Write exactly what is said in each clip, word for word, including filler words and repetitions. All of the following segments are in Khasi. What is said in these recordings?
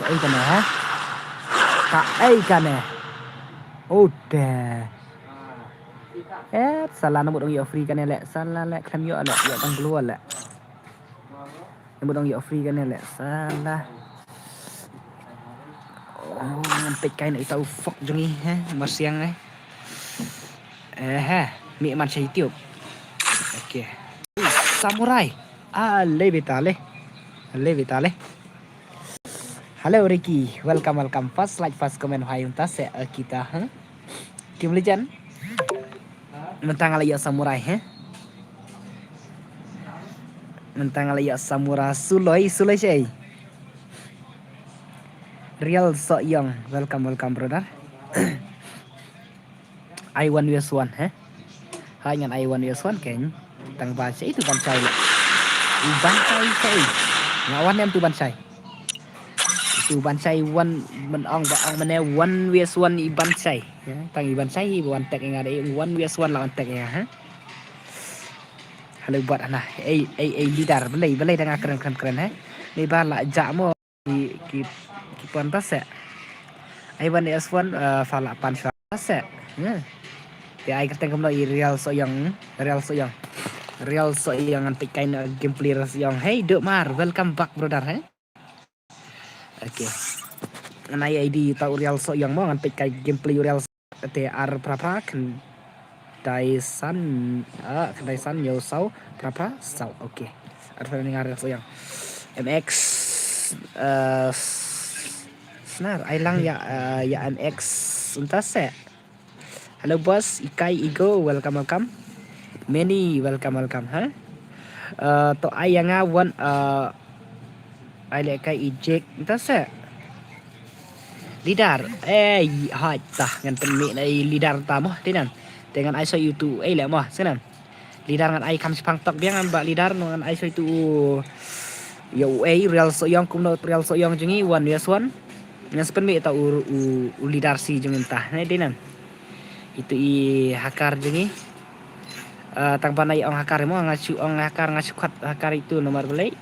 Ei kane ha. Ka ei kane. Ute. Eh, sala namut ong ïoh free kane le. Sala le khlem ïoh le. Ïoh tang glue le. Namut ong ïoh free kane le. Sala. Oh, ngan peit kai na ita u fok jong i he. Marsiang eh. Eh, he. Mi man sa YouTube. Okay. Samurai. Ale bitale. Ale bitale. Hello Ricky, welcome welcome. First like first comment hai unta se kita ha. Kim lejan. Mentang ala ya samurai he. Mentang ala ya samurai suloi suloi sei. Real Sok Yong, welcome welcome brother. Ai one vs one he. Hai ngan ai one vs one keng. Tang ba sei tu ban sai le. U ban sai sei. Nga wan nem tu ban sai. Tu ban sai one men ong ba ong mene one vs one i ban sai. Ya, tang i ban sai i wan tek nga de one vs one la wan tek ya ha. Hello buat ana. Ei ei ei leader belai belai dang keren keren keren he. Ni ba la ja mo. Ki ki ki pon ta se. Ai ban S one uh, fa la pan shwa ta se. Hmm. Te ai kerteng kumno i Real Sok Yong, Real Sok Yong. Real Sok Yong ngan peit kai na gameplay Real Sok Yong. Hey Dok Mar, welcome back brother he. Okay. Ngan ai I D ta u Real Sok Yong mo ngan peit kai gameplay u Real Sok Yong. Te ar pra pra khyndai san ah khyndai san ïoh saw pra pra saw. Okay. Ar pra ni ngar so yang M X uh, snar ai lang ya uh, ya M X unta se. Hello boss, ikai igo, welcome welcome. Many welcome welcome ha. Uh, to ai yang a one uh, ai le kai eject unta se. Leader, eh, hai tah ngan pynmih na i leader ta mo, tinan. Te ngan ai soi utu, eh, le mo, sinan. Leader ngan ai kam sipang tok biang ngan ba leader no ngan ai soi tu. Ya u eh, Real Sok Yong kumno Real Sok Yong jong i, one vs one. Ngan pynmih ta u, u, u leader si jong i ta, ne, tinan. Itu i hakar jong i. Uh, tang ba nai ong hakar mo, nga shu ong hakar, nga shu kat hakar itu nomor belai.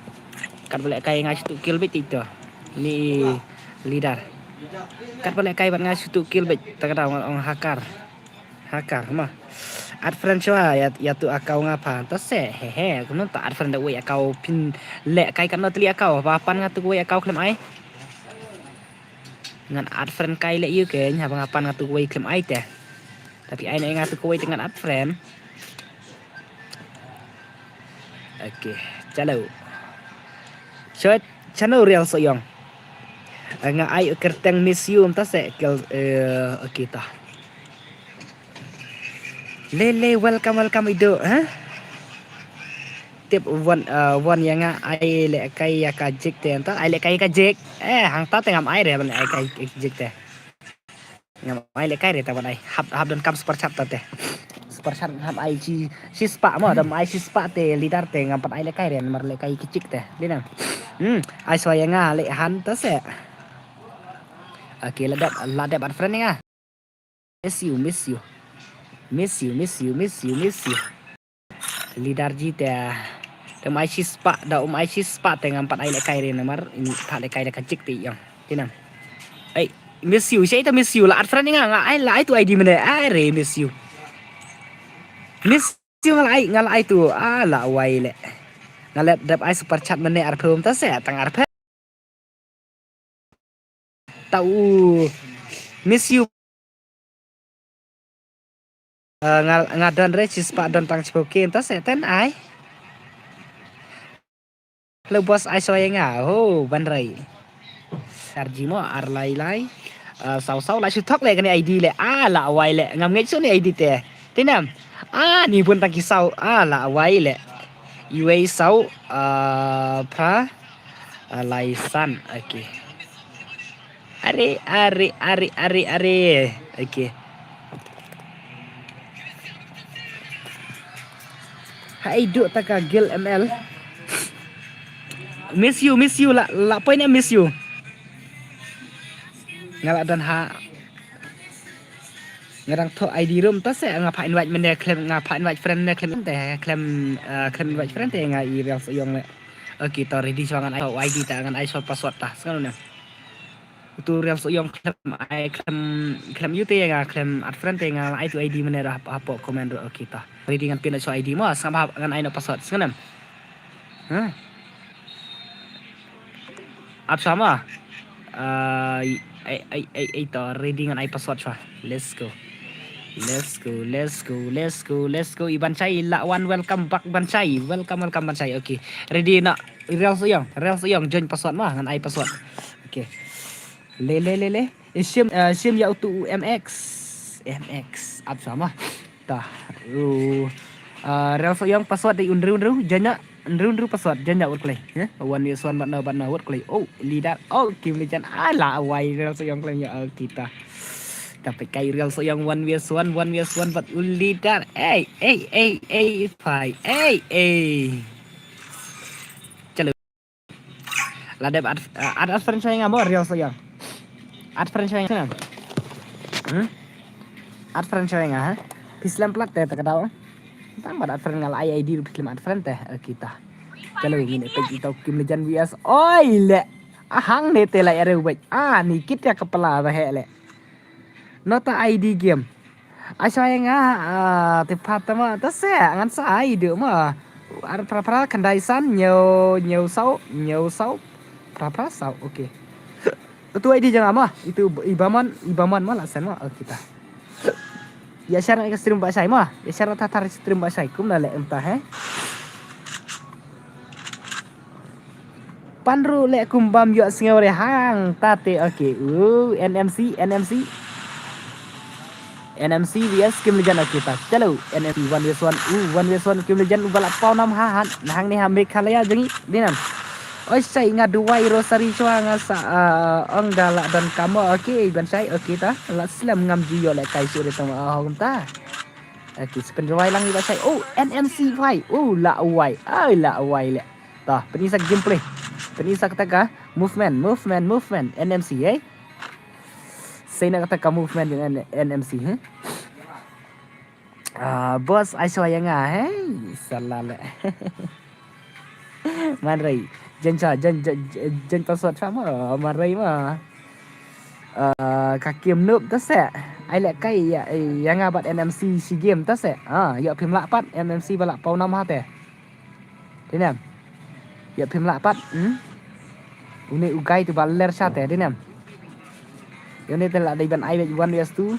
Kat belai kai nga shu tu kill bit itu. Ni leader. Kat bale kai bat nga shu tu kill bit ta ka daw ong hakar. Hakar ma. Add friend shwa ya ya tu account nga pha ta se he he kumno ta add friend da wei account phin le kai kan no tli account ba pan nga tu wei account klem ai. Ngan add friend kai le yu ke nya ba nga pan nga tu wei klem ai te. Tapi ai na nga tu wei te ngan add friend. Okay, chalo. Chot, chano Real Sok Yong. Nga ai kerteng miss you ta se kel eh okay ta. Lele welcome welcome ido ha. Tip one uh, one yang nga ai le kai ya ka jik te ta ai le kai ka jik. Eh hang ta te ngam ai re ban ai kai jik te. Ngam ai le kai re ta ban ai hap hap don kam super chat ta te. Super chat hap ai chi chi spa mo dam ai chi spa te leader te ngam pat ai le kai re mar le kai kichik te. Dina. Hmm, ai so ya nga le han ta se. Okay, la dep la dep at friend nga. Miss you, miss you. Miss you, miss you, miss you, miss you. Leader ji te te um ai shi spah da um ai shi spah te ngam pat ai le kai re namar in pat le kai da ka jik te yang. Tinam. Ai miss you, shi ta miss you la at friend nga nga ai la ai tu I D mene ai re miss you. Miss you nga la ai nga la ai tu a la wai le. Nga le dep ai super chat mene ar phum ta se tang ar phum. Tau miss you. Uh, nga nga don re chi spah don tang chi pau ken ta se ten ai. Hello boss ai soi nga ho ban rai. Arji mo ar lai lai. Uh, sau sau la shu thok le kani I D le a la wai le ngam ngeit su ni I D te. Tinam. A ni bun tang ki sau a la wai le. Iwei sau a pra a lai san. Okay. Are are are are are. Okay. Hai duk taka gil M L. Miss you, miss you la la point miss you. Nga la dan ha. Nga dang thoh I D room ta se nga pha invite mende klem nga pha invite friend ne klem te klem uh, klem invite friend te nga i real so yong le. Okay, to ready so ngan ai so I D ta ngan ai so password ta. Sekarang ne. Utu Real Soyong khlem ai, khlem, khlem ïa utu ïa nga, khlem add friend te nga la ai tu ID mynne ruh hapoh comment ruh. Okay ta. Ready, ngan pin shuwa ID mo, sngap hap ngan ai noh password sngewbha. Huh? Ap shuwa mo. Ah, ai, ai, ai, ai to, ready, ngan ai password shuwa. Let's go. Let's go, let's go, let's go, let's go. I Ban Shai la wan, welcome back Ban Shai. Welcome, welcome Ban Shai. Okay. Ready na. Real Soyong, Real Soyong, join password mo, ngan ai password. Okay. Le, le, le, le. Eh, shim, eh, shim ïa utu u MX. MX, ap shuwa mo. Ta. U, eh, Real Soyong password dei u hynriew hynriew, join na, hynriew hynriew password, join na, wat kloi. Eh, one versus one bad na, bad na, wat kloi. Oh, leader. Oh, Kim Legend. Ala wai Real Soyong kloi ïa, oh, kita. Tapi kai Real Soyong one versus one, one versus one bad u leader. Ei, ei, ei, ei, phai. Ei, ei. Chalo. La dep add, add, add friend shuwa ïa nga mo, Real Soyong. Add friend shuwa ïa nga. Hmm? Add friend shuwa ïa nga, ha? Phi slem plat te, te ka daw. Tang bad add friend nga la ai ID ruh phi slem add friend te. Eh, kita. Chalo, ngin ïa peit ito Kim Legend versus. Oi, le. Ah, hangne te la ïa rewek. Ah, ni kit ïa ka pala ba he le. Nota ID game. Ai shuwa ïa nga, ah, te pat ma, ta se, ngan sa ai de ma. Ar phra phra khyndai san, hynñiew, hynñiew saw, hynñiew saw, phra phra saw, okay. Utu ID jong nga ma, itu i Bamon, i Bamon ma la send ma, okay ta. Ïa share na ka stream Bah Shai ma, ïa share na ta tar stream Bah Shai, kumno leh mynta he. Pan ruh leh kum bam ïoh sngew re hangta te, okay. Uh, NMC, NMC. NMC versus Kim Legend, okay ta. Chalo, NMC one versus one. Uh, one versus one Kim Legend, uba la paw nam ha han. Na hangne ha Meghalaya jong ngi, dei nam. Oi shai, nga duwai rosary shuwa nga sa, ah, ong da la don kamo, okay, Ban Shai, okay ta. La slem ngam ju ïoh lehkai shuh re tang, ah, hong ta. Okay, spin duwai lang i Bah Shai. Oh, NMC phai. Oh, la wai. Ai, la wai leh. Ta, pyni sa gameplay. Pyni sa kata ka movement, movement, movement. NMC, eh? Sa ïa kata ka movement jong N-, NMC, eh? Ah, boss, ai shuwa ïa nga, eh? Salah leh. Man rei. Jen cha, jen, jen, jen, jen password sha ma, man rei ma. Ah, ka Kim Noob ta se. Ai lehkai ïa, ïa nga bad NMC shi game ta se. Ah, ïa phim lah pat NMC ba la paw nam ha te. Dei nem. Ïa phim lah pat, hmm? Une u guy tu ba ler sha te, dei nem. Ïa une te la dei ban ai bad one versus two.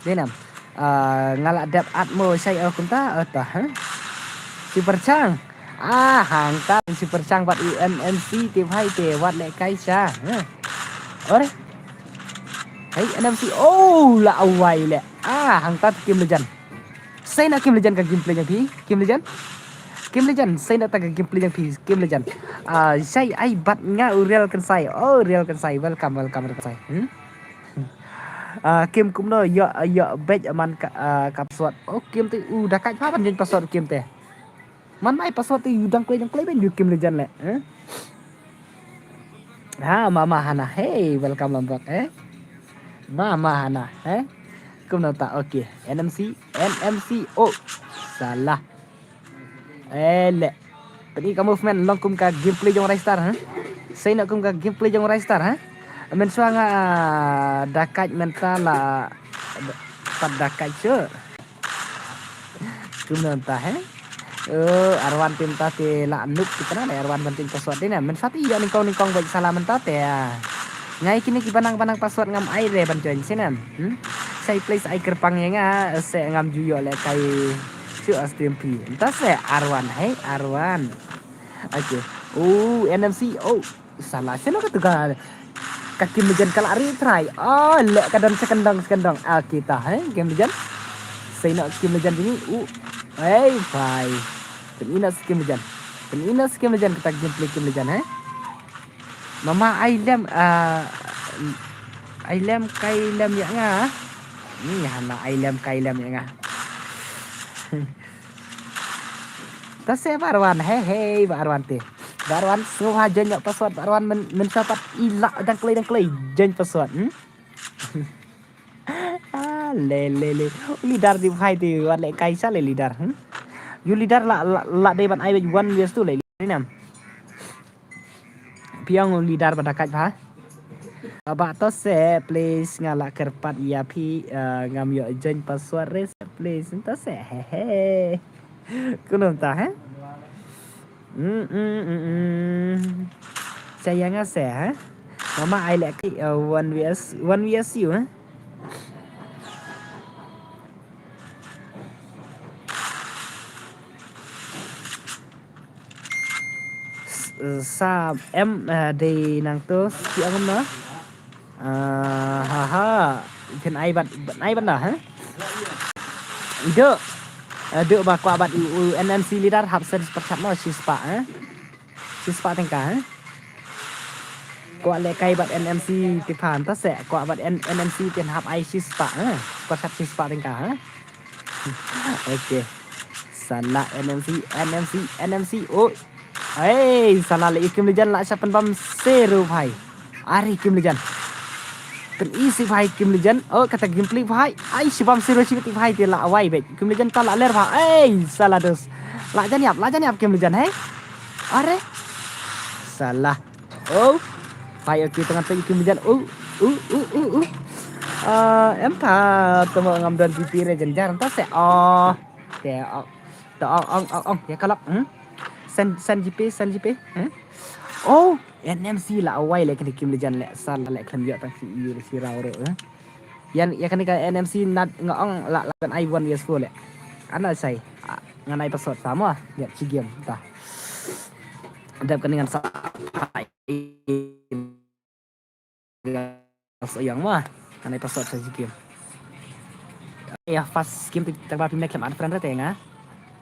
Dei nem. Ah, nga la dep at mo shai, oh, kumta, oh, ta, ha? Super Chang. Ah, hangta Super Chang bad u NMC te bhai te wat lehkai sha, ha? Ore. Hei, NMC. Oh, la wai leh. Ah, hangta Kim Legend. Sa ïa Kim Legend ka gameplay jong phi. Kim Legend. Kim Legend, sa ïa ta ka gameplay jong phi. Kim Legend. Ah, shai ai bad nga u Real Kensai. Oh, Real Kensai. Welcome, welcome, Real Kensai. Hmm? Ah, Kim kumno ïa, ïa bad man ka, ah, ka password. Oh, Kim te u da kai pa ban jin password Kim te. Man mai password te u dang klei, dang klei ban ïa Kim Legend leh. Eh? Ha, Mama Hana. Hey, welcome Lombok, eh. Mama Hana, eh. Kumno ta, okay. NMC, NMC. Oh, salah. Eh, leh. Pyni ka movement long kum ka gameplay jong Ristar, ha? Sa ïa kum ka gameplay jong Ristar, ha? Mynshuwa nga, ah, da kait mynta la, pat da kait shuh. Kumno mynta, he? Oh, Arwan te mynta te la noob te kane, Arwan ban change password te ne. Mynta te ïa nyngkong nyngkong bad salah mynta te. Nga ïa kine kiba nang, ba nang password ngam ai re ban join shisha. Hmm? Shai please ai kyrpang ïa nga, se ngam ju ïoh lehkai shuh ha stream phi. Mynta se Arwan, hei Arwan. Okay. Oh, NMC. Oh, salah. Shisha kata ka, ka Kim Legend ka la retry. Oh, leh ka don sha kyndong, sha kyndong. Ah, kita, he, Kim Legend. Shisha Kim Legend jong ngi. Uh. Hei, bhai. Pyni noh sha Kim Legend. Pyni noh sha Kim Legend kata gameplay Kim Legend, he. Mama ai lem, ah, ai lem kai lem ïa nga. Ni Hana ai lem kai lem ïa nga. Ta se Bah Arwan, he he, Bah Arwan te. Bah Arwan, sngewbha join ïa password, Bah Arwan, men, men sa pat i la dang klei, dang klei, join password, hmm? Ah, le, le, le. U leader te bhai te, wat lehkai sha le leader, hmm? U leader la, la, la dei ban ai bad one versus two le leader ne. Phi ong u leader ba da kait bha. Ba to se please, nga la kyrpad ïa phi, eh, ngam ïoh join password re se please. To se, he he. Kumno ta, he? Mm, mm, mm, mm. Sa ïa nga se, ha? Mama ai leh ki, uh, one V S, one V S you, ha? S-, sa em, uh, dei nangto, si ong kumno? Ah, ha ha. Phin ai bad, phin ai bad na, ha? Duk. Ah, duk ba kwah bad u, u N M C leader hap send spot chat mo, shi spah, ha? Shi spah tyngka, ha? Kwah lehkai bad N M C te phan ta se, kwah bad N-, N M C te hap ai shi spah, ha? Spot chat shi spah tyngka, ha? Okay. Salah N M C, N M C, N M C. Oh. Hey, salah leh ïa Kim Lejan la sha pynbam se ruh bhai. Are Kim Lejan. Pyn-i se bhai Kim Lejan. Oh, kata game play bhai. Ai, shibam se ruh shibit bhai te la wai bek. Kim Lejan ta la ler bhai. Hey, salah dos. La jan ïap, la jan ïap Kim Lejan, hey. Are. Salah. Oh. Bhai, okay, tengah tu Kim Lejan. Oh, oh, oh, oh, oh. Ah, em ta, temo ngam don G P re jan jar ta se. Oh. Te, oh. Te, ong, ong, ong, ong, ïa ka lok, hmm? Send, send G P, send G P, hmm? Oh, N M C la wai leh kane Kim Lejan leh, salah leh khlem ïoh tang shi ïa shi raw ruh, eh? Ïa, ïa kane ka N M C nat nga ong la, la kan ai one V S four leh. Ana sai, ah, ngan ai password sa mo, ïa shi game ta. Dep kane ngan sa ai. Sa ïa nga ma. Ngan ai password sa shi game. Ïa, first game tu tang ba phi mlek khlem add friend re te nga.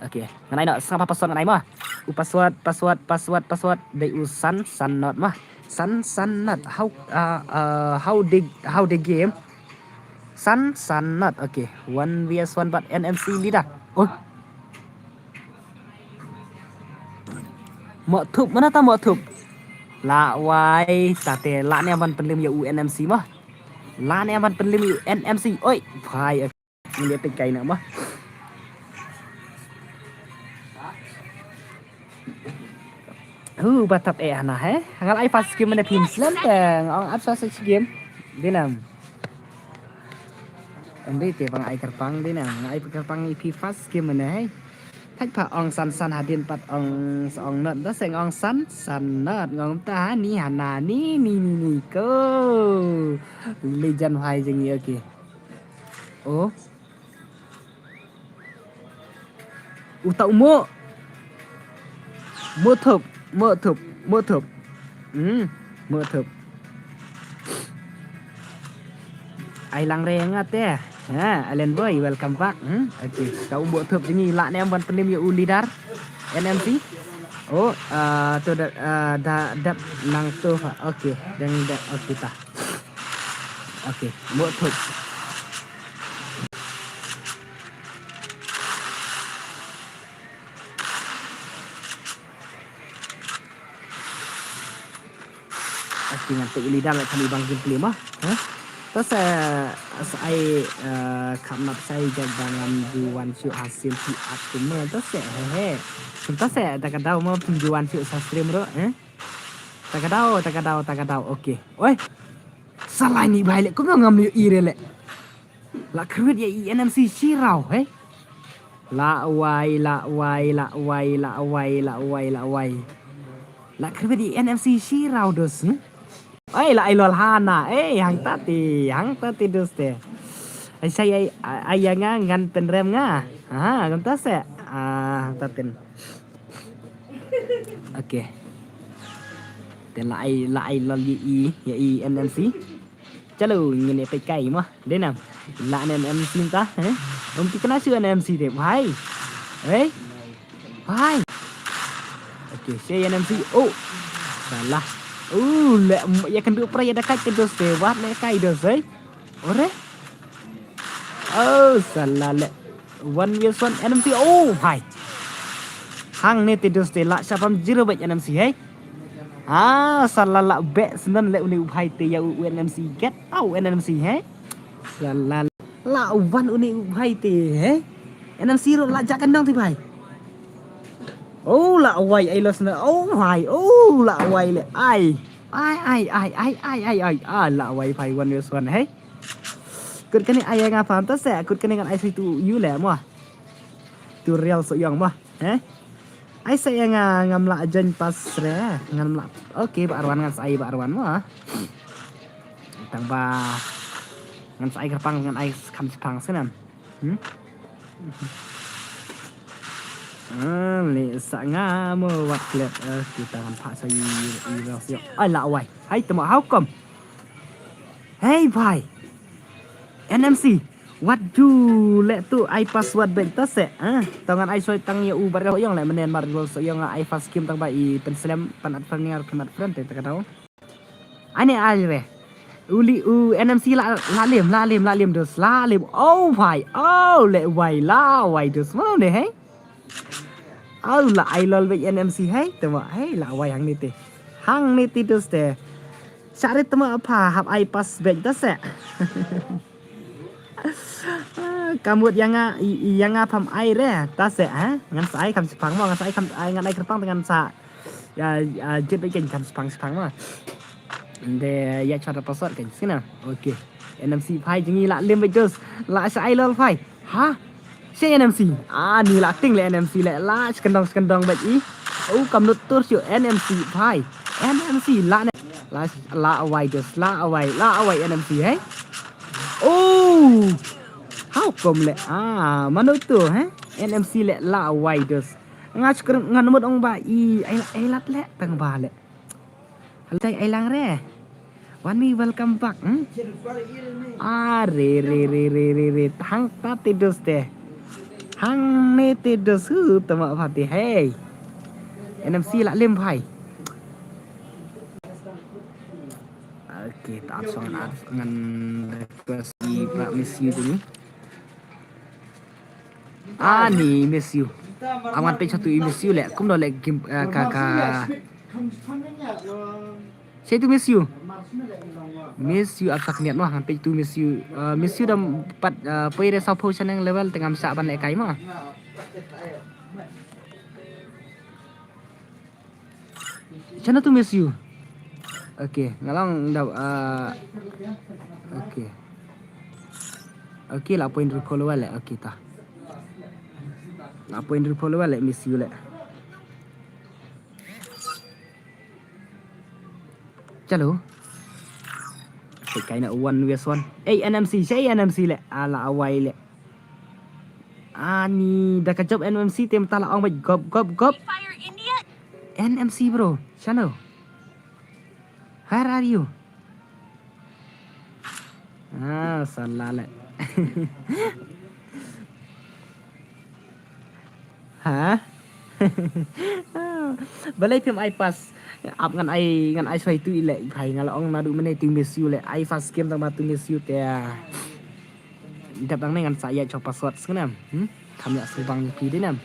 Okay. Ngan ai noh, sngap ha password ngan ai ma. U password, password, password, password. Dei u san, san not ma. San, san not. How, uh, uh, how the, how the game? San, san not. Okay. One V S one bad N M C leader. Oh. Mo thup, mana ta mo thup. La wai, ta te la ne ban pynlem ïa u N M C mo. La ne ban pynlem ïa u N M C. Oi, bhai. Ngi le pynkai na mo. Hu, ba tap eh hana he. Ngal ai first game ne phim slem te. Ong ap sa sa game. Dinam. Em dei te bang ai kyrpang dei na, nga ai kyrpang ïa phi first game ne, hei. Thait pha ong san san hadien pat ong sa ong not, da seng ong san san not, ngong ta ha ni hana ni ni ni ni ko. Lejan hai jeng ïa, okay. Oh. Uta u mo. Mo thup, mo thup, mo thup. Hmm, mo thup. Ai lang re nga te. Ha, Alan Boy, welcome back. Hmm, okay. Ka u mo thup jing i la ne ban pynlem ïa u leader N M C. Oh, ah, to da, ah, da, dap nang to. Okay, dang da, okay ta. Okay, mo thup. Ati ngan te ili dal kan ibang gameplay ma. Ha? Ta sa, sa ai, eh, kham nap sa ai jag ba ngam ju wan shu hasil ti at tu me. Ta sa, he he. Ta sa, ta ka daw ma pun ju wan shu sa stream ro, eh? Ta ka daw, ta ka daw, ta ka daw. Okay. Oi. Salai ni bai le, kumno ngam ïohi re le. La khrwit ïa i N M C shi raw, he? La wai, la wai, la wai, la wai, la wai, la wai. La khrwit ïa i N M C shi raw dos, hmm? Ai, la ai lol hana, eh, hang tati, hang tati dos te. Ai sai ai, ai ïa nga ngan pynrem nga. Ha, ngam ta se. Ah, hang tatin. Okay. Te la ai, la ai lol ïa i, ïa i N M C. Chalo, ngin ïa peit kai mo. Dei nam. La ne N M C ta, eh? Um ti kena shu N M C te, bhai. Eh? Bhai. Okay, shu N M C. Oh. Salah. Oh, le, ïa kynduh pra ïa da kat te dos te, wat le kai dos, eh? Ore? Oh, salah le. One versus one N M C. Oh, bhai. Hangne te dos te la sha pam zero bad N M C, eh? Ah, salah la beh snan le une u bhai te ïa u N M C. Get out N M C, he? Salah la wan une u bhai te, he? N M C ruh la jak kandang te bhai. Oh, la wai ai los na. Oh, bhai. Oh, la wai le ai. Ai, ai, ai, ai, ai, ai, ai. Ah, la wai phai one versus one, hey. Kut kane ai nga pham ta se, kut kane ngan ai sai tu yu le mo. Tu real so yong mo, hey. Ai sai nga ngam la jen pas re, ngam la. Okay, ba arwan ngan sai ba arwan mo. Tang ba ngan sai kerpang ngan ai kam sepang senam. Hmm? Ah, le sa nga mo wat klet. Eh, kita kan pak sa i i ras yo. Ai la wai. Hai temo how come? Hey bhai. N M C. What do le tu ai password bank ta se? Ah, tong ngan ai soi tang ya u bar yong le menen mar gol so yong ai first game tang ba i penslem pan at friend ngar kemat friend te ta ka tau. Ane ai re. Uli u N M C la la lim la lim la lim dus la lim. Oh bhai. Oh le wai la wai dus mo ne hey. Oh la ai lol be N M C hey. Temo hey la wai hang ni te. Hang ni te dus te. Sari temo apa hap ai pas be ta se. Kamut yang nga yang nga pham ai re ta se ha ngan sa ai kam sepang mo ngan sa ai kam ai ngan ai kerpang dengan sa ya jet be ken kam sepang sepang mo. De ya chata pasot ken sina. Okay. N M C phai jingi la lim be dus la sa ai lol phai. Ha? She N M C. Ah ni la ting le N M C le la skendong skendong be i. Oh kam lut tur shu N M C phai. N M C la ne la la awai dus la awai la awai N M C hey. Oh. How come le ah mano tu he? N M C le la awai dus. Nga chukar ngan mut ong ba i ai ai lat le tang ba le. Hal tai ai lang re. Wan mi welcome back. Hmm? Ah re re re re re re. Hang ta te dus te. Hang ne te dus hu tama pati hey. N M C la lim bhai. Okay, ta ap song at ngan request i pra miss you dulu. Ani miss you. Awan pe chatu i miss you le. Kum do le game eh, ka ka. Say to miss you. Miss you ap sak niat noh ngan pe tu miss you. Eh, miss you dam pat eh, poi re sa po chaneng level tengam sa ban le kai ma. Chana tu miss you. Okay, ngalang da uh, okay. Okay, la point report le. Okay ta. La point report le miss you le. Chalo. Kai na one vs one. Hey N M C, say N M C le. Ala awai le. Ani da ka job N M C tem tala ong bai gop gop gop. N M C bro, chano? Where are you? Ah, salah le. Ha? Balai phim ai pas. Ap ngan ai ngan ai soi tu ile. Hai ngal ong nadu mene tu miss you le. Ai fast game tang ma tu miss you te. Dap dang ne ngan sa ya cho password sngam. Hmm? Kam ya subang ki dinam.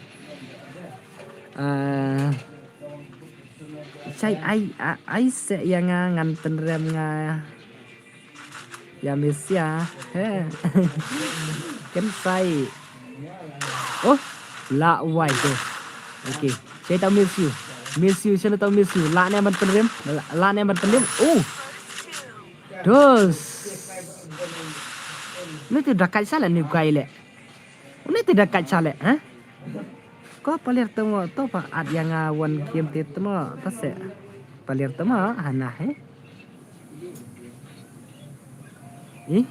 Ah. Chai ai ai se ya nga ngan tenrem nga. Ya miss ya. He. Ken sai. Oh, la wai tu. Okay. Chai tau miss you. Miss you, chai tau miss you. La ne man tenrem. La ne man tenrem. Oh. Dos. Ni tu dakai sala ni guai le. Ni tu dakai sala, ha? Ko palir temo to pa at yang a one game te temo ta se. Palir temo hana he. Ih.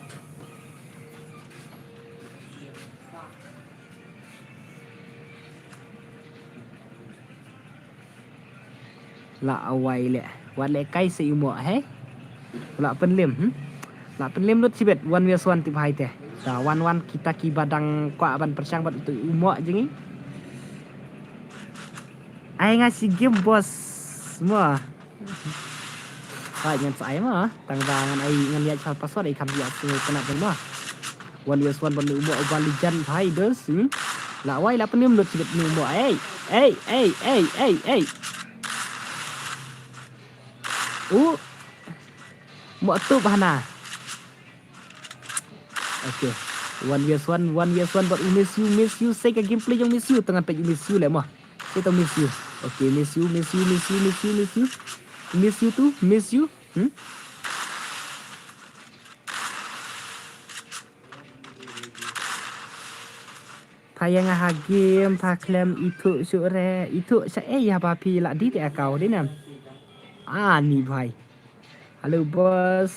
La awai le. Wat le kai se imo he. La penlim, hmm? La penlim lut sibet one vs one tip hai te. Da one one kita ki badang kwa ban persyang bat tu imo jengi. Ai nga si game boss mo. Hai ngan sa ai mo. Tang da ngan ai ngan ya chal password ai kam ya su kena pun mo. One vs one ban imo ba lijan hai dos. Hmm? La awai la penlim lut sibet imo. Ei, ei, ei, ei, ei, ei. Uh. Mo tu bahana. Okay. One vs one, one vs one but miss you, miss you. Say ka gameplay jong miss you. Tangan pek miss you le mo. Kita miss you. Okay, miss you, miss you, miss you, miss you, miss you. Miss you too, miss you. Hmm? Pha ïa nga ha game, pha khlem ithuh shuh re, ithuh sha ei haba phi la dih te account dei ne. Ah, ni bhai. Hello boss.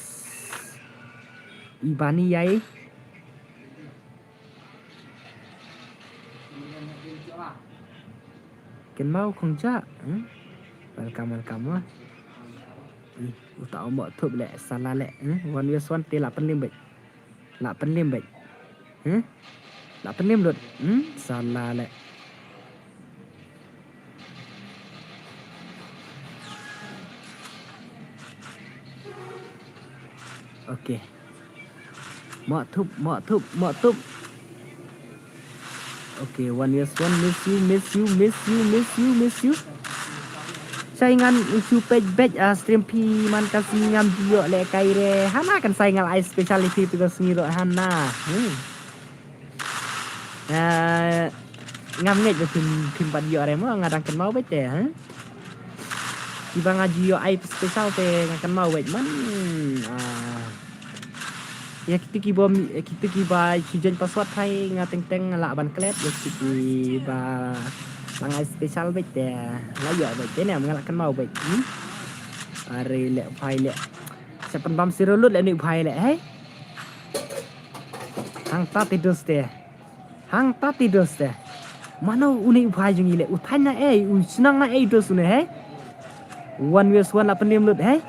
Ibani yai. Kynmaw khong ja. Hmm? Welcome, welcome, ah. Hmm, uta u Mohthup leh, sala leh. Hmm? One vs one te la pynlim beit. La pynlim beit. Hmm? La pynlim lut. Hmm? Sala leh. Okay. Mohthup, Mohthup, Mohthup. Okay, one vs one, miss you, miss you, miss you, miss you, miss you. Shai ngan u shu peit beit, ah, stream phi man ka sngi ngam ju ïoh lehkai re. Hana kan shai ngal ai special ïa phi tu ka sngi ruh hana. Hmm. Ah, ngam ngeit ba phim, phim pat ïoh re mo, nga dang kynmaw beit te, ha? Kiba nga ju ïoh ai special te nga kynmaw beit man. Ah. Ïa kito kiba mi, ïa kito kiba shu join password phai nga teng teng nga lah ban klet, ïa kito kiba la ngai special beit te la ïoh beit te ne nga lah kynmaw beit. Hmm? Are leh phai leh. Sa pynbam siro lut leh ni phai leh, hei. Hangta te dos te. Hangta te dos te. Mano une u bhai jong ngi le, u thaiñ na ei, u shnong na ei dos une, hei. One vs one la pynlem lut, hei.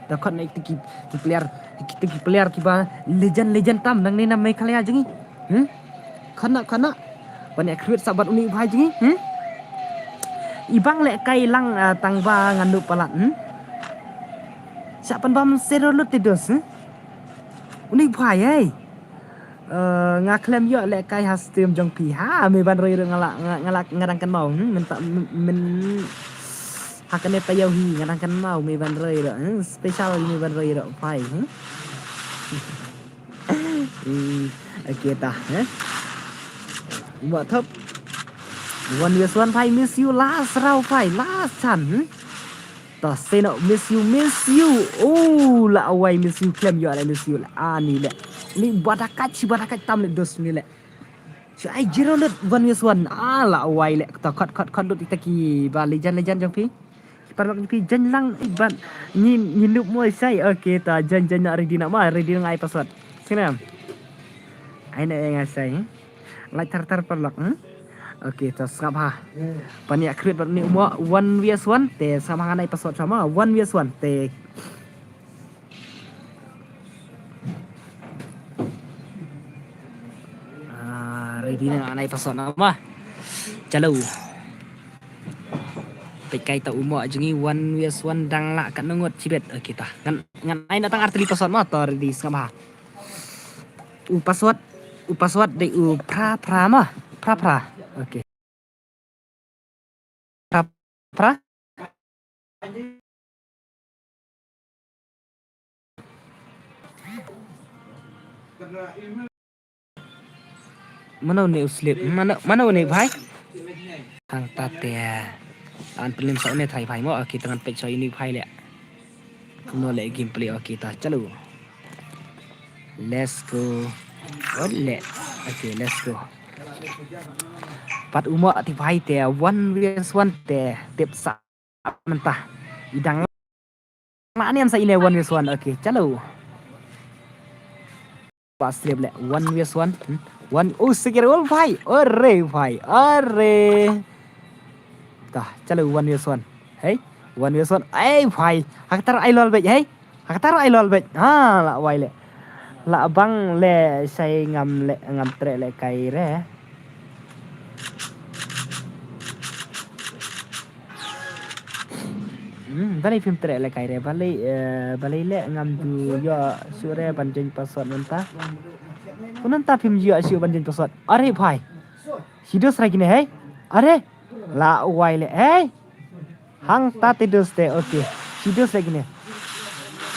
Da khot na kito ki, ki player, kito ki player kiba legend, legend tam nangne na Meghalaya jong ngi. Hmm? Khot na, khot na. Ban ïa create sa bad une u bhai jong ngi, hmm? I bang lehkai lang, ah, tang ba ngan dup palat, hmm? Sa pynbam sero lut te dos, hmm? Une u bhai, hei. Eh, nga khlem ïoh lehkai ha stream jong phi. Ha, me ban roi ruh nga la, nga, nga la, nga dang kynmaw. Hmm, mynta, m-, myn-, ha kane taïew hi, nga dang kynmaw, me ban roi ruh. Hmm, special me ban roi ruh, phai. Hmm. Hmm, okay ta, eh. Mohthup. One vs one phai, miss you, last round phai, last chance, hmm. Ta seno, miss you, miss you. Oh, la wai miss you, khlem ïoh la miss you la. Ah, ni le. Ni badakat, shi badakat tam le dos ni le. Shi ai zero le one vs one. Ah, la wai le. Ta khot, khot, khot lut ita kiba legend, legend jong phi. Paralok jong phi jan lang iban. Ni, ni noob mo shai. Okay, ta jan, jan na ready na ma, ready na ngai password. Sini. Ai na ngai shai. Ngai tar tar paralok, hmm? Okay, ta sngap ha. Pan ïa create bad ni mo one vs one, te sngap ha ngan ai password sama, one vs one, te. Ah, ready na ngan ai password na ma. Chalo. Peit kai ta u mo jong ngi one vs one dang lah kat nungut chibet. Okay ta. Ngan, ngan ai na tang artylli password ma, ta ready sngap ha. U password, u password dei u phra phra ma. Phra phra. Okay. Phra phra. Mano ne u slip? Mano, mano ne bhai? Hangta te. An pynlem sa une thai bhai mo. Okay, ta ngan peit sa ini bhai le. Kumno le gameplay, okay ta, chalo. Let's go. Ole. Okay, let's go. Pat u mo ti bhai te one vs one te tip sa mynta. I dang la niam sa ine one vs one. Okay, chalo. Pas slip le one vs one. Hmm? One, oh, sikir ol bhai. Are bhai. Are. Ta, chalo one vs one. Hey, one vs one. Ai bhai. Haktar ai lol bej, hey. Haktar ai lol bej. Ha, la wai le. La bang le sai ngam le, ngam treh lehkai re. Hmm, balei phim treh lehkai re, balei, eh, balei le ngam ju ïoh shuh re ban join password mynta. Kumno mynta phim ju ïoh shuh ban join password. Are bhai. Shi dos re kine, hey. Are. La wai le, hey. Hangta te dos te, okay. Shi dos re kine.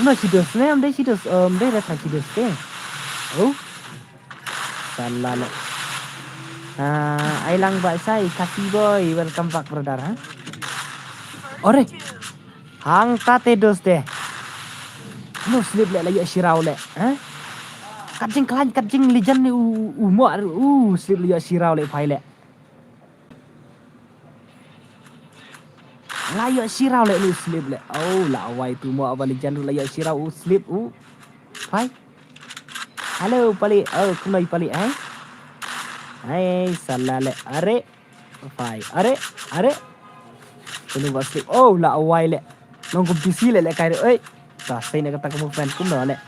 No, shi dos ne, ym dei shi dos, ym dei re shi dos te. Oh. Salah le. Ah, ai lang ba sai, Khasi boy, welcome back, brother, ha? Ore. Hangta te dos te. No slip leh, la ïoh shiraw leh. Eh? Kat jingkhlaiñ, kat jinglejan ne u, u, u mo, u slip la ïoh shiraw leh phai leh. La ïoh shiraw leh u slip leh. Oh, la wai tu mo ba lejan la ïoh shiraw u slip u. Phai. Hello, pali. Oh, kumno i pali, eh? Hai, salah leh. Are. Phai. Are, are. Kunu ba slip. Oh, la wai leh. Long kum P C leh leh kai re. Oi. Ta, sei ne kata ka movement kumno leh.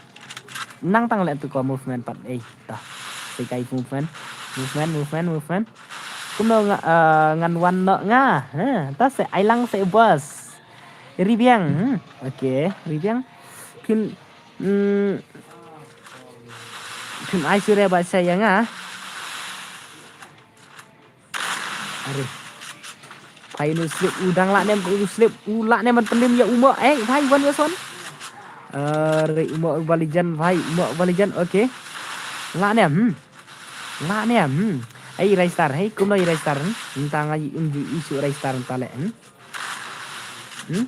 Nang tang leh tu ka movement pat. Eh, ta. Sei kai movement. Movement, movement, movement. Kumno nga, eh, ngan wan noh nga. Ha, ta sei ai lang sei boss. Ri biang. Hmm. Okay, ri biang. Phin, hmm. Phin ai sure ba sei ïa nga. Are. Phai nu slip u dang lah nem u slip u lah nem ban pynlim ïa u mo. Eh, phai one versus one. Are u mo ba lejan phai, u mo ba lejan. Okay. Lah nem. Hmm. Lah nem. Hmm. Ai Rai Star, hei kumno i Rai Star. Hmm. Nta nga i um ju i su Rai Star nta leh. Hmm. Hmm.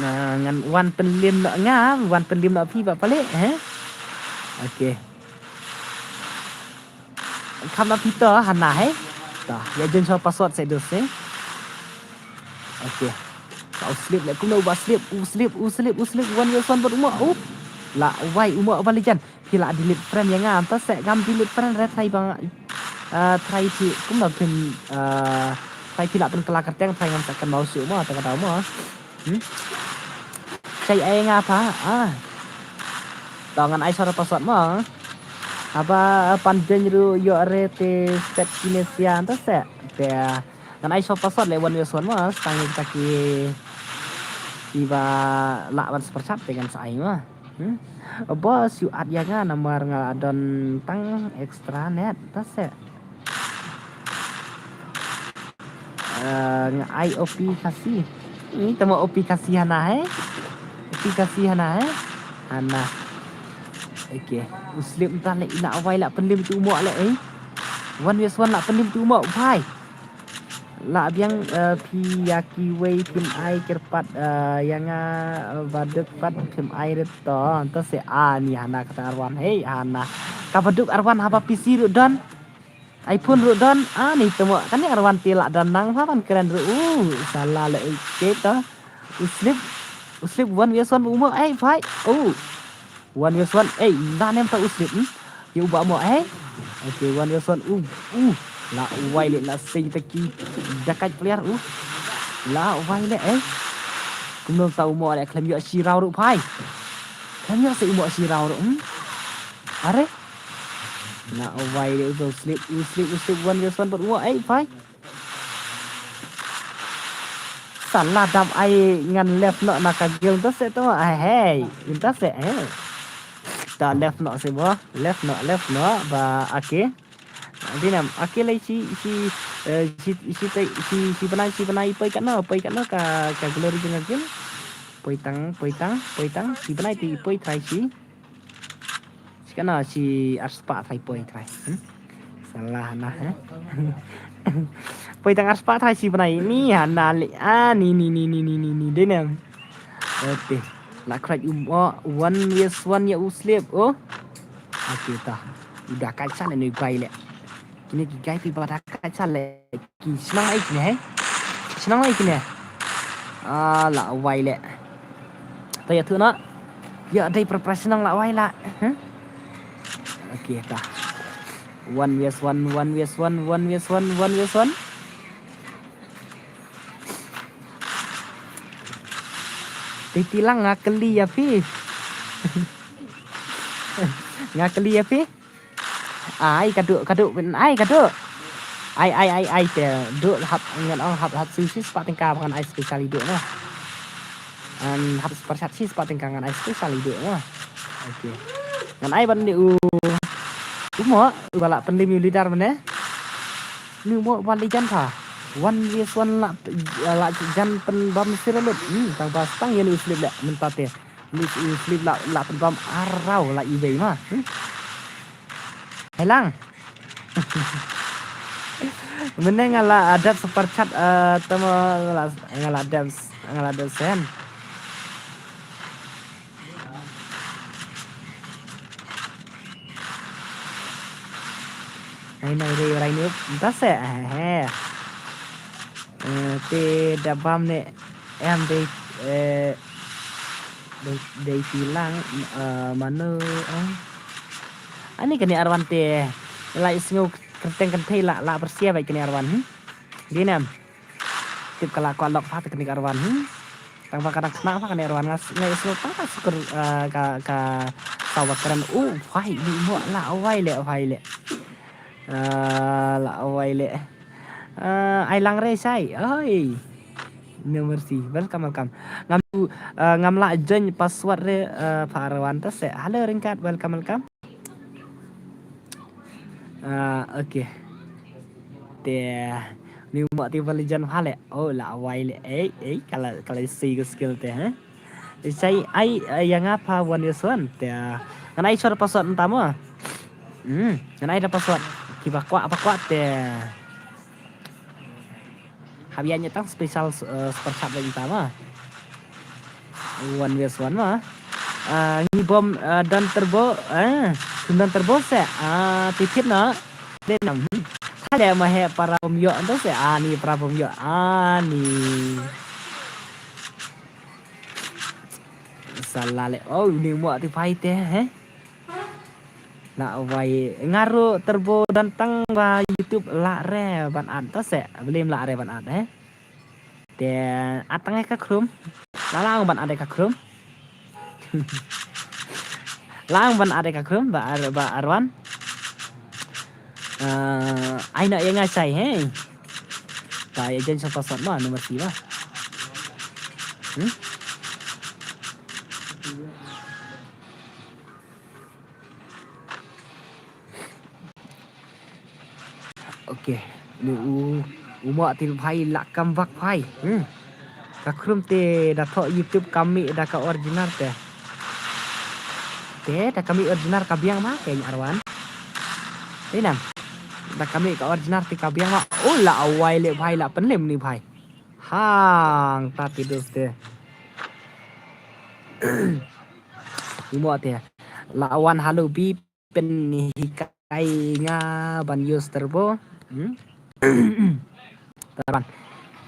Na ngan wan pynlim noh nga, wan pynlim noh phi ba pale, eh? Okay. Kham na phi to hana, eh? To, ïa jen sha password se dos, eh? Okay. Ka u slip leh kumno ba slip, u slip, u slip, u slip, one versus one bad u mo, u. La wai u mo ba lejan. Phi lah delete friend ïa nga, anta se ngam delete friend re trai ba nga, eh, trai phi, kumno phin, eh, trai phi lah pynkylla kyrteng, trai ngam sa kynmaw shuh mo, ta ka daw mo. Hmm? Shai ai nga pha, ah. To ngan ai sor password mo. Haba, eh, pan jeng ruh ïoh re te step kinesia, anta se. Te, ngan ai sor password leh one versus one mo, stang ïa kita ki, kiba lah ban super chat te ngan sa ai mo. Hmm? Boss, ïa add ïa nga namar nga don tang extra net, ta se. Eh, nga ai O P Khasi. Ni tama O P Khasi hana, eh? O P Khasi hana, eh? Hana. Okay. U slip nta leh ina awai lah pynlim tu mo leh, eh? One versus one lah pynlim tu mo, bhai. Lah biang, eh, phi ïa kiwei phin ai kyrpad, eh, ïa nga, eh, ba duk pat phim ai re to. Anta se, ah, ni hana kata arwan. Hei, hana. Kaba duk arwan haba P C ruh don. iPhone ruh don. Ah, ni temo. Kane arwan te lah don nang pha ban kren ruh. Uh, salah leh, eh, to. U slip. U slip one versus one u mo. Ei, phai. Uh. One versus one. Ei, la nem ta u slip, hmm? Ïa u ba mo, eh? Okay, one versus one. Uh, uh. La wai leh, la sei ta ki dakat player, uh. La wai leh, eh? Kumno ta u mo leh, khlem ïoh shiraw ruh phai. Khlem ïoh sei u mo shiraw ruh, hmm? Are? La wai leh, u slip, u slip, u slip, one versus one bad u mo, eh, phai. Salah dam ai ngan left noh na ka gil ta se to ai hei. Ta se, eh. Ta left noh se bo. Left noh, left noh ba ake. Dinam ake lai si si, eh, si si tai si si banai si banai poi katno, poi katno ka ka glory jong ka gil. Poi tang, poi tang, poi tang si banai ti poi trai si. Shikana shi arspah trai poi trai. Hmm? Salah na, eh? Poi tang arspah trai shi banai ni hana li, ah, ni, ni, ni, ni, ni, ni, ni, dei nem. Okay. La khraj u mo, one versus one ïa u slip, oh. Okay, ta. U da kai chan ne guy le. Kine ki guy pi ba da kai chan le. Ki shnong ai kine, he? Shnong ai kine. Ah, la wai le. Ta ïa thu na. Ïa dei pra pra shnong la wai la. Huh? Okay, ta. One versus one, one versus one, one versus one, one versus one. Titi lang nga kylli ïa phi. Nga kylli ïa phi. Ai ka duk, ka duk, ai ka duk. Ai, ai, ai, ai te duk hap ngan ong hap, hap shu shi spah tyngka ba ngan ai special i duk noh. An hap spah shi spah tyngka ngan ai special i duk noh. Okay. Ngan ai ban ni u. U mo, u ba la pynlim u leader mane. Ni mo ba li jan pha. One versus one la, la jan pynbam siralip. Hmm, tang ba stang ïa ni u slip le mynta te. Ni u slip la, la pynbam arraw la i wei ma. Hmm. Hai lang. Mynne nga la, ah, dep super chat, eh, tama nga la, nga la dep, nga la dep sen. Ai nai re rai ni ta se, eh, eh. Eh, te da bam ne em dei, eh, dei, dei ti lang, eh, mano, eh. Ani kane arwan te la isngew kyrteng kynthei la, la persia bai kane arwan, hmm? Dei ne em? Tip ka la kwah lok pha te kane ka arwan, hmm? Tang ba ka dang khynnah pha kane arwan nga s-, nga ïohsngew tang ka skur, eh, ka, ka sawa kren. U phai ni mo la awai le, phai le. Eh, la awai le. Eh, ai lang re sai. Oi. No mercy. Welcome, welcome. Ngam, eh, ngam lah join password re, eh, pha arwan ta se. Hello Ringkat, welcome, welcome. Ah, okay. Te ni mo ti balijan phale. Oh, la wai le. Ei, ei, kala, kala si ko skill te, ha? Te sai ai, ai, ïa nga pha one versus one. Te, ah, ngan ai short password mynta mo. Hmm, ngan ai da password. Kiba kwah, ba kwah te. Hap ïa ngi tang special, eh, super chat lagi ta ma. One versus one ma. Ah, ngi bom, eh, don turbo, eh, don turbo se. Ah, tipit na. Dei nam. Hmm. Tha le ma he para bom yo ando se. Ah, ni para bom yo. Ah, ni. Salah le. Oh, ni mo ti phai te, he. La wai nga ruh turbo don tang ba YouTube la re ban at ta se. Blim la re ban at, eh. Te at tang ka Chrome. La lang ban at ka Chrome. Lang ban at ka Chrome ba ar, ba arwan. Eh, ai na ïa nga sai, he. Ta ïa jen sa password ma, nomor si ma. Hmm? Okay. Ni u, u mo ti phai la kam bak phai. Hmm. Ka Chrome te da thoh YouTube kami da ka original te. Te da kami original ka biang ma ke arwan. Te nam. Da kami ka original te ka biang ma. Oh la awai le phai la penlem ni phai. Hang ta ti dus te. U mo te. La wan halo bi pynhikai nga ban use turbo. Hmm? Taban.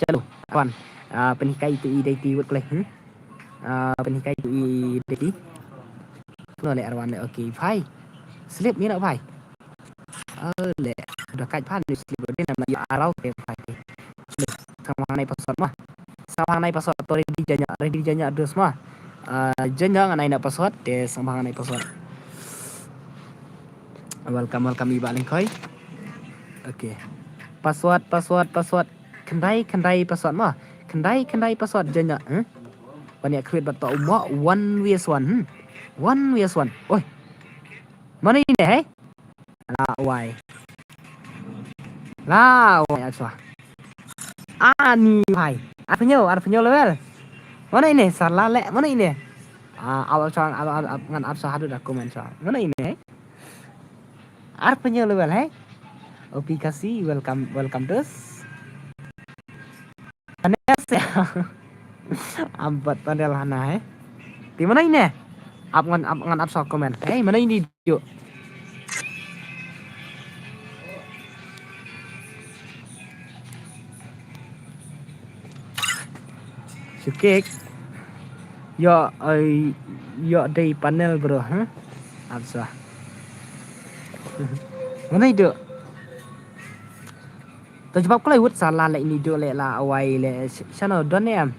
Chalo, taban. Ah, pynhikai tu i dei ti wut kleh. Hmm? Ah, pynhikai tu i dei ti. No le arwan le, okay, bhai. Slip ni nak bhai. Oh, le. Udah kat pan ni slip dei nam la arau te bhai. Sama nai password ma. Sngewbha nai password to ready janya, ready janya dus ma. Ah, janya ngan nai na password, te sngewbha nai password. Welcome, welcome iba lengkoi. Okay. Password, password, password. Khyndai, khyndai password ma. Khyndai, khyndai password janya, eh? Ban ïa create bad to mo one versus one, hmm. One versus one. Oi. Mana ini, hey? La wai. La wai arswa. Ani bhai. Arphew, arphew level. Mana ini? Salah le. Mana ini? Ah, awal chang, awal, awal, ngan arswa hadu da comment chang. Mana ini? Arphew level, he? Opi kasi, welcome, welcome dus. Panel se. Ambat panel hana, he. Ti mana ini? Ap ngan, ap ngan ap sok comment. Hey, mana ini juk? Sukik. Yo, ai, yo dei panel bro, ha? Ap sok. Mana itu? To jubab kloi wut salah le ini duk le la awai le sh-, shano don ne em.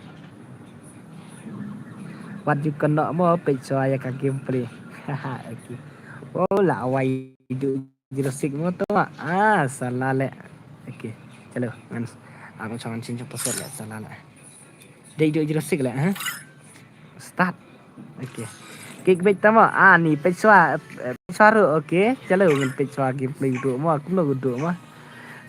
Wat ju kynnoh mo peit shuwa ïa ka gameplay. Okay. Oh la awai duk Jurassic mo to. Ah, salah le. Okay. Chalo, ngan s-, ah, ngan change password le salah le. Dei duk Jurassic le, ha? Start. Okay. Kik beit tama. Ah, ni peit shuwa, eh, peit shuwa ruh. Okay. Chalo ngan peit shuwa gameplay duk mo, kumno duk mo.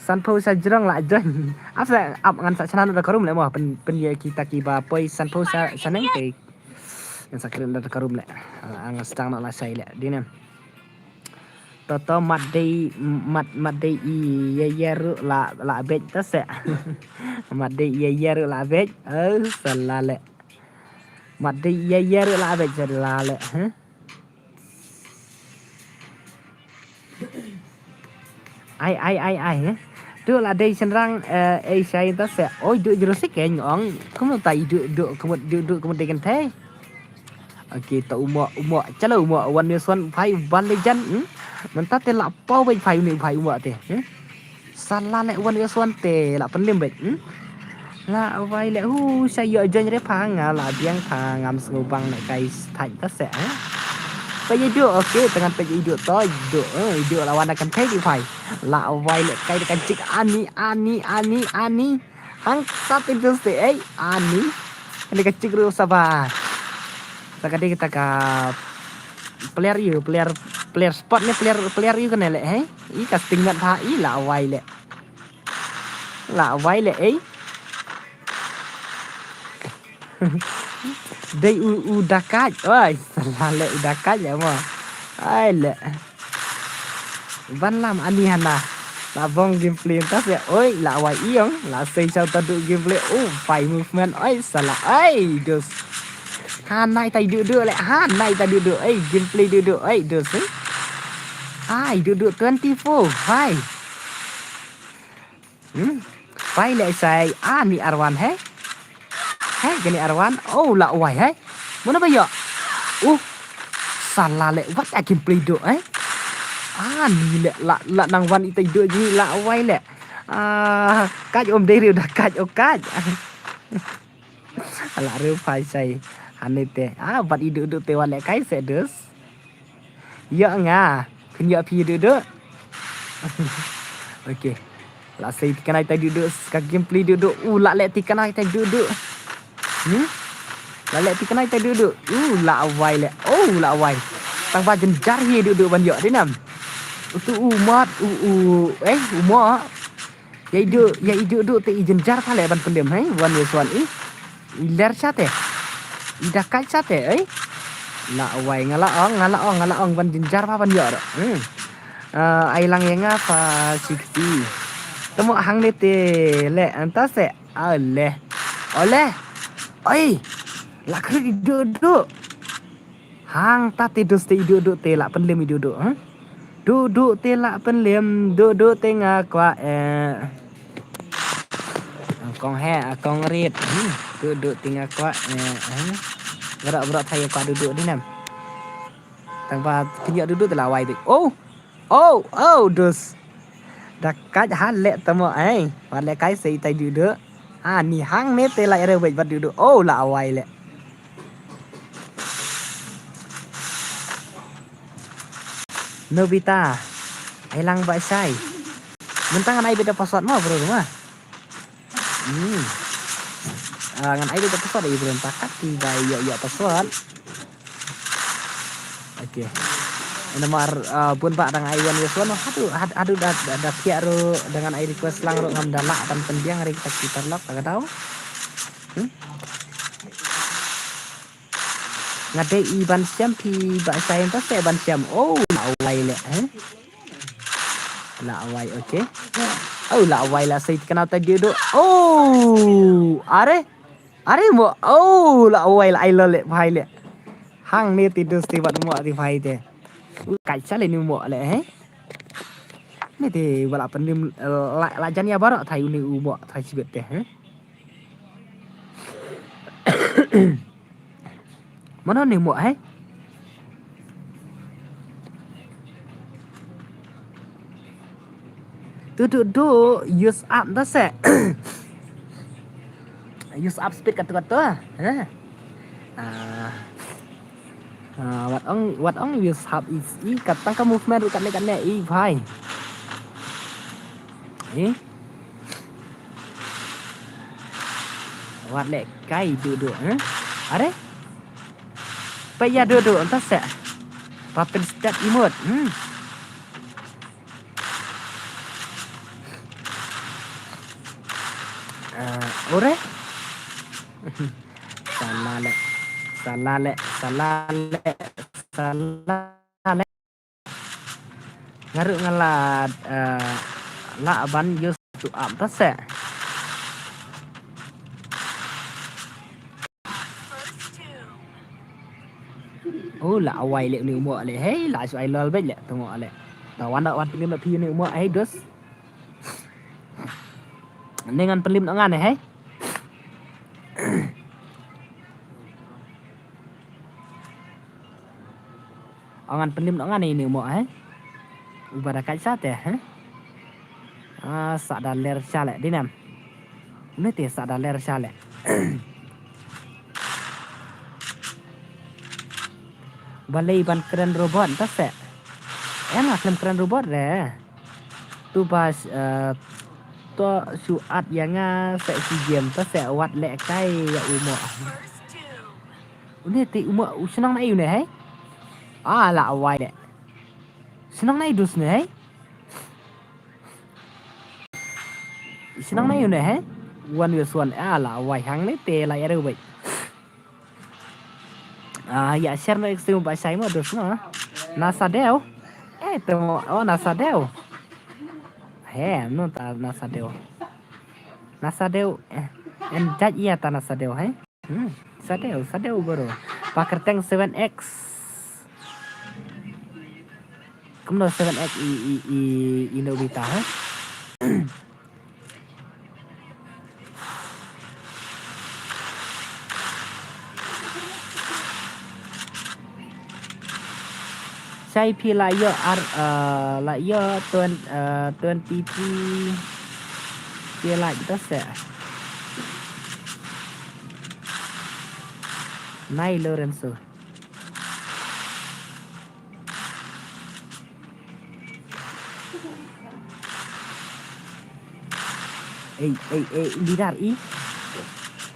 Sanphew sa jrong la join. Ap sa, ap ngan sa channel da karum le mo. Pyn, pyn ïa kita kiba poi sanphew sa channel te. Ngan sa kren da karum le. Ah, ngan stang na la sai le. Dinem. Toto mat dei, mat, mat dei i ya ya ru la, la bej ta se. Mat dei i ya ya ru la bej. Eh, salah le. Mat dei i ya ya ru la bej salah le. Huh? Ai, ai, ai, ai, eh. Tu la dei senrang, eh, eh, shai ta se. Oi, du jero se ken ong. Kamu ta i du, du, kamu, du, du, kamu dei kan te. Okay, ta umo, umo. Chalo umo, one versus one, phai ban le jan. Hmm? Mynta te la pau bej phai uni phai umo te. Hmm? Salah le one versus one te, la pynlem bej. Hmm? La wai le, hu, sa yo jan re pha nga, la biang pha ngam sngew bang le kai thai ta se, eh. Pa ye du, okay, tangan pa ye du to, du, eh, du la wan kan kai di phai. La wai le kai de kan chik ani, ani, ani, ani. Hang sat itu se, eh, ani. Ini ka chik ru saba. Sa ka dei kita ka player yu, player, player spot ne, player, player yu kane le, eh. I ka sting ngat ha, i la wai le. La wai le, eh. Dei u, u dakat. Oi, salah le u dakat ya mo. Ai le. Ban lam ani hana. La bong gameplay ta se. Oi, la wai iong. La sei chau ta du gameplay. Oh, phai movement. Oi, salah. Ai, dus. Ha nai tai du du le. Ha nai tai du du. Ai, gameplay du du. Ai, dus. Eh. Ai, du du twenty-four. Phai. Hmm? Phai le sai ani arwan he. He, kani arwan. Oh, la wai he. Mano ba yo? Uh. Salah le, wat a gameplay do, eh? Ani le, la, la nang wan ita do ji, la wai le. Ah, kaj om dei riu da kaj, oh kaj. La riu phai sai. Hane te. Ah, bat i du du te wan le kai se dus. Ïa nga. Phin ïa phi duh duh. Okay. La sei tikanai tai duh duh, ka gameplay duh duh. U la leh tikanai tai duh duh. Hmm? La leh tikanai tai duh duh. U la wai leh. Oh, la wai. Tang ba jynjar hi duh duh ban ïoh dei nam. Utu u mat u u eh u mo. Ïa i duh, ïa i duh duh te i jynjar pha leh ban pyndem, hei, wan wei swan i. I ler sha te. I da kait sha te, ei. La wai nga la ong, nga la ong, nga la ong ban jynjar pha ban ïoh. Hmm. Ah, ai lang ïa nga pha sixty. Tamo hangne te leh anta se. Aleh. Oleh. Oi. La khrit i duh duh. Hangta te dus te i duh duh te la pynlem i duh duh, ha? Duh duh te la pynlem, duh duh te nga kwah, eh. Kong he, kong rit. Hmm, duh duh te nga kwah, eh, eh. Bro, bro, thai kwah duh duh di nam. Tang ba pynïoh duh duh te la wai duh. Oh! Oh, oh, dus. Da kait ha leh tamo ai. Wat leh kai sei tai duh duh. Ha ni hangne te la ere wei bat duh duh. Oh, la wai leh. Nobita. Ai lang ba sai. Mynta ngan ai bit da password mo bro ma. Hmm. Ah, ngan ai da password ai bro, takat ki ba ïa ïa password. Okay. Namar, ah, bun ba dang ai wan wan haduh haduh da da da pia ru dengan ai request lang ru ngam da lah ban pynbiang ri kita kita lok ka dau. Hmm? Nga dei i ban siam phi ba sai enta se ban siam. Oh, la wai le, eh? La wai, okay. Oh, la wai la sai kana ta diu do. Oh, are. Are mo. Oh, la wai la ai lo le, phai le. Hang ne ti dus ti bat mo ti phai te. Kai sa le ni mo le, eh? Ni ti wala penim la la jan ya barok thai uni u mo thai sibet te, eh? Mano ni mo, eh? Tu tu tu use up da se. Use up speed katu katu, eh? Ah. Ah, wat ong, wat ong use up is i kat tang ka movement ru kat ne kat ne i bhai. Eh? Wat leh kai duh duh, eh? Are? Pa ïa duh duh anta se. Pa pyn step imut. Hmm. Eh, ore? Salah leh. Salah leh. Salah leh. Salah leh. Haru nga la, eh, la ban use to up ta se. Oh, la wai le ni mo le. Hei, la shu ai lol bej le tu mo le. Ta wan da wan pynlim na phi ni mo, hei, dos. Ni ngan pynlim na ngan, hei. Ngan pynlim na ngan ni mo, hei. Uba da kai sa te, hei. Ah, sa da ler sa le, di nam. Ni te sa da ler sa le. Balei ban kren robot ta se. Em nga kren kren robot re. Tu bas, eh, to shu at ya nga se si game ta se wat le kai ya umo. Une te umo u senang na une, hei. Ah, la wai de. Senang na dus ne, hei. Senang na une, hei. One versus one. Ah, la wai hang ne te la ya re bai. Ah, ya share no extreme ba shai mo dos no. Na sa deu. Eh, te mo, oh, na sa deu. He, no ta na sa deu. Na sa deu. Eh, en judge ya ta na sa deu, hei. Hmm, sa deu, sa deu baru. Pakerteng seven X. Kumno seven X i, i, i, i no bita, hei. Sai phi la ïoh ar, eh, la ïoh twen-, eh, twenty three phi la ïoh se. Nai Lorenzo. Ei, ei, ei, leader i.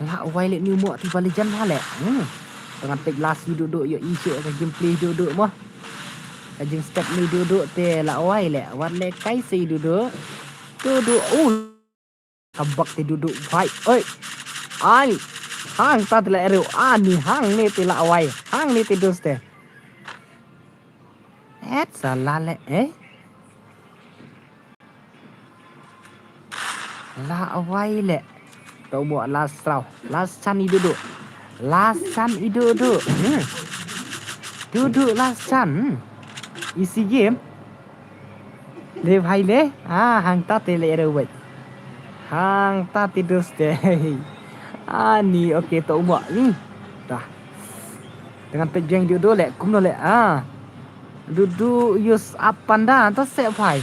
La wai le ni mo ti balijan ha le. Hmm. Tangan pek las i dudu yo i se ka gameplay dudu mo. Ka jing step ni dudu te la wai le. Wat le kai se dudu. Dudu, uh. Ka bak te dudu bhai. Oi. Ai. Hang ta te la eru. Ani hang ni te la wai. Hang ni te dus te. Et sa la le, eh? La wai le. To mo last round. Last chance i dudu. Last chance i dudu. Hmm. Dudu last chance. Hmm. Easy game. Le bhai le. Ah, hang ta te le eru wai. Hang ta te dus te. Ani, okay, to mo ni. Dah. Dengan pejeng dudu le, kumno le, ah. Dudu use up panda, ta se bhai.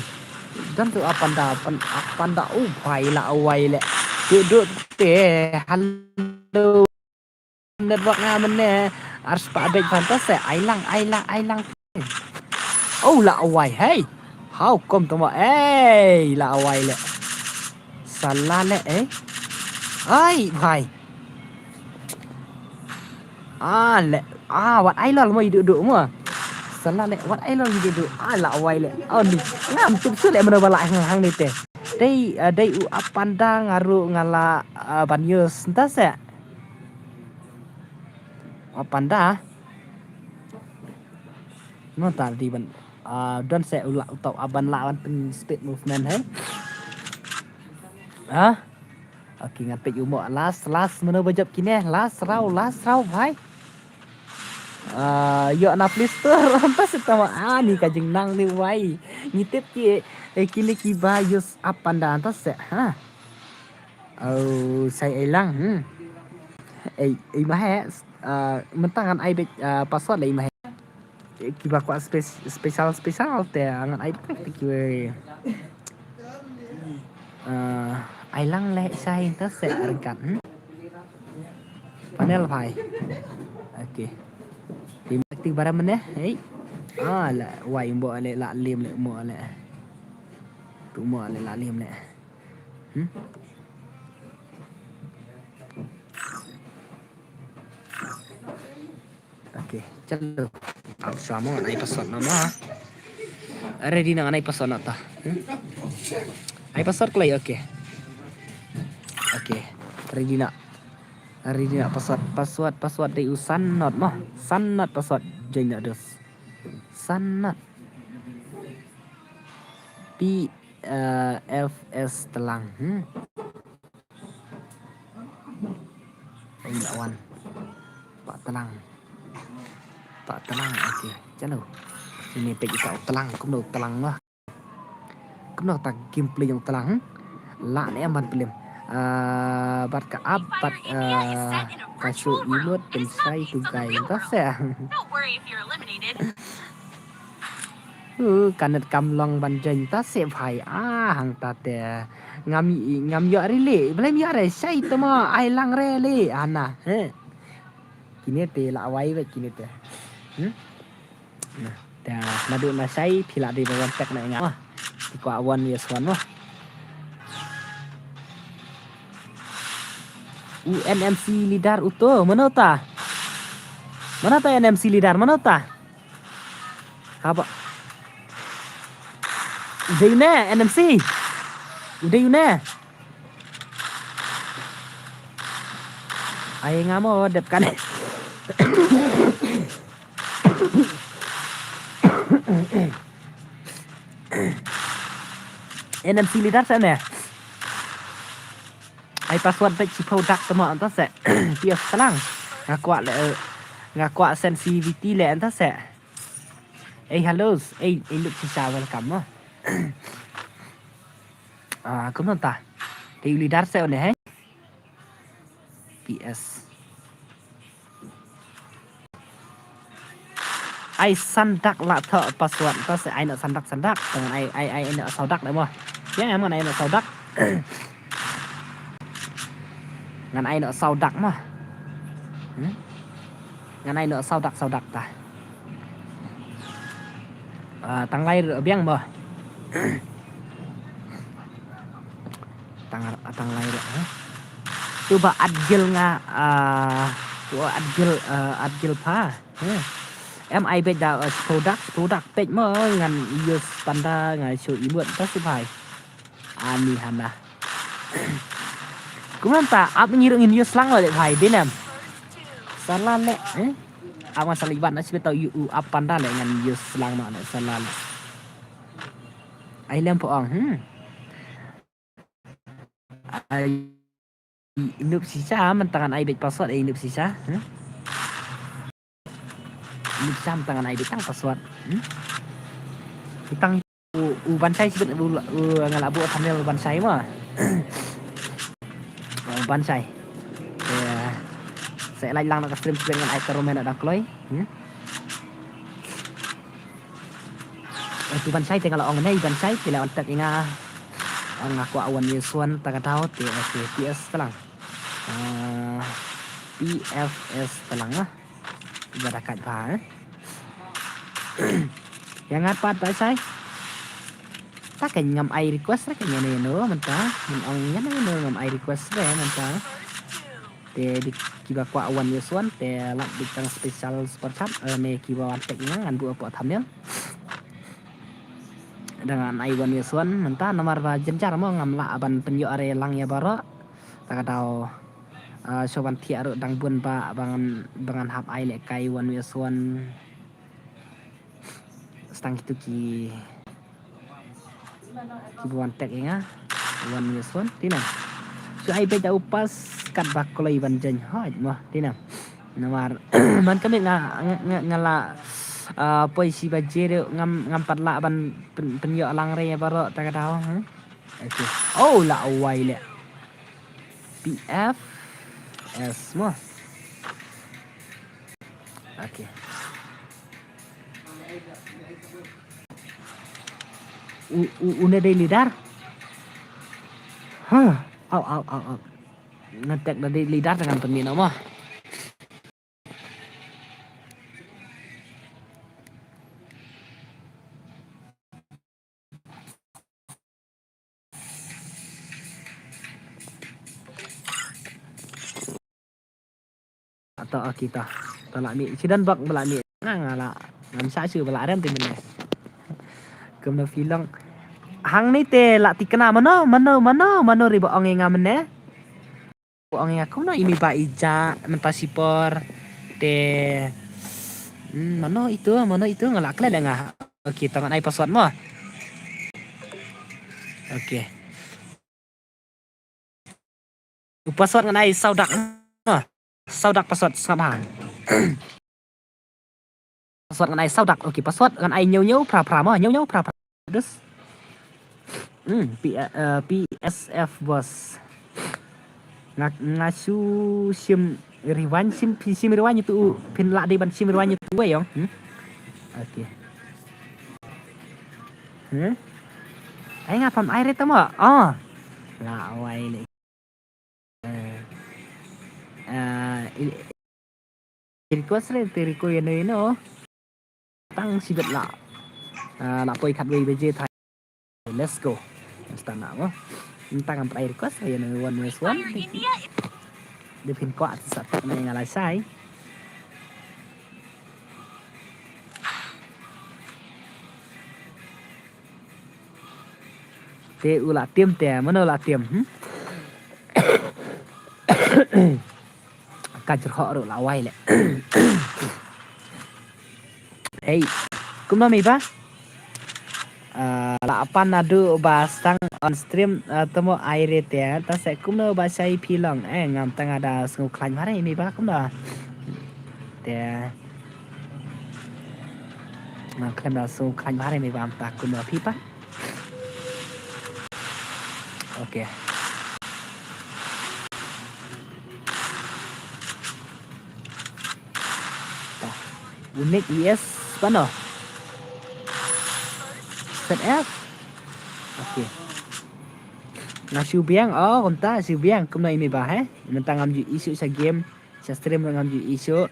Dan tu up panda, pan-, up panda, oh bhai la wai le. Dudu te, hello. Network nga mene, ars pa bej panda se, ai lang, ai lang, ai lang. Oh, la wai, hey. How come tama, hey, la wai le. Salah le, eh. Ai, bhai. Ah, le. Ah, wat ai lol mo i dudu mo. Salah le, wat ai lol i dudu. Ah, la wai le. Oh, ni. Ngam tip su le mano bala hang hang ni te. Dei, ah, dei u up panda nga ruh nga la, ah, ban use. Ntah se. Up panda. No ta di ban. Ah, don se u la u tau, ah, ban la ban pyn speed movement, he. Ah. Okay, ngan peit u mo last, last, mano ba jop kine, last round, last round, bhai. Ah, ïoh na Play Store, ym pat shu tama, ah, ni ka jingnang ni, bhai. Ngi tip ki, eh, kine kiba use up panda, ym pat shu, ha. Oh, sai ai lang, hmm. Ei, ei ma he, ah, mynta ngan ai beit, ah, password lei ma he. Kiba kwah spe-, special, special te ngan ai pack te kiwei. Ah, ai lang leh shai te se arkat, hmm? Panel bhai. Okay. Tim aktif barang mana? Hei. Ah, la wai mbo le la lim le mo le. Tu mo le la lim le. Hmm? Okay, chalo. Aw, sa mo, ngan ai password na mo. Ready na, ngan ai password na ta. Hmm? Ai password kloi, okay. Okay, ready na. Ready na password, password, password dei u san not mo. San not password, join na dos. San not. P, eh, F S Tlang. Hmm. Oi, la wan. Pa Tlang. Pa Tlang, okay. Chalo. Ini pek kita Tlang, kumno Tlang lah. Kumno ta gameplay jong Tlang. Hmm? Lah ne em ban film. Ah, bat ka up, bat, ah, ka show emote, pynshai tu guy. Ta se. Don't worry if you're eliminated. Uh, kanet kam long ban join ta se bhai. Ah, hangta te. Ngam i, ngam ïoh re le. Blem ïoh re, shai te ma, ai lang re le. Ana, he. Kine te la wai bad kine te. Hmm? Nah, te naduh na shai, phi la dei ba wan tek na nga. Wah, ti kwah wan yes wan wah. U N M C leader uto, mano ta? Mano ta N M C leader, mano ta? Haba. U dei une, N M C. U dei une. Ai nga mo dep kane. N M C leader sa ne. Ai password bad shiphew dak tama anta se. P S Tlang. Nga kwah le, eh, nga kwah sensitivity le anta se. Ei, hello. Ei, ei, look shisha, welcome mo. Ah, kumno ta? Te u leader se one he. P S. Ai san dak la thoh password ta se ai noh san dak san dak. Tang ai, ai, ai noh saw dak le mo. Ya, em ngan ai noh saw dak. Ngan ai noh saw dak mo. Hmm? Ngan ai noh saw dak saw dak ta. Ah, tang lai ruh biang mo. Tang, tang lai ruh, ha? Cuba add guild nga, ah, cuba add guild, ah, add guild pha. Ha. Em ai bad da, ah, product, product page mo ngan use panda ngan show emote ta sibhai. Ani hana. Kumno ta ap ngi ruh ngin use lang le bhai dei ne em. Salah le, eh? Ap ngan salah ibat na sibet tau yu u ap panda le ngan use lang na le salah le. Ai lem po ong, hmm. Ai nup sisa, mynta ngan ai bad password, ai nup sisa, hmm. Nup sisa mynta ngan ai bad tang password, hmm. Tang u, u ban shai sibet u, u nga la buh thumbnail u ban shai ma. U ban shai. Ya. Sa lai lang na ka stream sibet ngan ai ka rumen dang kloi, hmm. Eh, tu ban shai te nga la ong ne, ban shai te la ong tak inga. Ong nga kwah wan ye suan ta ka dau te, okay, P S Tlang. Ah, P F S Tlang ah. Ba da kat ba, eh. Ya ngat pat ba shai. Ta ka ngam ai request ra ka ngam no mynta. Ngam ong ngam no ngam ai request ra mynta. Te di kiba kwah wan ye suan te lak di tang special super chat, eh, ne kiba wan tek nga ngan buh hapoh thumbnail. Da ngan ai wan ye suan mynta namar ba jynjar mo ngam lah ban pynïoh re lang ïa baroh. Ta ka dau, eh, shu ban thiah ruh dang bun ba ba ngan, ba ngan hap ai lehkai wan ye suan. Stang kitu ki Kiba wan tek ïa nga. Wan ye suan, tina. Shu ai bad da u pass kat ba kloi ban join hoi mo, tina. Namar man ka miet nga, nga, nga, nga la, ah, poi shi baje ruh ngam, ngam pat lah ban pyn, pynïoh lang re baroh ta ka dau, hmm? Okay. Oh, la wai le. P F S mo. Okay. U, u, une dei leader. Ha, au, au, au, au. Ngan tek da dei leader te ngan pynmih noh mo. Ato, ah, kita. Ta lah mih. Sidan bak ba lah mih. Nga, nga lah. Ngam sa shu ba lah rem te mynne. Kumno phi long. Hangne te lah thikna mano, mano, mano, mano ri ba ong ïa nga mynne. Ong ïa kumno imi ba ija mynta shipor. Te, hmm, mano itu, mano itu nga lah klet ïa nga. Okay, to ngan ai password mo. Okay. U password ngan ai saw dak. Ha. Saw dak password sngap ha. Password ngan ai saw dak. Okay, password ngan ai hynñiew hynñiew phra phra mo, hynñiew hynñiew phra phra. Terus. Hmm, P, eh, P S F boss. Nga, nga shu shim rewind, shim, shim rewind ïa utu u, phin lah dei ban shim rewind ïa utu u, eh, ong. Hmm? Okay. Hmm? Ai nga pam ai re tamo. Oh. Lah wai le. Eh, eh, i-, i request re, te request ïa no ïa no. Tang shibit lah. Ah, lah poi khatwei baje thai. Let's go. Start na mo. Tang ngam pat ai request ïa no one versus one. Dei phin kwah sa tak na nga lashai. Te u la tiam te, mano la tiam, hmm? Ka jyrhoh ruh la wai le. Hey, kumno mi ba? Ah, la pan naduh ba stang on stream, ah, tamo ai re te, ta se kumno ba shai phi long, eh, ngam tang ada sngew khlaiñ mare mi ba kumno. Te. Ngam khlem da sngew khlaiñ mare mi ba am ta kumno phi ba. Okay. Unique yes pano. Z F. Okay. Nga shu biang, oh, kumta shu biang, kumno imi ba, he? Mynta ngam ju issue sa game, sa stream ngam ju issue.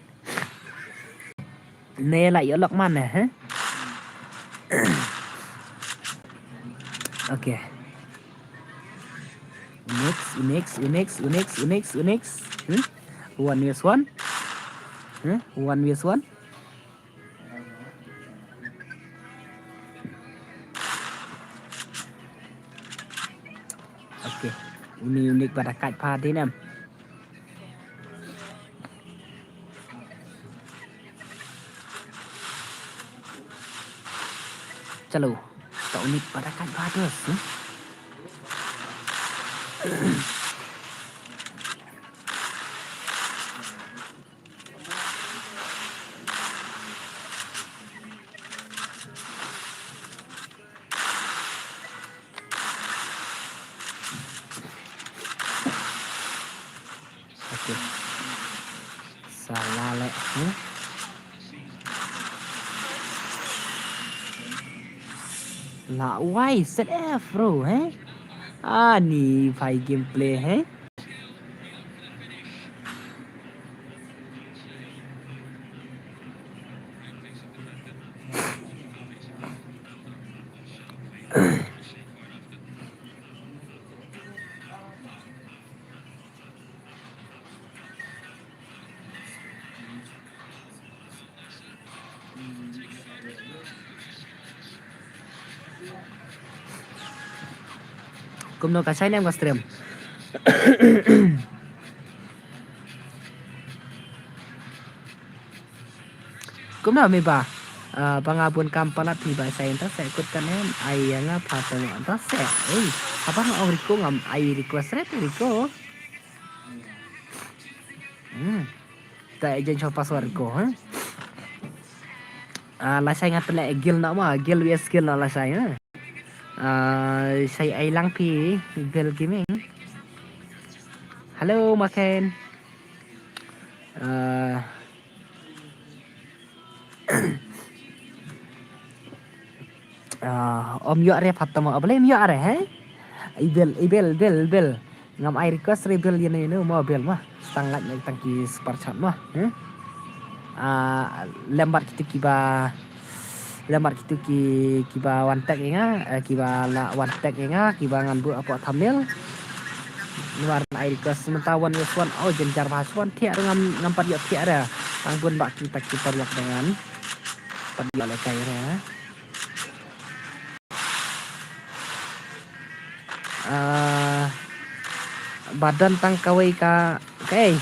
Ne la ïoh lok man ne, he? Okay. Unix, Unix, Unix, Unix, Unix, Unix. Hmm? One vs one. Hmm? One vs one. Okay. Uni Unix ba da kait pha dei ne em. Chalo, ta Unix ba da kait bha dos, hmm? Okay. Salah leh, hmm? La wai Z F bro, he? Ani phai gameplay, he? Kumno ka shai ne em ka stream? Kumno mi ba? Ah, ba nga bun kam palat phi ba shai ynta se kut kan em ai ïa nga pha tong ynta se. Ei, haba nga ong Rico ngam ai request re Rico. Hmm. Ta agent show password ko, ha? Ah, lashai nga pynleh guild noh ma, guild vs guild noh lashai, ha? Ah, shai ai lang phi, guild gaming. Hello, Maken. Ah, Ah, om ïoh re phatom, ah, balei ym ïoh re, he? Ibel, ibel, ibel, ibel. Ngam ai request re ibel ïa no ïa no mo ibel ma. Stang lait na tang ki super chat ma, he? Ah, lem bad kitu kiba, lem bad kitu ki, kiba wan tag ïa nga, eh, kiba la wan tag ïa nga, kiba ngan buh hapoh thumbnail. Ngan ai request mynta one vs one, oh, jynjar bha shuwa thiah re ngam, ngam pat ïoh thiah re. Tang bun bad kita ki paralok ba ngan pat ïoh lehkai re, ha. Ah, ba don tang kawei ka, kei.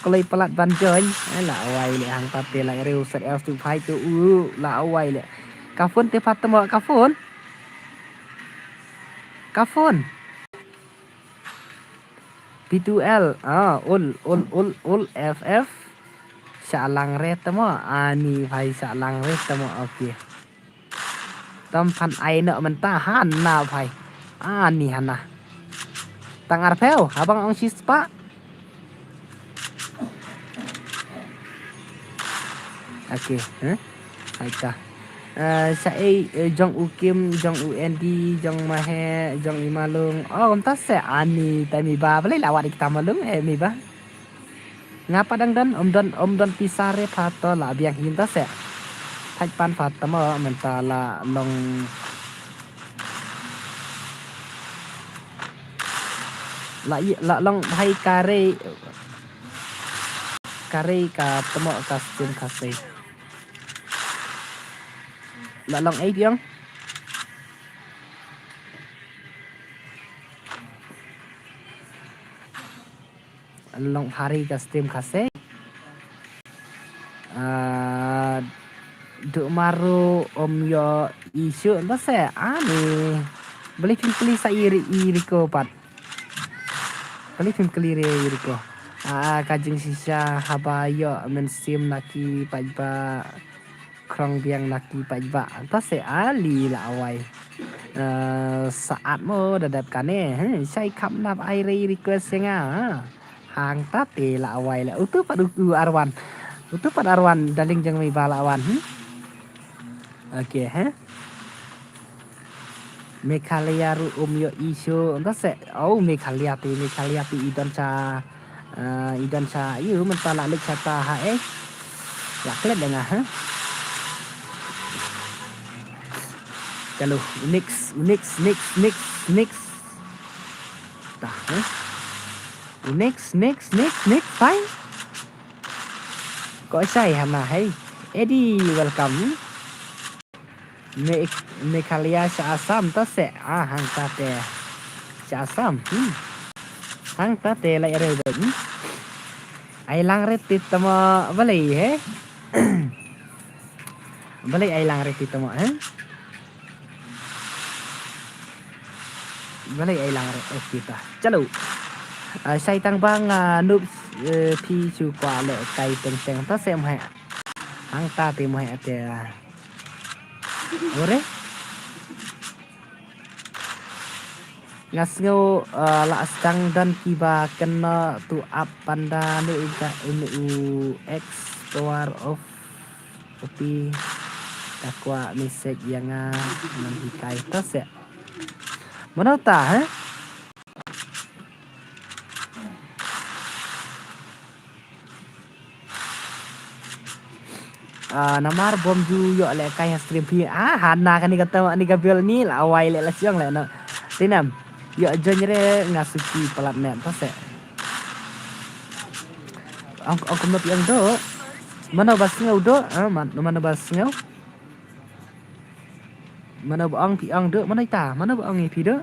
Kloi palat ban join. Eh, la wai leh hangta te la reu set el tu phai tu u, la wai leh. Ka phone te phatom ka phone. Ka phone. P two L. Ah, ul, ul, ul, ul, F F. Sha lang re tamo. Ani bhai sha lang re tamo. Okay. Tam phan ai noh mynta hana bhai. Ani hana. Tang arphew, haba nga ong shispah. Okay, eh? Hai ka. Eh, sa ei, eh, jong u Kim, jong u Andy, jong Mahe, jong i Malung. Oh, mynta se ani ta mi ba. Balei la wad kita Malung, eh, mi ba. Nga pat dang don, ym don, ym don pisa re pha to la biang hi mynta se. Thait pan pha tamo mynta la long. La i-, la long bhai kare. Kare ka tamo ka stin ka sei. La long ei biang. Long hari ka stream ka sei. Ah, du maru ym ïoh issue nta se ani. Beli phim kli sa iri iri ko pat. Beli phim kli re iri ko. Ah, ka jingshisha haba ïoh mynsiem na ki paidbah. Krong biang na ki paidbah. Nta se ali la awai. Eh, saat mo da dep kane. He, sai kham nap ai rei request ïa nga. Ha. Hangta te la awai la. Utu pat u, u Arwan. Utu pat Arwan darling jong mi ba la wan. Hmm? Okay, he. Meghalaya ruh um ïoh issue. Nta se, oh, Meghalaya te, Meghalaya te i don cha, ah, i don cha, yu mynta la lek cha ta ha, eh. La klet dang ah, ha. Chalo, next, next, next, next, next. Ta, ha. Next, next, next, next, fine. Ko sai hana, hey. Eddie, welcome. Me, Meghalaya sha Assam ta se, ah, hangta te. Sha Assam, hmm. Hangta te la ere ba, hmm. Ai lang re ti tamo balei, he? Balei ai lang re ti tamo, he? Balei ai lang re, okay ta. Chalo. Ah, sai tang bang, ah, nup, eh, phi chu kwa le kai teng teng ta se mai. Hangta te mai te. Ore? Nga sngew, uh, la sdang don kiba kynnoh to ap panda ne u ka ne u ex power of kopi ka kwah message ïa nga ngan hikai to se. Mano ta, ha? Ah, namar bym ju ïoh lehkai ha stream phi. Ah, hana kane kata kane ka bel ni la wai leh la siang leh na. Tinam. Ïoh join re nga suki palat net ta se. Ong ong kumno phi ong do. Mano ba sngew do? Ah, man-, mano ba sngew? Mano ba ong phi ong do? Mano ita? Mano ba ong ïa phi do?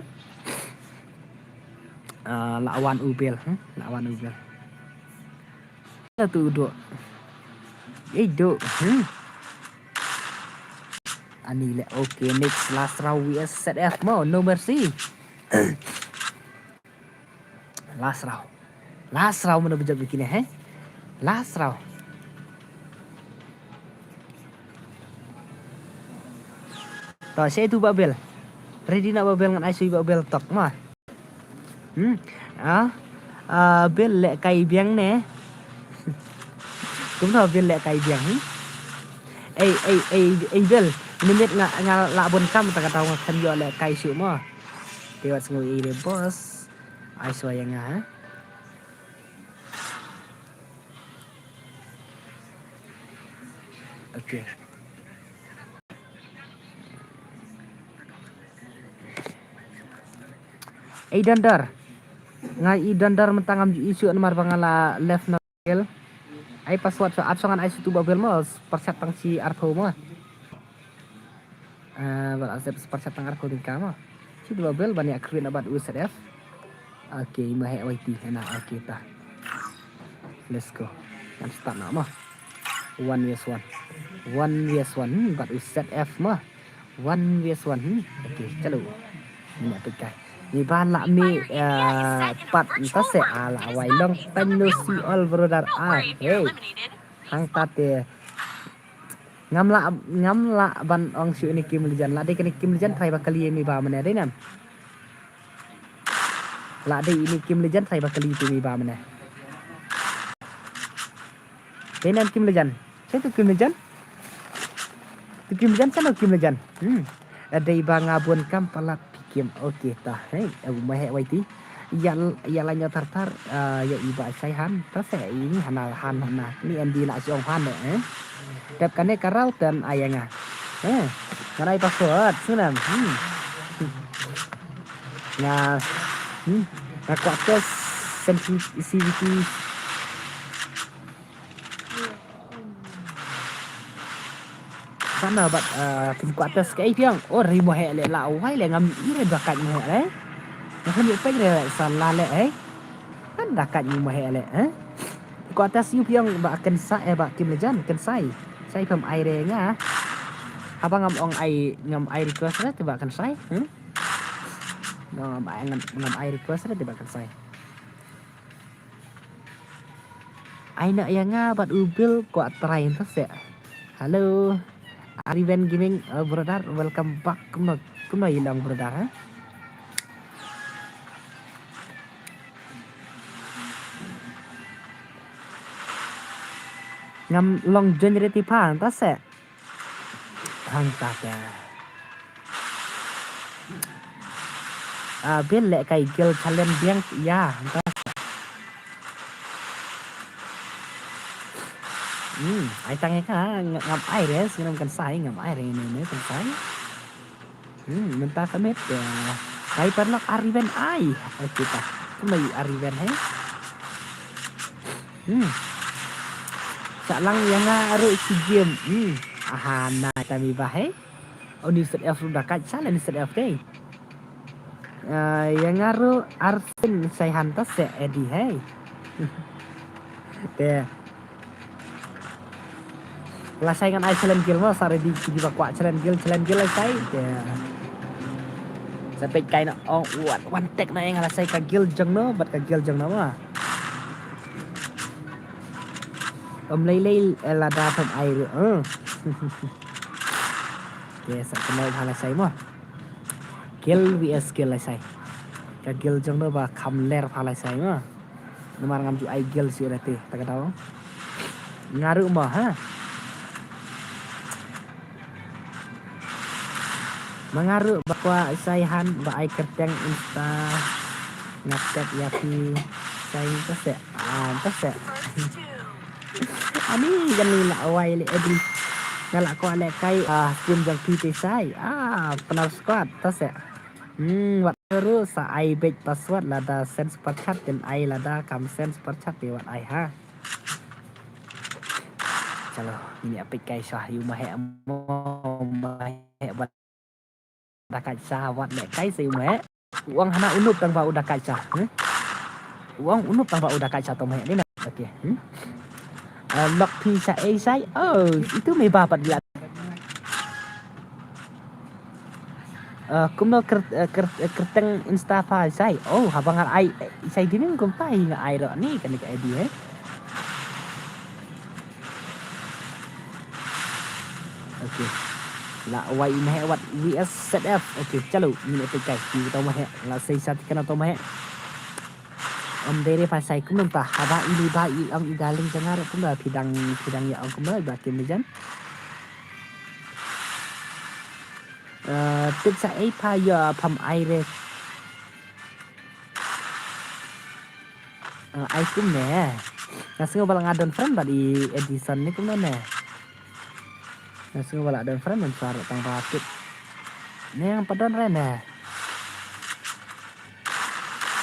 Ah, la wan u bel, hmm? La wan u bel. La tu duk. Eh, duk. Hmm. Ani le, okay, next last round V S Z F mo, no mercy. Last round. Last round mano bejap bikin he. Last round. To, sha tu ba bel. Ready na ba bel ngan ai sha ba bel tok ma. Hmm. Ah. Ah, bel leh kai biang ne. Kumno bel leh kai biang, hmm? Ei, ei, ei, ei, bel. Minit nga, nga lah bun kam ta kata nga khan ïoh leh kai shu mo. Te wat sngew ei re boss. Ai swa ïa nga, ha. Okay. Ei dondor. Nga i dondor mynta ngam ju issue namar ba nga la left na bel. Ai password so ap so ngan ai sha tu ba bel mo, pyrshah tang shi arphew mo. Ah, bad accept pyrshah tang arphew tyngka mo. Shi tu ba bel ban ïa create na bad U S F. Okay, ma he wai ti hena, okay ta. Let's go. Ngan start na mo. One V S one. One V S one, hmm, bad U S F mo. One V S one, hmm. Okay, chalo. Ni ap kai. Ni ba la mi, eh, pat nta se a la wai long time no see all brother a. Hey. Hang ta te. Ngam la, ngam la ban ong shu ini Kim Lijan. La dei kani Kim Lijan trai ba kali mi ba mane dei nan. La dei ini Kim Lijan trai ba kali tu mi ba mane. Dei nan Kim Lijan. Siapa tu Kim Lijan? Tu Kim Lijan, siapa Kim Lijan? Hmm. Ada iba ngabun kam palat pikim. Okey tah. Hei, aku mahek waiti. Ya, ya lanyo tar tar, eh, ya iba Saihan. Tase ini hana han hana. Ni Andy la siong han eh. Tep kane karau tan ayanga. Eh, nganai password sunam. Hmm. Nga, hmm. Nga kuat tes sensitivity. Sana bat, eh, pynkwah test ka ei piang. Oh, ri mo heh le la wai le ngam ire dakat mo heh le. Ngam ire pek le sa la le eh. Kan dakat mo heh le eh. Kwah test yu piang ba ken sa eh ba Kim Lijan ken sai. Sai pam ai re nga. Haba ngam ong ai ngam ai request re te ba ken sai. Hmm? Ngam ai ngam, ngam ai request re te ba ken sai. Ai na ya nga bat u bil kwah try nta se. Hello. Ariven Gaming, uh, brother, welcome back. Kumno, kumno ilong brother, ha? Ngam long generative pa nta se. Hangta ka. Ah, bil le kai gil challenge biang ya. Hangta. Hmm, ai tang ka ngam ai res ngam kan sai ngam ai re ne ne kan sai. Hmm, mynta ka met ya. Kai parlok Ariven ai. Okey ta. Kumai Ariven hai. Hmm. Sa lang ya nga ru si game. Hmm. Aha na tami ba hai. Oh ni set F ru dakat sa la ni set F dei. Ah, ya nga ru Arsin sai hanta se Eddie hai. Te. La sai ngan ai challenge gil mo sa ready ki ba kwah challenge gil challenge gil la sai. Te. Sa pek kai na ong wan tek na ya nga la sai ka gil jong no bat ka gil jong no ma. Om lei lei lada thom ai ru. Ke sa kemau pha la sai mo. Gil V S gil la sai. Ka gil jong no ba kham ler pha la sai mo. Namar ngam ju ai gil si rete ta ka dau. Ngaru mo ha. Mangaru ba kwa sai han ba ai kerteng insta. Ngatek ya pi sai ta se. Ah, ta se. Ani kan ni la wai le Eddie. Nga la ko le kai ah stream jong P T sai. Ah, penal squad ta se. Hmm, wat ru sa ai bej password lada send super chat din ai lada kam send super chat di wat ai ha. Chalo, ini apik kai sah yu mahek mo mahek wat. Dakat sha wat le kai se mo. Wang hana unup tang ba u dakat sha. Hmm? Wang unup tang ba u dakat sha to mo ni na. Okey. Hmm? Uh, lok pi sha ei sai. Oh, itu me ba pat dia. Uh, kumno ker, uh, ker, uh, kerteng insta pha sai. Oh, haba ngar ai sai dini kum pa hi nga ai ro ni kan ka Eddie eh. Okey. La wai meh wat V S Z F. Okey, chalo. Ni ne kai. Ni to meh. La sei sat kana to meh. Om dere pa sai kumno ta. Haba ini ba i ang i daling jangar kumno pidang pidang ya ang kumno ba kim jan. Eh, tip sa ei pa ya pam ai re. Ah, ai kumne. Nga sngew ba la nga don friend bad i Edison ni kumno ne. Nga sngew ba la don friend ban sar tang ba tip. Ne ngam pat don re ne.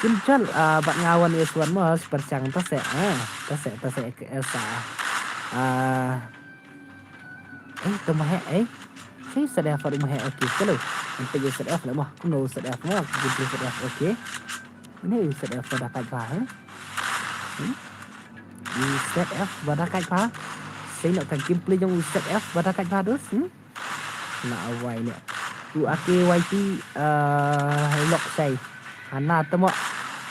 Kim chal, ah, bad nga wan S one mo super chang ta se, ah, ta se, ta se ke esa. Ah, eh, to mahe, eh. Sei set F ru mahe, okey, chalo. Ante je set F le mo, kumno set F mo, kumno set F, okey. Ini u set F pada kat ba, eh? Hmm? U set F pada kat ba. Sei nok kan gameplay jong u set F pada kat ba dus, hmm? Na awai ne. U ake Y T, eh, lok sei. Hana tamo.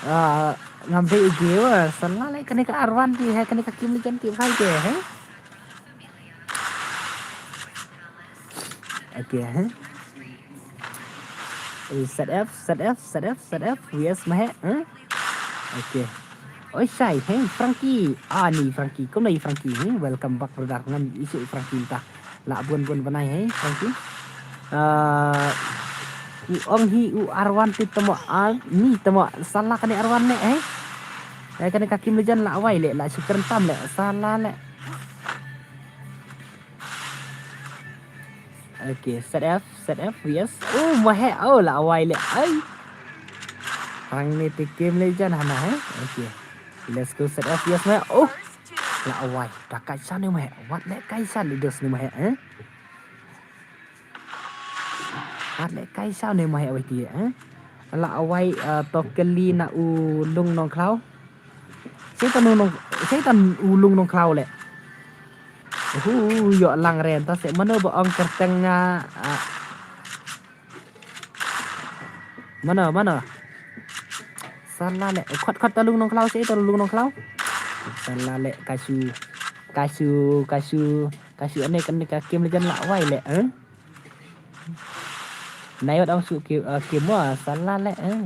Ah, ngam dei ige wa. Salah leh kane ka Arwan ti he, kane ka Kim Legend ti bhai ke he. Okay, he. Eh, Z F, Z F, Z F, Z F, V S Mahek, eh? Okay. Oi shai, hey Frankie. Ah, ni Frankie. Kumno i Frankie, hey? Welcome back brother. Ngan issue Frankie ta. La bun bun banai, hey Frankie. Ah, u ong hi u Arwan ti tamo al ni tamo salah kane Arwan ne, hey? Eh, kane ka Kim Legend la wai le, la sukren tam le, salah le. Okay, Z F, Z F, V S. Oh, Mahek. Oh, la wai le. Ai. Hangne te Kim Legend hana, he? Okay. Let's go, Z F, V S Mahek. Oh. La wai. Da kai sa ne Mahek. Wat le kai sa ne dos ne Mahek, eh? Wat le kai sa ne Mahek wai ti, eh? La wai, uh, to kali na u Lung Nongkhlaw. Seitan u Nong, seitan u Lung Nongkhlaw le. Hu, yo lang ren ta se mano ba ong kerteng nga, ah. Mano, mano. Salah le. Khot, khot ta Lung Nongkhlaw, seitan u Lung Nongkhlaw. Salah le, kasu. Kasu, kasu. Kasu ane kan ka Kim Legend la wai le, eh? Nai wat ong su Kim, eh, Kim wa, salah le, eh?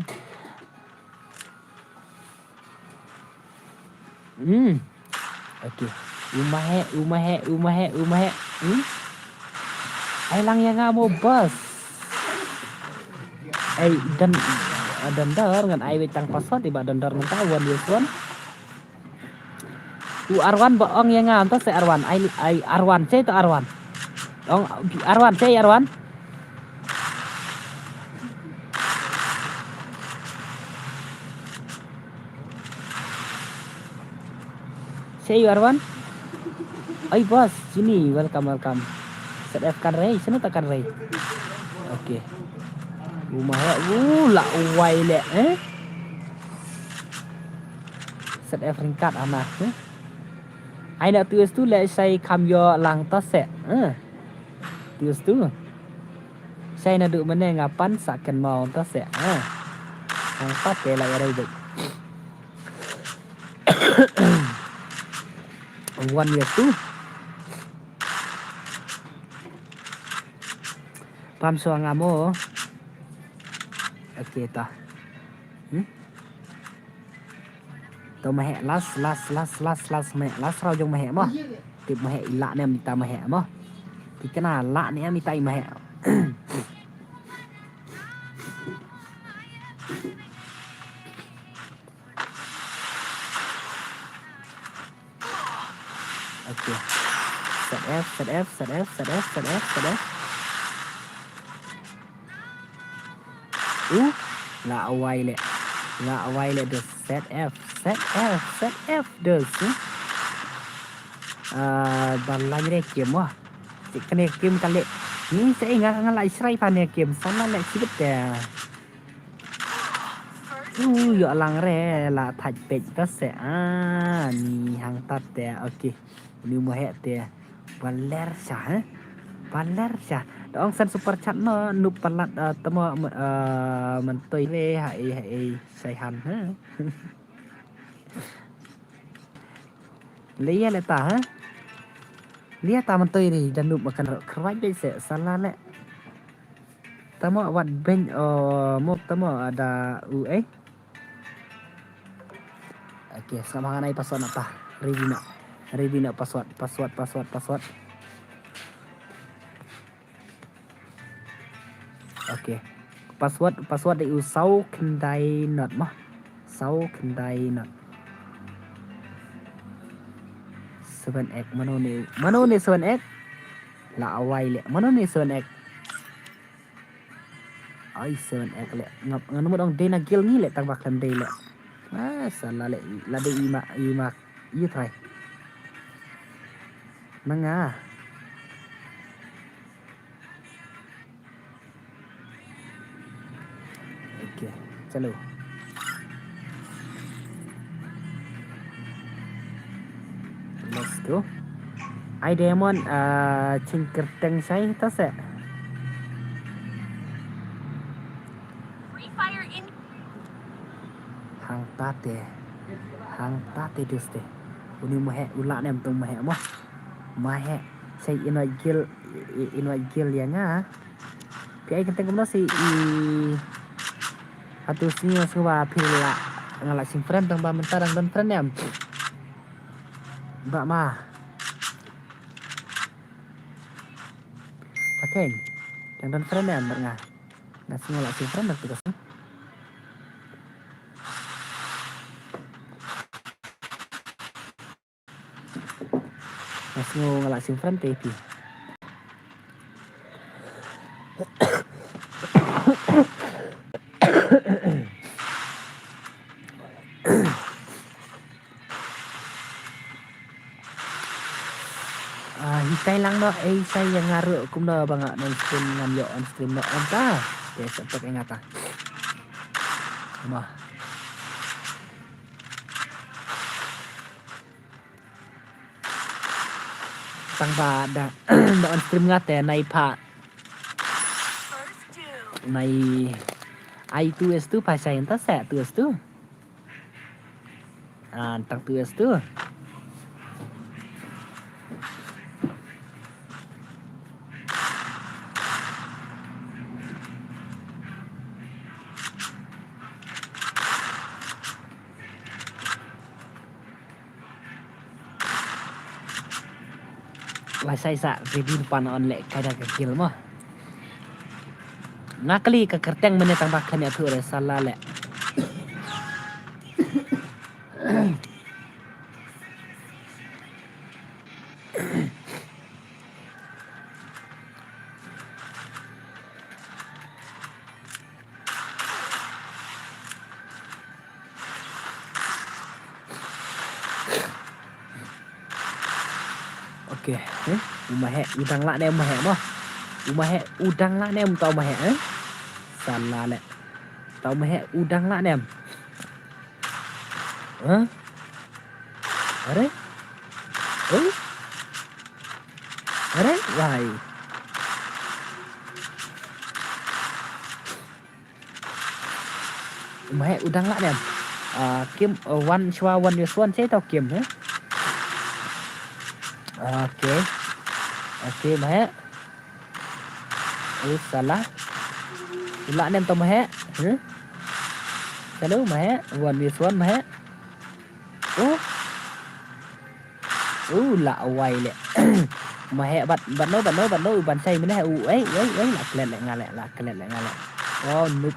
Hmm. Okay. U Mahek, u Mahek, u Mahek, u Mahek. Hmm. Ai lang ïa nga mo boss. Ai dan, dan dar ngan ai wei tang password iba dan dar ngan ta one use one. U Arwan ba ong ïa nga anta se Arwan. Ai, ai Arwan, sei to Arwan. Ong Arwan, sei Arwan. Sei Arwan. Ai boss, sini, welcome, welcome. Z F kan rei, sini ta kan rei. Okay. U Mahek, u la wai le, eh? Z F ringkat ana, eh? Ai na tu tu le sai kam yo lang ta se, eh? Tu tu. Sai na du mene nga pan sa ken mau ta se, eh? Ang pat te la ya rei dek. One year tu. Pam so nga mo. Okay ta. Hmm? To Mahek last, last, last, last, last, Mahek last round jong Mahek mo. Tip Mahek i lah ne em ita Mahek mo. Ti kena lah ne em ita i Mahek. Okay. Z F, Z F, Z F, Z F, Z F, Z F. Uh, la wai le. La wai le de Z F, Z F, Z F de. Ah, ba lain re Kim wa. Ti kane Kim kali. Ni sa inga nga la israi pa ne Kim. Sana le sibet de. U yo lang re la thaj pej ta se. Ah, ni hang tat te. Okay. Ni mo he te. Baler sha, eh? Baler sha. Da ong sen super chat no, nu palat, eh, temo, eh, mentoi re, ha e, ha e, sai han, eh? Leia le ta, eh? Leia ta mentoi re, da nu makan khrwai be se, salah le. Tamo wat beng, oh, mo tamo ada u, eh? Okay, sngap hangne password nata. Ready na. Ready na password, password, password, password. Okay. Password, password dei u saw khyndai not mah. Saw khyndai not. Seven X, mano ne, mano ne seven X? La awai le. Mano ne seven X? Ai, seven X le. Ngap, ngan mut ong dei na guild ngi le, tang ba khlem dei le. Ah, salah le, la dei i ma, i ma, i try. Manga. Okay, chalo. Let's go. Ai diamond, ah, ching kyrteng shai ta se. Free Fire in. Tate. Hangta te dus te. Uni Maheh u lah ne em tang Maheh mo. Maheh. Sai invite guild, i-, invite guild ïa nga. Phi ai kyrteng kumno si i. Hato sngi sngewbha phi lah nga lah sing friend tang ba mynta dang don friend ne em. Ba ma. Pateng. Dang don friend ne em bad nga. Nga sngew lah sing friend bad tu ka sngi. Nga sngew nga lah sing friend te phi. Ah, hikai lang noh, eh, sa ïa nga ruh kumno ba nga on stream ngam ïoh on stream noh ong ta. Te sa tok ïa nga ta. Mo. Tang ba da, da on stream nga te nai pha. Nai ai tu es tu pha sa ïa ta sa tu es tu. Ah, tang tu es tu. Wa sai sa ready pan on leh kai da ka kill mo. Nga kali ka kyrteng mane tang ba khlem ïathuh re sala leh. Okay, eh? U Maheh, u dang lah ne em Maheh mo. U Maheh, u dang lah ne em tau Maheh, eh? Sala leh. Tau Maheh, u dang lah ne em. Huh? Are? Oh? Are? Why? Maheh u dang lah ne em. Ah, Kim, uh, wan shwa wan yus wan che tau Kim, eh? Okay. Okay, Maheh. Oh, sala. U lah ne em tau Maheh. Huh? Hello, Maheh. Wan yus wan Maheh. Oh. U lah wai leh. Maheh bat, bat no, bat no, bat no, u ban sai mynne u, ei, ei, ei, lah klet leh nga leh, lah klet leh nga leh. Oh, noob.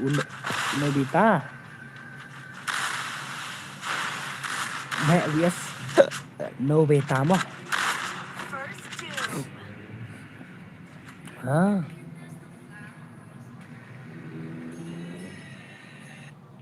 U no, Nobita. Maheh V S Nobita mo. Ha.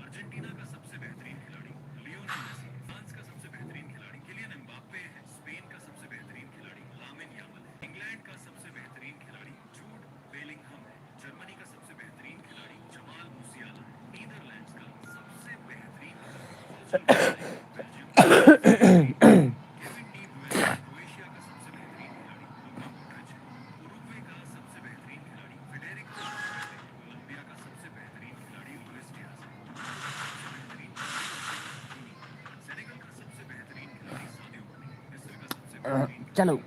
अर्जेंटीना का सबसे बेहतरीन खिलाड़ी लियोनेल मेसी, फ्रांस का सबसे बेहतरीन खिलाड़ी किलियन एम्बाप्पे है, स्पेन का सबसे बेहतरीन खिलाड़ी लामिन यामल है, इंग्लैंड का सबसे बेहतरीन खिलाड़ी जूड बेलिंगहम है, जर्मनी का सबसे बेहतरीन खिलाड़ी जमाल मुसियाला है, नीदरलैंड्स का सबसे बेहतरीन खिलाड़ी वर्जिल वैन डाइक है, बेल्जियम का सबसे बेहतरीन केविन डी ब्रुयने है, क्रोएशिया का सबसे बेहतरीन खिलाड़ी लुका मॉड्रिच है, उरुग्वे का सबसे बेहतरीन खिलाड़ी फेडेरिक वेल्वेर्दे है, कोलंबिया का सबसे बेहतरीन खिलाड़ी लुइस डियाज है, Ah, chalo.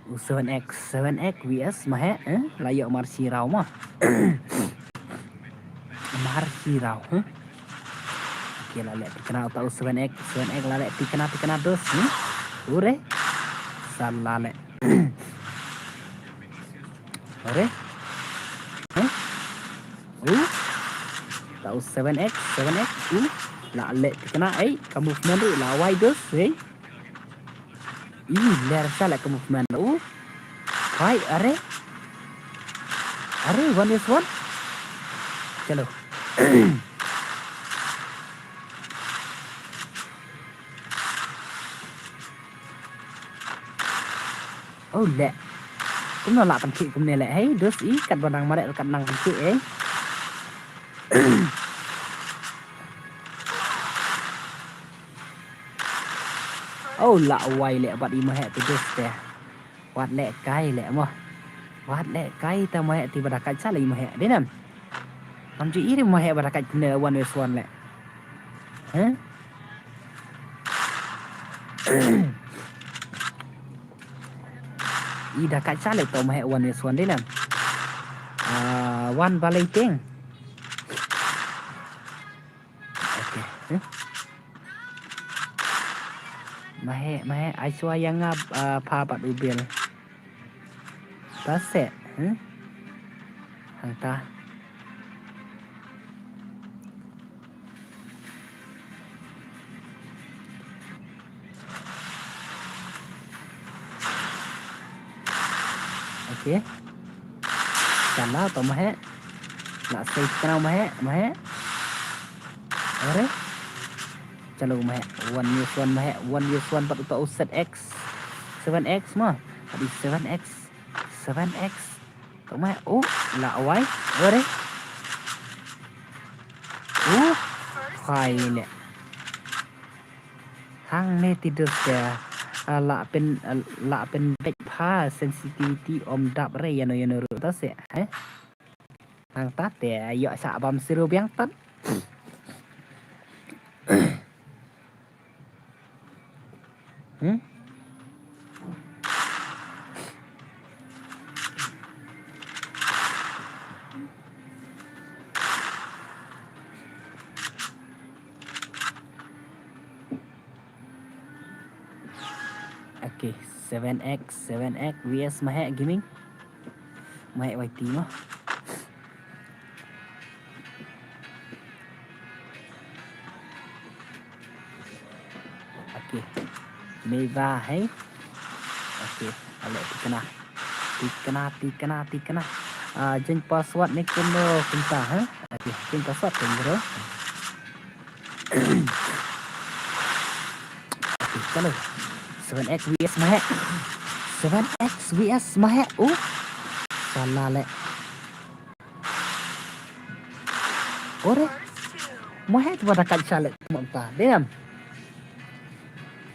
U seven X, seven X V S Maheh, eh? La ïoh mar shi round mo. Mar shi round, eh? Okay, la leh thikna uta u seven X, seven X la leh thikna, thikna dos, eh? Ure. Sala leh. Are? Huh? U? Tau seven X, seven X, u? La leh thikna, ei, ka movement ruh la wai dos, ei. Ih, ler sa leh ka movement, u? Hai, are? Are, one is one? Chalo. Oh, leh. Kumno lah pynkhih kumne leh. Hei, dos i, katba nang mareh, kat nang pynkhih, eh. Oh, la wai leh bad i Maheh te dos te. Wat leh kai leh mo. Wat leh kai te Maheh te ba da kat sa leh i Maheh. Dei nam. Kam ju i ri Maheh ba da kat kumne one versus one leh. Huh? I da ka chale to mahe one versus one dei lam. Ah, one balei ting. Okay. Huh? Mahe, mahe, ai shuwa ïa nga, ah, pha bad u Bill. Pase, hmm? Hangta. Okay. Kana to mahe. Nak sei kana mahe, mahe. Are. Chalo mahe. One versus one mahe. One versus one pat uta u Z X. Seven X ma. Tadi seven X. Seven X. To mahe. Oh, la wai. Are. Oh. Hai le. Hangne te dei te, ah, la pyn, ah, la pynbeit pha sensitivity ym dap re ïano ïano ruh to se, eh? Hangta te ïoh sa bam siru biang tat. Hmm? Okay, seven X, seven X V S Mahek Gaming. Mahek Y T mo. Okay. Mei ba hei. Okay. Ale tikna. Tikna, tikna, tikna. Ah, jing password ne kumno kumta, ha? Okay, jing password kumno. Okay, chalo. Seven X V S Mahek. Seven X V S Mahek. Oh. Salah le. Ore. Mahek tu pada kat shalek mata. Diam.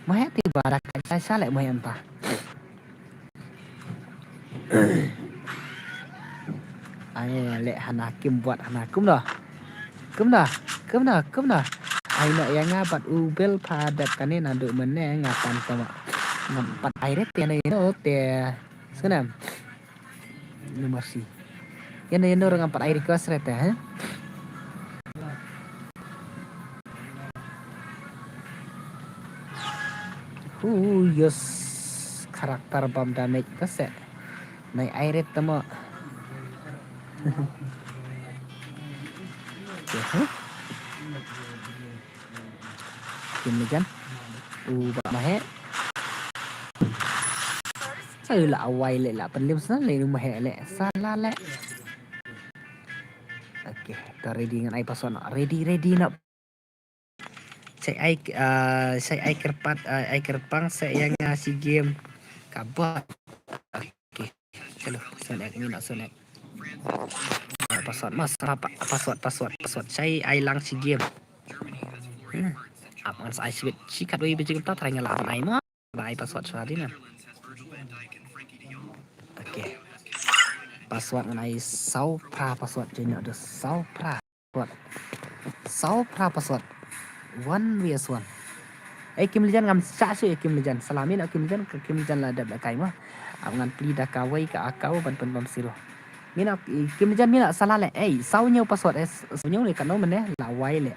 Mahek tu pada kat shalek Mahek entah. Ai leh hana kim buat hana kumno. Kumno, kumno, kumno. Ai noh ïa nga bad u Bill pha dep kane naduh mynne nga pan tama. Ngam pat ai re te ne no te. Snam. No mercy. Ïano ïano ruh ngam pat ai request re te, ha? Hu, yes. Karakter bam damage ka se. Nai ai re te mo. Okay, ha? Kim Lejan. U ba Mahek. Ai la awai le la pynlim sna le Mahek le. Salah le. Okay, ta ready ngan ai password noh. Ready, ready noh. Sai ai, ah, sai ai kyrpad, ah, ai kyrpang sai ïa nga shi game. Ka bot. Okay. Chalo, select ni nak select. Ah, password mas, ah, pa-, password, password, password. Sai ai lang shi game. Hmm. Ap ngan sa ai shi bit. Shi katwei bit jingta trai nga la ai ma. Ba ai password shuwa dei na. Okay. Password ngan ai saw phra password jong ïa da saw phra. Password. Saw phra password. One V S one. Eh, Kim Lejan ngam shah shuh ïa Kim Lejan. Salah mih noh Kim Lejan, Kim Lejan la dep la kai ma. Ap ngan plie da kawei ka account ban pynbam siro. Mih noh, eh, Kim Lejan mih noh salah le. Eh, saw hynñiew password, eh, saw hynñiew le katno mynne la wai le.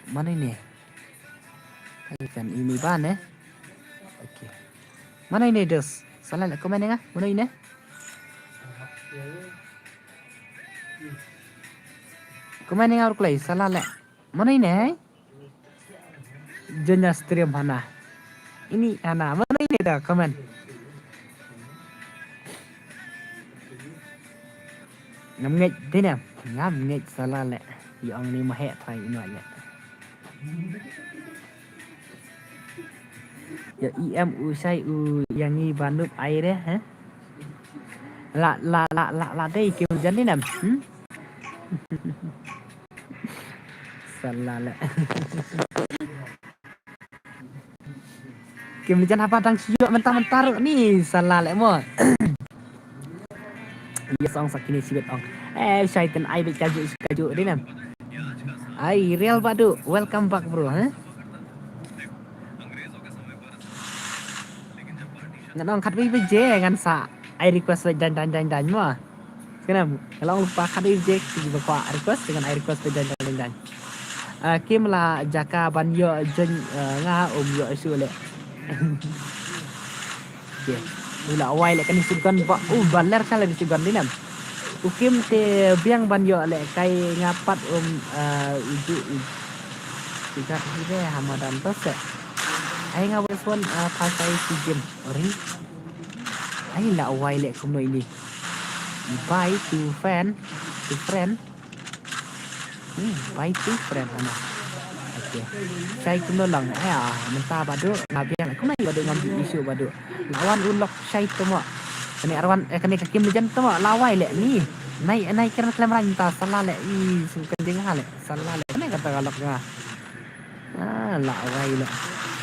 Mano ine? Ai kan ine ba ne? Okay. Mano ine dos? Salah le komen nga. Mano ine? Komen nga ur klai. Salah le. Mano ine? Jenya stream hana. Ini hana. Mano ine da komen? Ngam ngeit dei ne, ngam ngeit salah le. Ïa ong ni Mahek trai ino le. Ïa i em u shai u ïa ngi ba nup ai re, he? La, la, la, la, la dei Kim Lejan ni nam. Hmm? Salah le. Kim Lejan haba dang shu ïoh mynta mynta ruh ni salah leh mo. Yes, song sa kine sibit ong. Eh, shaitan ai bit kaju kaju dei nam. Ai, real Badu, welcome back bro, ha? Ngan ong khatwei baje ngan sa ai request bad jan jan jan jan mo. Kena ngan ong lypa khatwei baje ki ba kwah request ngan ai request bad jan jan jan jan. Ah, kim la jaka ban ïoh join, ah, nga um ïoh shuh leh. Okay. U la wai leh kane shuh gun ba u ba ler sha leh shuh gun dei nam. U kim te biang ban ïoh leh kai nga pat um, ah, u ju u ju ka hi de ha madan to se. Ai nga wes wan, ah, phai kai si game. Ori. Ai la wai leh kumno ini. Bye to friend. To friend. Hmm, bye to friend ano. Okay. Shai kumno lang. Ai ah, mynta Badu nga biang. Kumno Badu ngam ju issue Badu. La wan u lok shai to mo. Kane arwan, eh, kane ka Kim Legend to mo. La wai leh ni. Nai, nai kren klem rang mynta sala leh. Ih, su kan jing ha leh. Sala leh. Kane kata ka lok nga. Ah, la wai leh.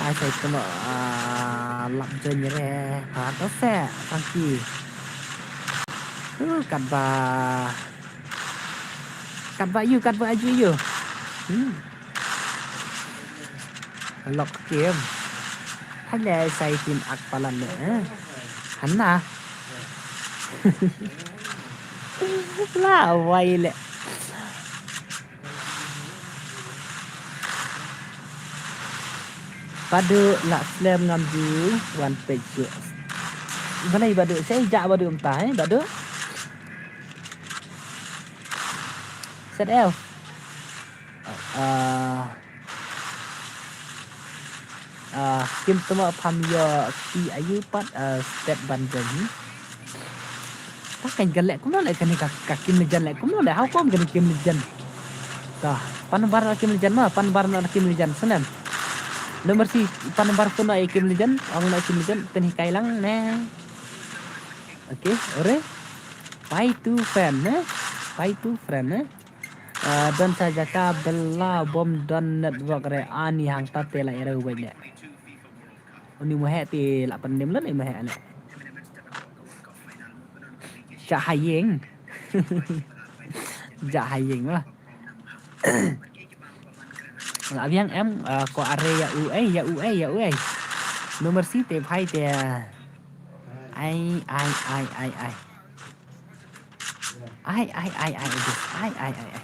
Ai shai to mo. Ah, lak jon re. Ha, to se. Thank you. Uh, katba. Katba ïu, katba aju ïu. Hmm. Lok Kim. Hale sai Kim ak palan ne, eh. Hana. La wai leh. Badu la slem ngam ju wan peit ju. Balei Badu, sai ja Badu mynta, eh, Badu. Set F. Ah, ah, Kim tuma pham ïoh ki ayu pat, ah, step ban jeng. Ta kan galek kumno leh kane ka, ka Kim Legend leh kumno leh, how come kane Kim Legend. Ta, pan bar na Kim Legend ma, pan bar na Kim Legend senem. Nomor si pan bar tu na Kim Legend, ong na Kim Legend, ten hikai lang ne. Okay, ore. Bye to friend, eh? Bye to friend, eh? Ah, don sa jaka bela bom don network re ani hangta te la era ubai ne. Uni mohe te la pandem la ni mohe ne. Cha hayeng. Ja hayeng lah. La biang em, ah, ko are ya u ai, ya u ai, ya u ai. Nomor si te phai te. Ai, ai, ai, ai, ai. Ai, ai, ai, ai, ai, ai, ai, ai, ai.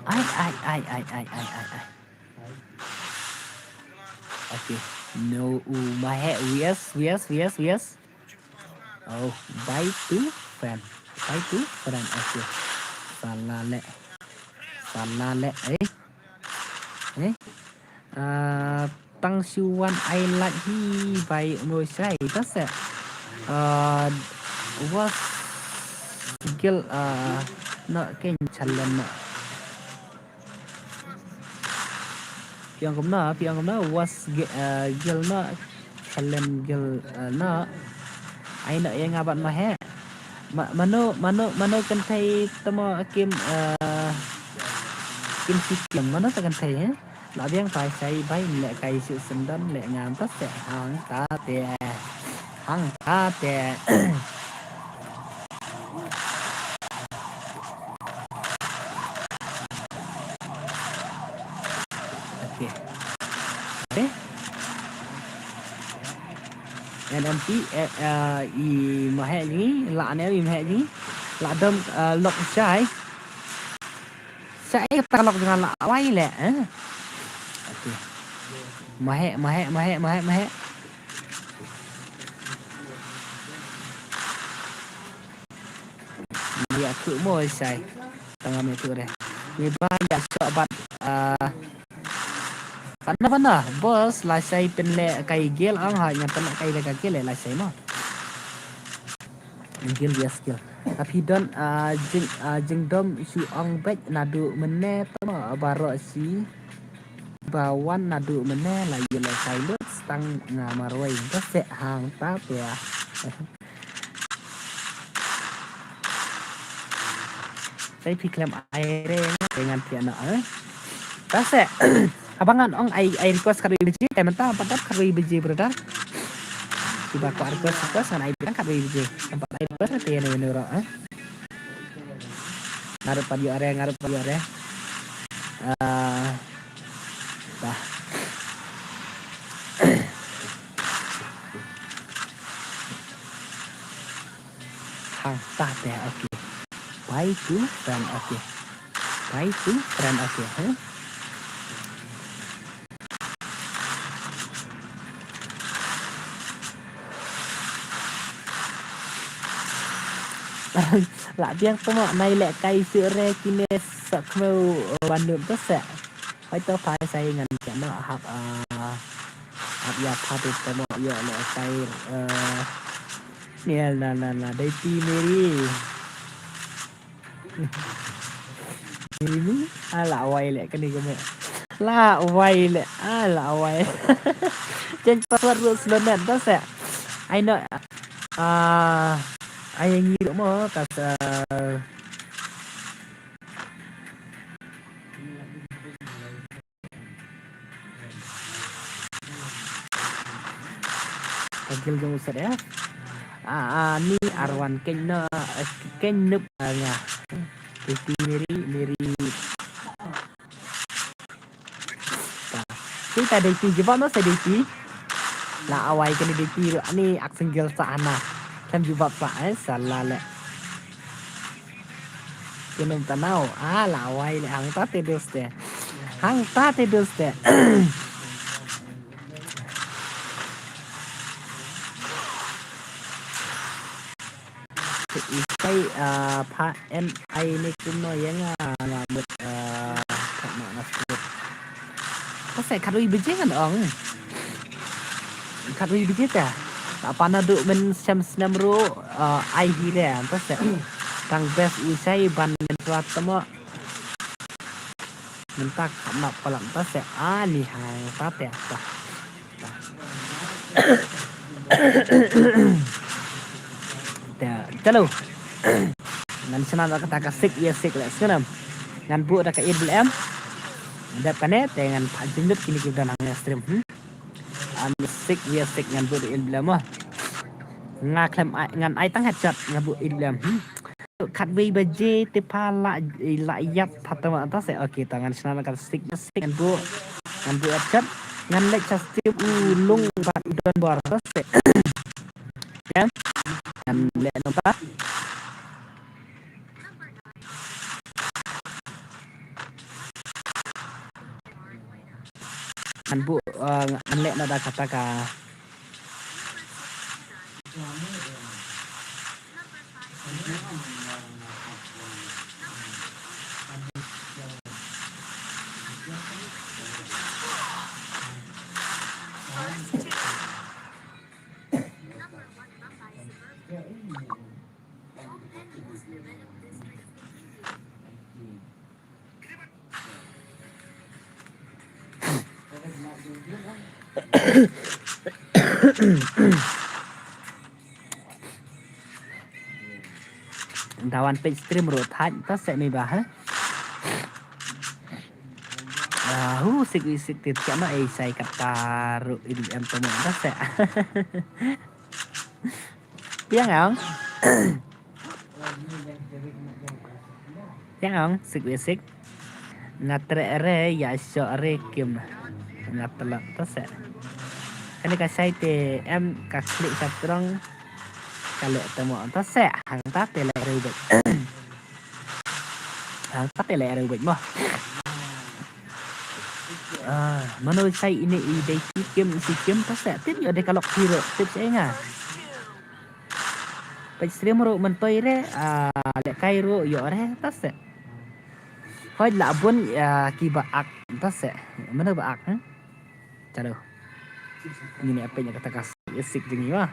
Ai, ai, ai, ai, ai, ai, ai, ai. Okay. No, u mahe, yes, yes, yes, yes. Oh, bye to friend. Bye to friend. Okay. Salah leh. Salah leh, eh. Eh. Ah, tang shu wan ai lak hi bai mo shai ta se. Ah, was gil, ah, na ken challenge na. Piang kumna, piang kumna, was gi-, ah, gil na challenge gil, ah, na. Ai na ïa nga bad mahe. Ma-, mano, mano, mano kan thei tamo Kim, ah, Kim si Kim, mano ta kan thei, eh? La biang phai sai bai leh kai shu sendon leh ngam ta se hangta te. Hangta te. Okay. Okay. N M P, eh, eh, i mahe ni, la ne i mahe ni. La dom, eh, lok shai. Sa e ta lok jong nga la wai leh, eh. Okay. Mahe, mahe, mahe, mahe, mahe. Ïa tu mo sai. Tang ngam ïa tu re. Ni ba ïa shot bat, ah, pana pana, boss, la sai pynleh kai gel ang ha, ïa pynleh kai leh kai gel, eh, la sai mo. Gil, yes, gil. Tapi don, ah, jing, ah, jingdom shu ong bad naduh mynne tama baroh shi ba wan naduh mynne la ïa le kai lut stang nga marwei. Ta se hangta pia. Sai phi klem ai re ngan pia na, eh. Ta se. Haba ngan ong ai, ai request khatwei baje, eh, mynta pat dap khatwei baje, brother. ba kwah request, request ngan ai biang khatwei baje. Nampak ai request te ne ne ro, eh. Ngarap pat ïoh re, ngarap pat ïoh re. Ah, bah. Hangta te, okay. Bye to friend, okay. Bye to friend, okay, huh? Lah biang temo nai lehkai shuh re kine sa khmew, eh, ban lut to se. Hoi to phai sai ngan jano hap, ah, hap ïa pha te temo ïa lehkai, eh, nial na na na dei ti Mary. Ini ala wai le kani kami. La wai le, ala wai. Change password ruh slow net to se. I know. Ah, ai ngi ruh mo ka sa. Ka gil jong u set ya. Ah, ah, ni arwan ken na, eh, ken nup, ah, nga. Dei ti Mary, Mary. Ta. Kita dei ti jubab no sa dei ti. La awai kani dei ti ru ani ak single sa ana. Kan jubab sa, eh, salah le. Kinum tanau. Ah, la awai le hangta te dus te. Hangta te dus te. Isai, ah, pha en ai ne kumno ïa nga, nga mut, ah, pha ma na skur. Ka se khatwei baje ngan ong. Khatwei baje ta. Ta pa na du men sem snem ru, ah, ai hi re, ta se. Tang best isai ban men tuat tamo. Mynta kham na palat ta se ani hang ta te ta. Ta, chalo. Ngan shna da kata ka sik ïa sik le snam. Ngan buh da ka eight blem. Dep kane te ngan pha jingdep kini ki don hang stream. Hmm. Am sik ïa sik ngan buh da eight blem mo. Nga khlem ai, ngan ai tang headshot nga buh eight blem. Hmm. Khatwei baje te pha la, la ïap pha tama ta se. Okay, ta ngan shna ka sik sik ngan buh, ngan buh chat, ngan leit sha stream u Lung bad u Don Bor ta se. Ya. Ngan leit nang ta. Ngan buh, eh, ngan leit na da kata ka. Da wan peit stream ruh thait ta se mi ba ha. Ah, hu sik wi sik tit ka ma ei sai kata ruh in em ta mo ta se. Piang ang. Yang ong sik wi sik. Nga treh re ïa shoh re kim. Nga tlot to se. Kane ka shai te em ka klik ka trong. Ka leh te mo to se. Hangta te leh re bek. Hangta te leh re bek mo. Ah, mano shai ine i dei ki kim si kim to se. Tip ïoh de ka lok phi re. Tip se nga. Peit stream ruh myntoi re, ah, lehkai ruh ïoh re, ta se. Hoi la bun, ah, ki ba ak, ta se. Mano ba ak, hmm? Chalo. Ngin ïa peit ïa kata ka sik jong ngi ma.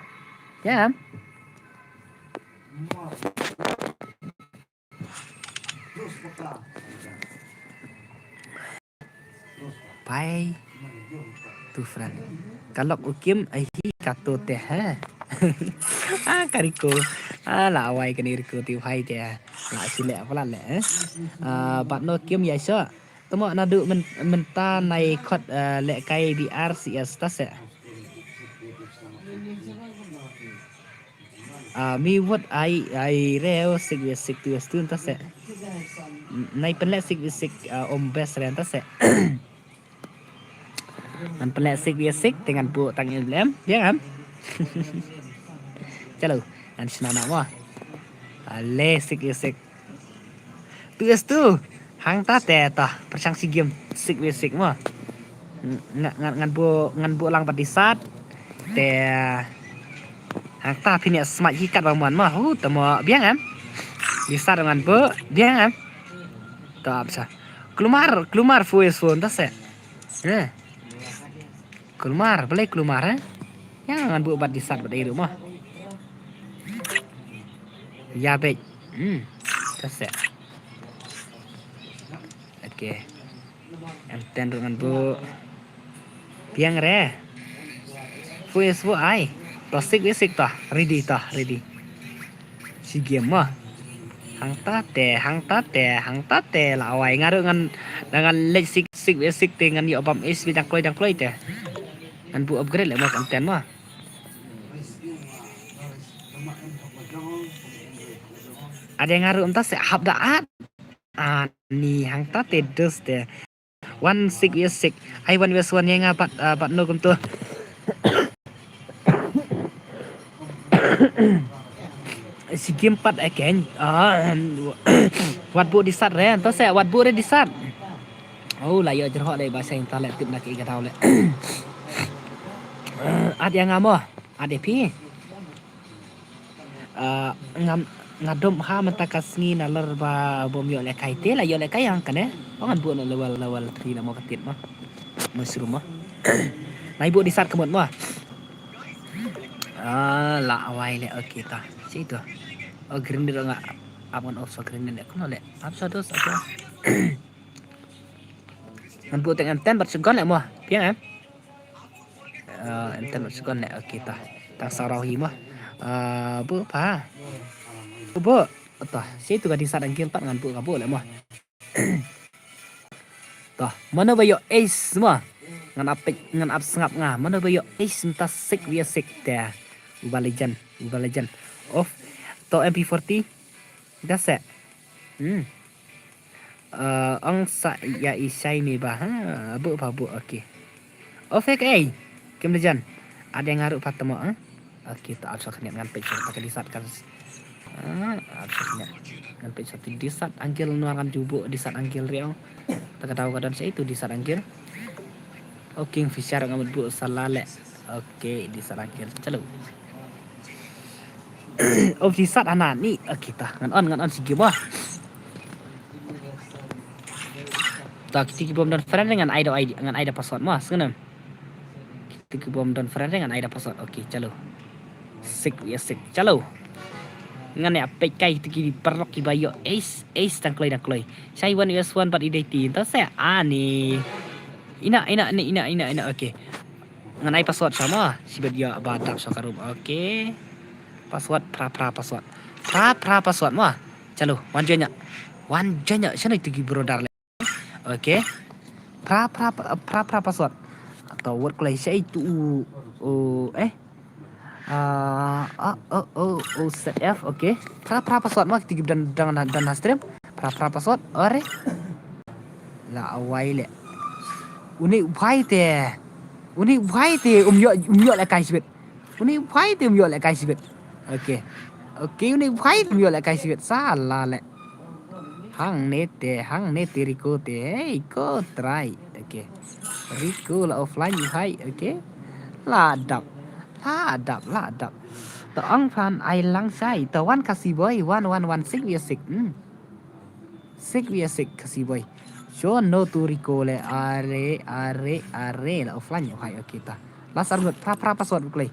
Ya. Pai tu friend. Ka lok u kim ai hi kato te ha. Ah, ka Rico. Ah, la awai kane Rico ti phai te. La sile pala le, eh. Ah, bad no kim ïa sho. Tamo nadu men-, mynta nai khot, eh, lehkai B R C S ta se. Ah, mi wut ai, ai reo sik vs sik tu stu ta se. Nai pynleh sik vs sik, ah, um best re ta se. Ngan pynleh sik vs sik te ngan buh tang em lem. Biang em. Chalo, ngan shna na mo. Ale sik vs sik. Tu stu. Hangta te ta pyrshang shi game sik vs sik mo. Nga, nga, ngan buh, ngan buh lang bad Disat. Te hangta phin ïa smat hi kat ba mon mo. Hu ta mo biang em. Disat ngan buh biang em. Ta ap sa. Klumar, klumar fu is fu ta se. Eh. Klumar, balei klumar eh. Ïa ngan buh bad Disat bad Iru mo. Ïa bej. Hmm. Ta se. Okay. Em ten ruh ngan buh. Biang re. Fu is fu ai. To sik vs sik to. Ready to, ready. Shi game mo. Hangta te, hangta te, hangta te la wai nga ruh ngan, ngan leh sik, sik vs sik te ngan ïoh bam ace bad dang kloi, dang kloi te. Ngan buh upgrade leh mo kan ten mo. Ade nga ruh em ta se hap da at. Ani hangta te dus te. One six vs six. Ai one vs one ïa nga bad, ah, bad no kumto. Shi game pat again. Ah, wat buh Disat re. To se wat buh re Disat. Oh, la ïoh jrhoh le ba sa ta le tip na ki ka daw le. At ïa nga mo. At ïa phi. Ah, ngam, nga dom ha mynta ka sngi na lor ba bym ïoh lehkai te la ïoh lehkai hangkane. Ba ngan buh na level, level three na mo ka tit mo. Mushroom mo. Nai buh Disat ka mut mo. Ah, la wai le, okay ta. Shi to. Oh, green le nga. Ap ngan off so green le. Kumno le. Ap so dos apa. Ngan buh teng M ten bad shotgun le mo. Biang em. Ah, M ten bad shotgun le. Okay ta. Tang sarau hi mo. Ah, buh pa. Buh. Ta. Shi to ka Disat angle pat ngan buh ka buh le mo. Ta. Mano ba ïoh ace mo. Ngan ap peit, ngan ap sngap nga. Mano ba ïoh ace mynta six vs six te. Uba legend, uba legend. Off. To M P forty. That's it. Hmm. Eh, ong sa ïa i shai me ba ha, buh ba buh, okay. Off ek ei. Kim da jan. Ade nga ruh pat mo, eh. Okay, ta ap sa khniat ngan peit sa ka Disat kan. Ah, ap sa khniat. Ngan peit sa ti Disat angle nwa ngan ju buh Disat angle riang. Ta ka daw ka don sa itu Disat angle. Oh, Kingfisher ngan buh sala le. Okay, Disat angle. Chalo. Of Disat ana ni. Okay, ta ngan on, ngan on shi game mo. Ta kiti ki bom don friend ngan ai da, ngan ai da password mo. Sngewnem. Kiti ki bom don friend ngan ai da password. Okay, chalo. Six vs six. Chalo. Ngan ïa peit kai kiti ki paralok kiba ïoh ace, ace dang kloi, dang kloi. Shai one vs one bad i dei ti. Ta se ani. Ina, ina, ina, ina, ina, ina. Okay. Ngan ai password sa mo. Shibit ïa ba dap sa ka room. Okay. Password, pra, pra, password. Pra, pra, password mo. Chalo, wan join ïa. Wan join ïa. Shano itu ki brother le. Okay. Pra, pra, pra, pra, pra, password. Atau word klai shai tu u, u, eh. Ah, ah, oh, oh, oh, Z F, okay. Pra, pra, password mo. Kita ki dan, dan, dan ha stream. Pra, pra, password. Ore. La awai le. Uni upai te. Uni upai te. Um ïoh, um ïoh le kai shibit. Uni upai te um ïoh le kai shibit. Okay. Okay, uni upai te um ïoh le kai shibit. Sala le. Hangne te, hangne te Rico te. Hey, ko try. Okay. Rico la offline u hai. Okay. La dap. La dap, la dap. To ang fan ai lang shai. To wan Khasi boy. Wan, wan, wan. Six vs six. Hmm. Six vs six Khasi boy. Sho no tu Rico le. Are, are, are. La offline u hai. Okay ta. Last arngut. Pra, pra, password u klai.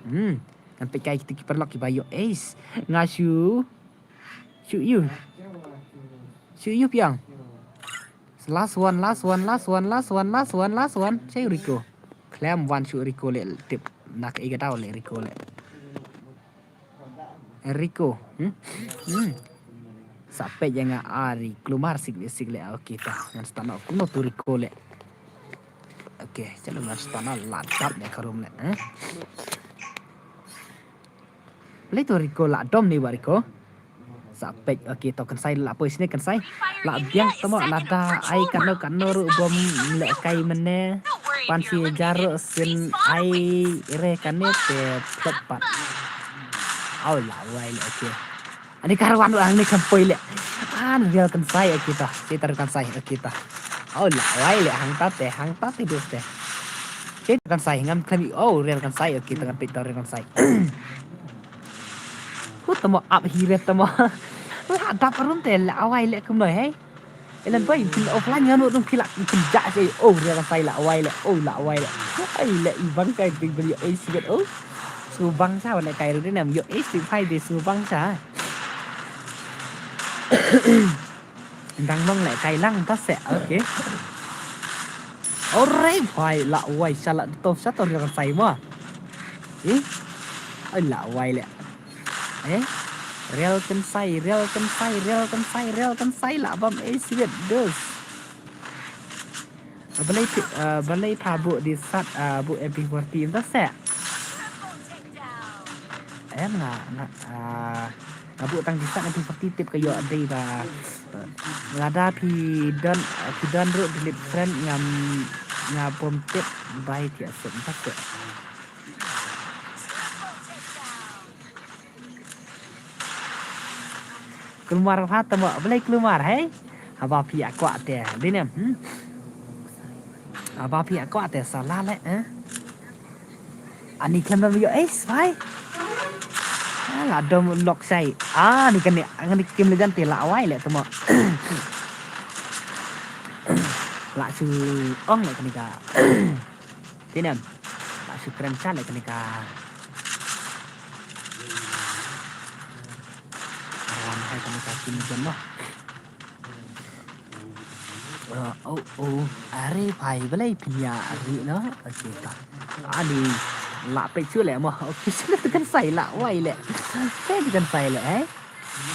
Hmm. Ngan peit kai kiti ki paralok kiba ïoh ace. Nga shu. Shu ïoh. Shu ïoh piang. Last one, last one, last one, last one, last one, last one. Shai Rico. Khlem wan shu Rico le tip. Nak i ka daw le Rico le. Rico. Hmm? Hmm. Sa peit ïa nga ari klumar sik le sik le. Okay ta. Ngan stana kumno tu Rico le. Okay, chalo ngan stana la dap le ka room le. Eh? Balei to Rico la dom ne ba Rico. Sa peit, okay, to Kynsai la poi sini Kynsai. La biang tamo lada ai kano kano ruh bom lehkai mynne. Pan si jaru sin ai re kane te plot pat. Au la wai le, okay. Ani ka wan ruh hangne kham poi le. An Real Kynsai, okay to. Kita Real Kynsai, okay to. Au la wai le hangta te, hangta te dus te. Kita Kynsai ngam khlem, oh Real Kynsai, okay to ngan peit to Real Kynsai. Hu tamo ap hi re tamo. La dap arum te la wai le kumno hei. Elan bai pil offline ngano dong pila pil ja se. Oh Real Kynsai la wai le. Oh la wai le. Ai le i bang kai big beli oi sigat oh. Su bang sa wan kai ru nem yo eh si phai de su bang sa. Dang long le kai lang ta se. Okay. Ore phai la wai sa la to sa to Real Kynsai mo. Eh? Ai la wai le. Eh? Real Kynsai, Real Kynsai, Real Kynsai, Real Kynsai la bam eh sigat dus. Balei phi, ah, balei pha buh di sat, ah, buh M P forty em ta se. Em nga, nga, ah, nga buh tang di sat M P forty tip ka ïoh dei ba, ah, lada phi don, ah, phi don ruh delete friend ngam, nga bom tip bai ti asem ta se. Kulmar pha tamo, balei kulmar hei? Haba phi akwah te, dei nem, hmm? Haba phi akwah te sa la le, eh? Ani khlem dom ïoh eh, spy. Ah, la dom lok sai. Ah, ni kane, ani kim le jan te la wai le tamo. La su ong le kane ka. Tinem. La su kren sa le kane ka. Wan hai kane ka kim jan mo. Uh, oh, oh. Are phai balei phin ïa are no. Okay ta. Ani la peit shu le mo. Okay shu le tu Kynsai la wai le. Te tu Kynsai le eh.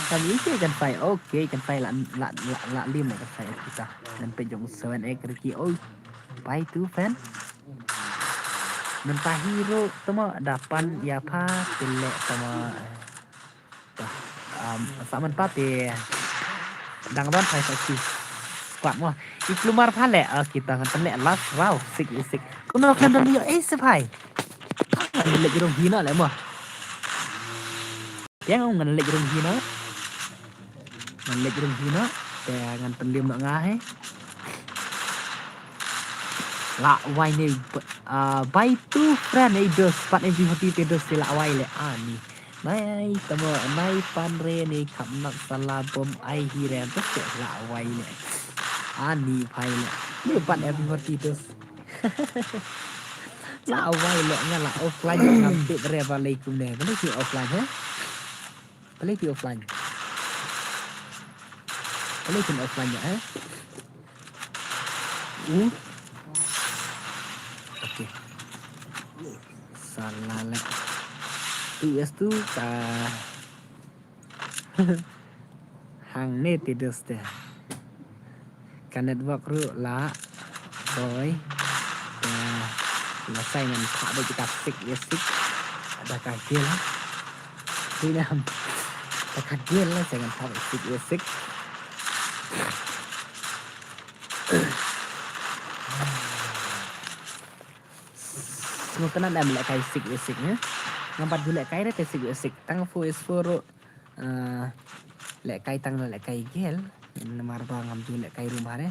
Kami ite Kynsai. Okay Kynsai la la la, la lim le Kynsai kita. Ngan peit jong seven X Ricky. Oh. Bai tu fan. Mynta hero tamo dapan ïa pha pile tamo. Um, sa mynta te dang ban phai sa ki. Squad mo. I kulmar pha le, ah, kita ngan pynleh last round six v six. Kumno khlem don ïoh eh se phai. Ngan leh rung hina le mo. Tiang ngan leh rung hina. Ngan leh rung hina. Te ngan pynlim noh nga he. La wai ne, ah, bai tu friend eh dos pat M P forty te dos te la wai le ani. Nai tamo nai pan re ne kham nak sala bom ai hi re tu se la wai le. Ani phai le. Ni pan M P forty dos. La wai le nga la offline ngam tip re balei kumne. Balei ki offline he? Balei ki offline? Balei kin offline ya eh? Uh. Okay. Salah lah. Tu es tu ka. Hangne te dos te. Ka network ruh la. Boy. Te la sai ngan phah beit kita six v six. Ada ka gel. Sini am. Ada ka gel la sai ngan phah beit six v six. Sngewtynnat em lehkai six v six ne. Ngam pat ju lehkai re te six v six. Tang four v four ruh. Ah, lehkai tang lehkai gel. Namar ba ngam ju lehkai ruh bha re.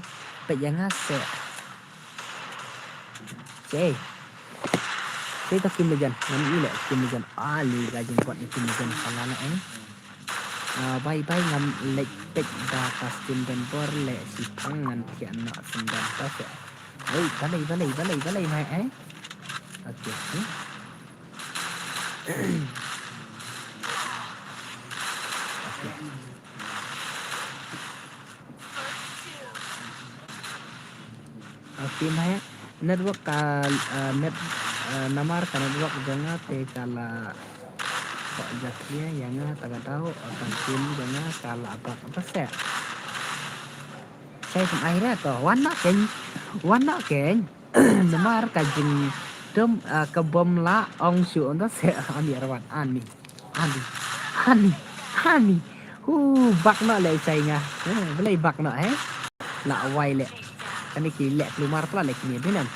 Peit ïa nga se. Che. Che to Kim Lejan. Ngam i leh Kim Lejan. Ali ka jingkwat ni Kim Lejan. Salah leh eh. Ah, bye bye ngam leh peit da ka stream don bor leh shipang ngan thiah noh sendon ta se. Oi, balei, balei, balei, balei mai eh. Okay. Hmm. Okay. Okay, mai network ka, ah, net, ah, namar ka network jong nga te ka la, ko jakhlia ïa nga ta ka dau, ah, ka sim jong nga ka la bak ta se. Sai kum ai re to, wan na keng, wan na keng. Namar ka jingdum, ah, ka bom la ong shu on ta se, ami arwan ani. Ani. Ani. Ani. Hu bak noh leh shai nga. Eh, balei bak noh, eh? La wai leh. Kane ki leh kulmar pla leh kine bynam.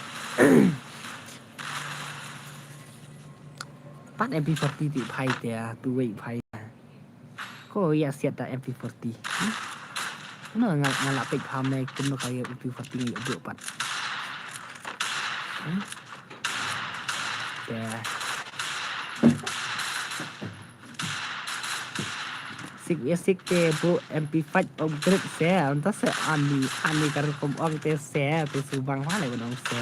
Pat M P forty ti phai te, tu wei phai. Ko ïa siat da M P forty. Hmm? No, nga, nga la peit pham ne kumno ka ïa M P forty ngi ïa buh pat. Hmm? Te. Sik ïa sik te buh M P five upgrade se, anta se ani, ani ka rukom ong te se, te subang ma le ong se.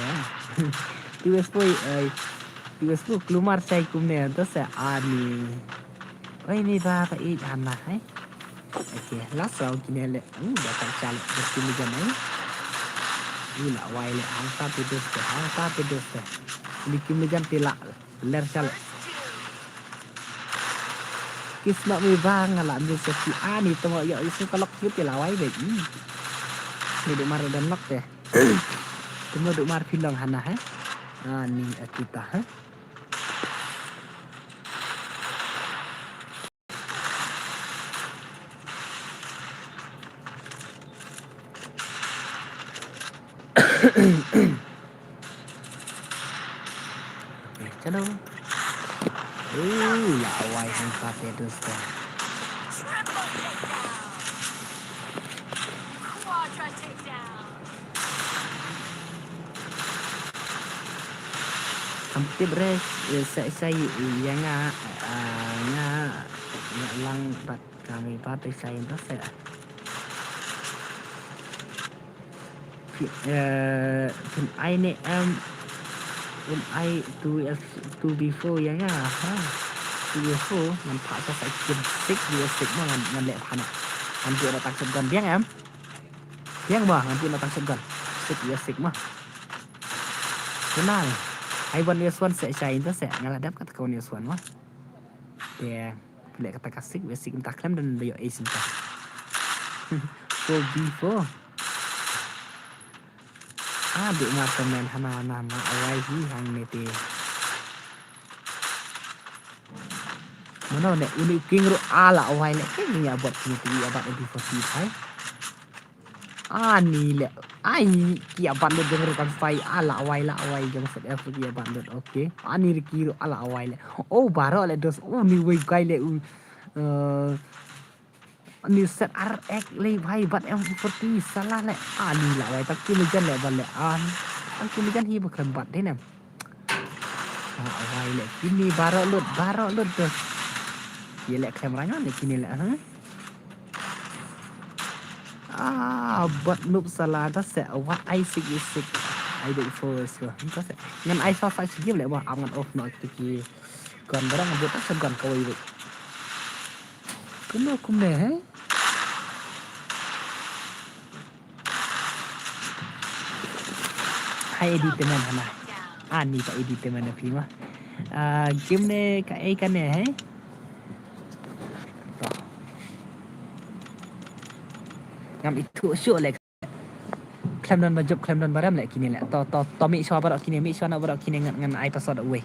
Ti wes poi, ai. Ti wes poi kulmar sai kumne, anta se ani. Oi, ni ba, ba, i, ana, hai. Okay, last round kine le. Uh, da ka cha le, da kim le jan, eh. Ila wai le, hangta te dos te, hangta te dos te. Ni kim le jan te la, ler cha le. Kismat mi bang, ala mi se ki ani, temo yo, isu kalok yu te la wai be. Hmm. Ni du mar dan lok te. Temo du mar pilong hana, he. Ani, akita, he. Chalo. Ui, la wai hangta te dos te. Kam tip re, eh, sa, sa, ïa nga, ah, nga, nga lang pat kami pat sa ïa sa. Eh, phin ai ne em, phin ai two S, two B four ïa nga, ha. Two B four, ngan phah sa sa kim six, two S six ma ngan, ngan leh phah na. Ngan buh na tang shotgun biang em. Biang ma, ngan buh na tang shotgun. Six, two S six ma. Kunal. Ai one S one se shai inta se. Nga la dep kata ka one S one ma. Te leh kata ka six, two S six inta khlem don ba ïoh ace inta. Four B four. Ah, duk ma temen hana hana ma awai hi hangne te. Mano ne uni king ruh ala awai le king ïa bot kine te ïa bot M P forty hai. Ani le. Ai, ki aban lut jong ruh kan sai, ah, la wai, la wai jong set F ki aban lut. Okay. Ani re ki ruh, ah, la wai le. Oh, baroh le dos. Oh, ni wei kai le u. Eh, ni set R X le bhai, bat M forty salah le. Ani la wai, tak ki mejan le ban le. An. An ki mejan hi bukan bat deh nem. La wai le. Kini baroh lut, baroh lut dos. Ye le klem rangan le kini le, ha. Ah, bot noob salah da se, wat ai sik i sik. Ai dei four so. Da se. Ngan ai sa sa sik game le ba, am ngan off no ki ki. Gun barang bot sa gun kawai bot. Kumno kumne, he? Hai edit temen hana. Ani ta edit temen na phi ma. Ah, game ne ka ai kane, he? To. Ngam ithuh shuh le. Khlem don ba jop, khlem don ba rem le kine le. To, to, to mih shwa baroh kine, mih shwa na baroh kine ngan, ngan ai password away.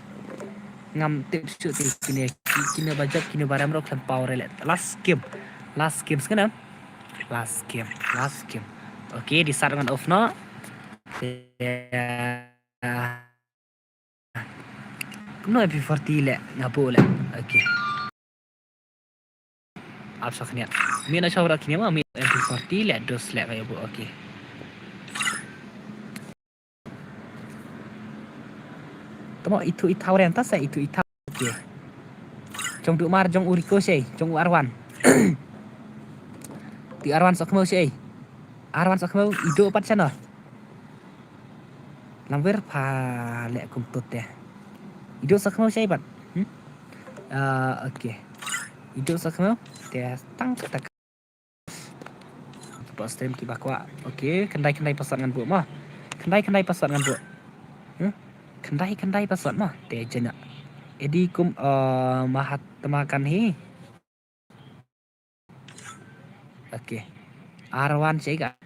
Ngam tip shuh te kine, ki-, kine ba jop, kine ba rem ruh khlem paw re le. Last game. Last game skena. Last game, last game. Okay, di start ngan off no. Yeah. Kumno M P forty le, nga buh le. Okay. Ap sa khniat. Mi na shawara kini ma, mi M P forty le, dos le, kaya buh, okay. Tamo itu itau renta sa itu itau. Okay. Jong du mar, jong u Rico sei, jong u Arwan. Ti Arwan sa khmo sei. Arwan sa khmo, idu pat channel. Lamwer pha le kum tut te. Idu sa khmo sei pat. Hmm? Ah, okay. Idu sa khmo te tang tak. Bot stream ki ba kwah. Okay, khyndai khyndai password ngan buh ma. Khyndai khyndai password ngan buh. Hmm? Khyndai khyndai password ma. Te jena. Edi kum, ah, Mahatma Gandhi. Okay. Arwan sei ka.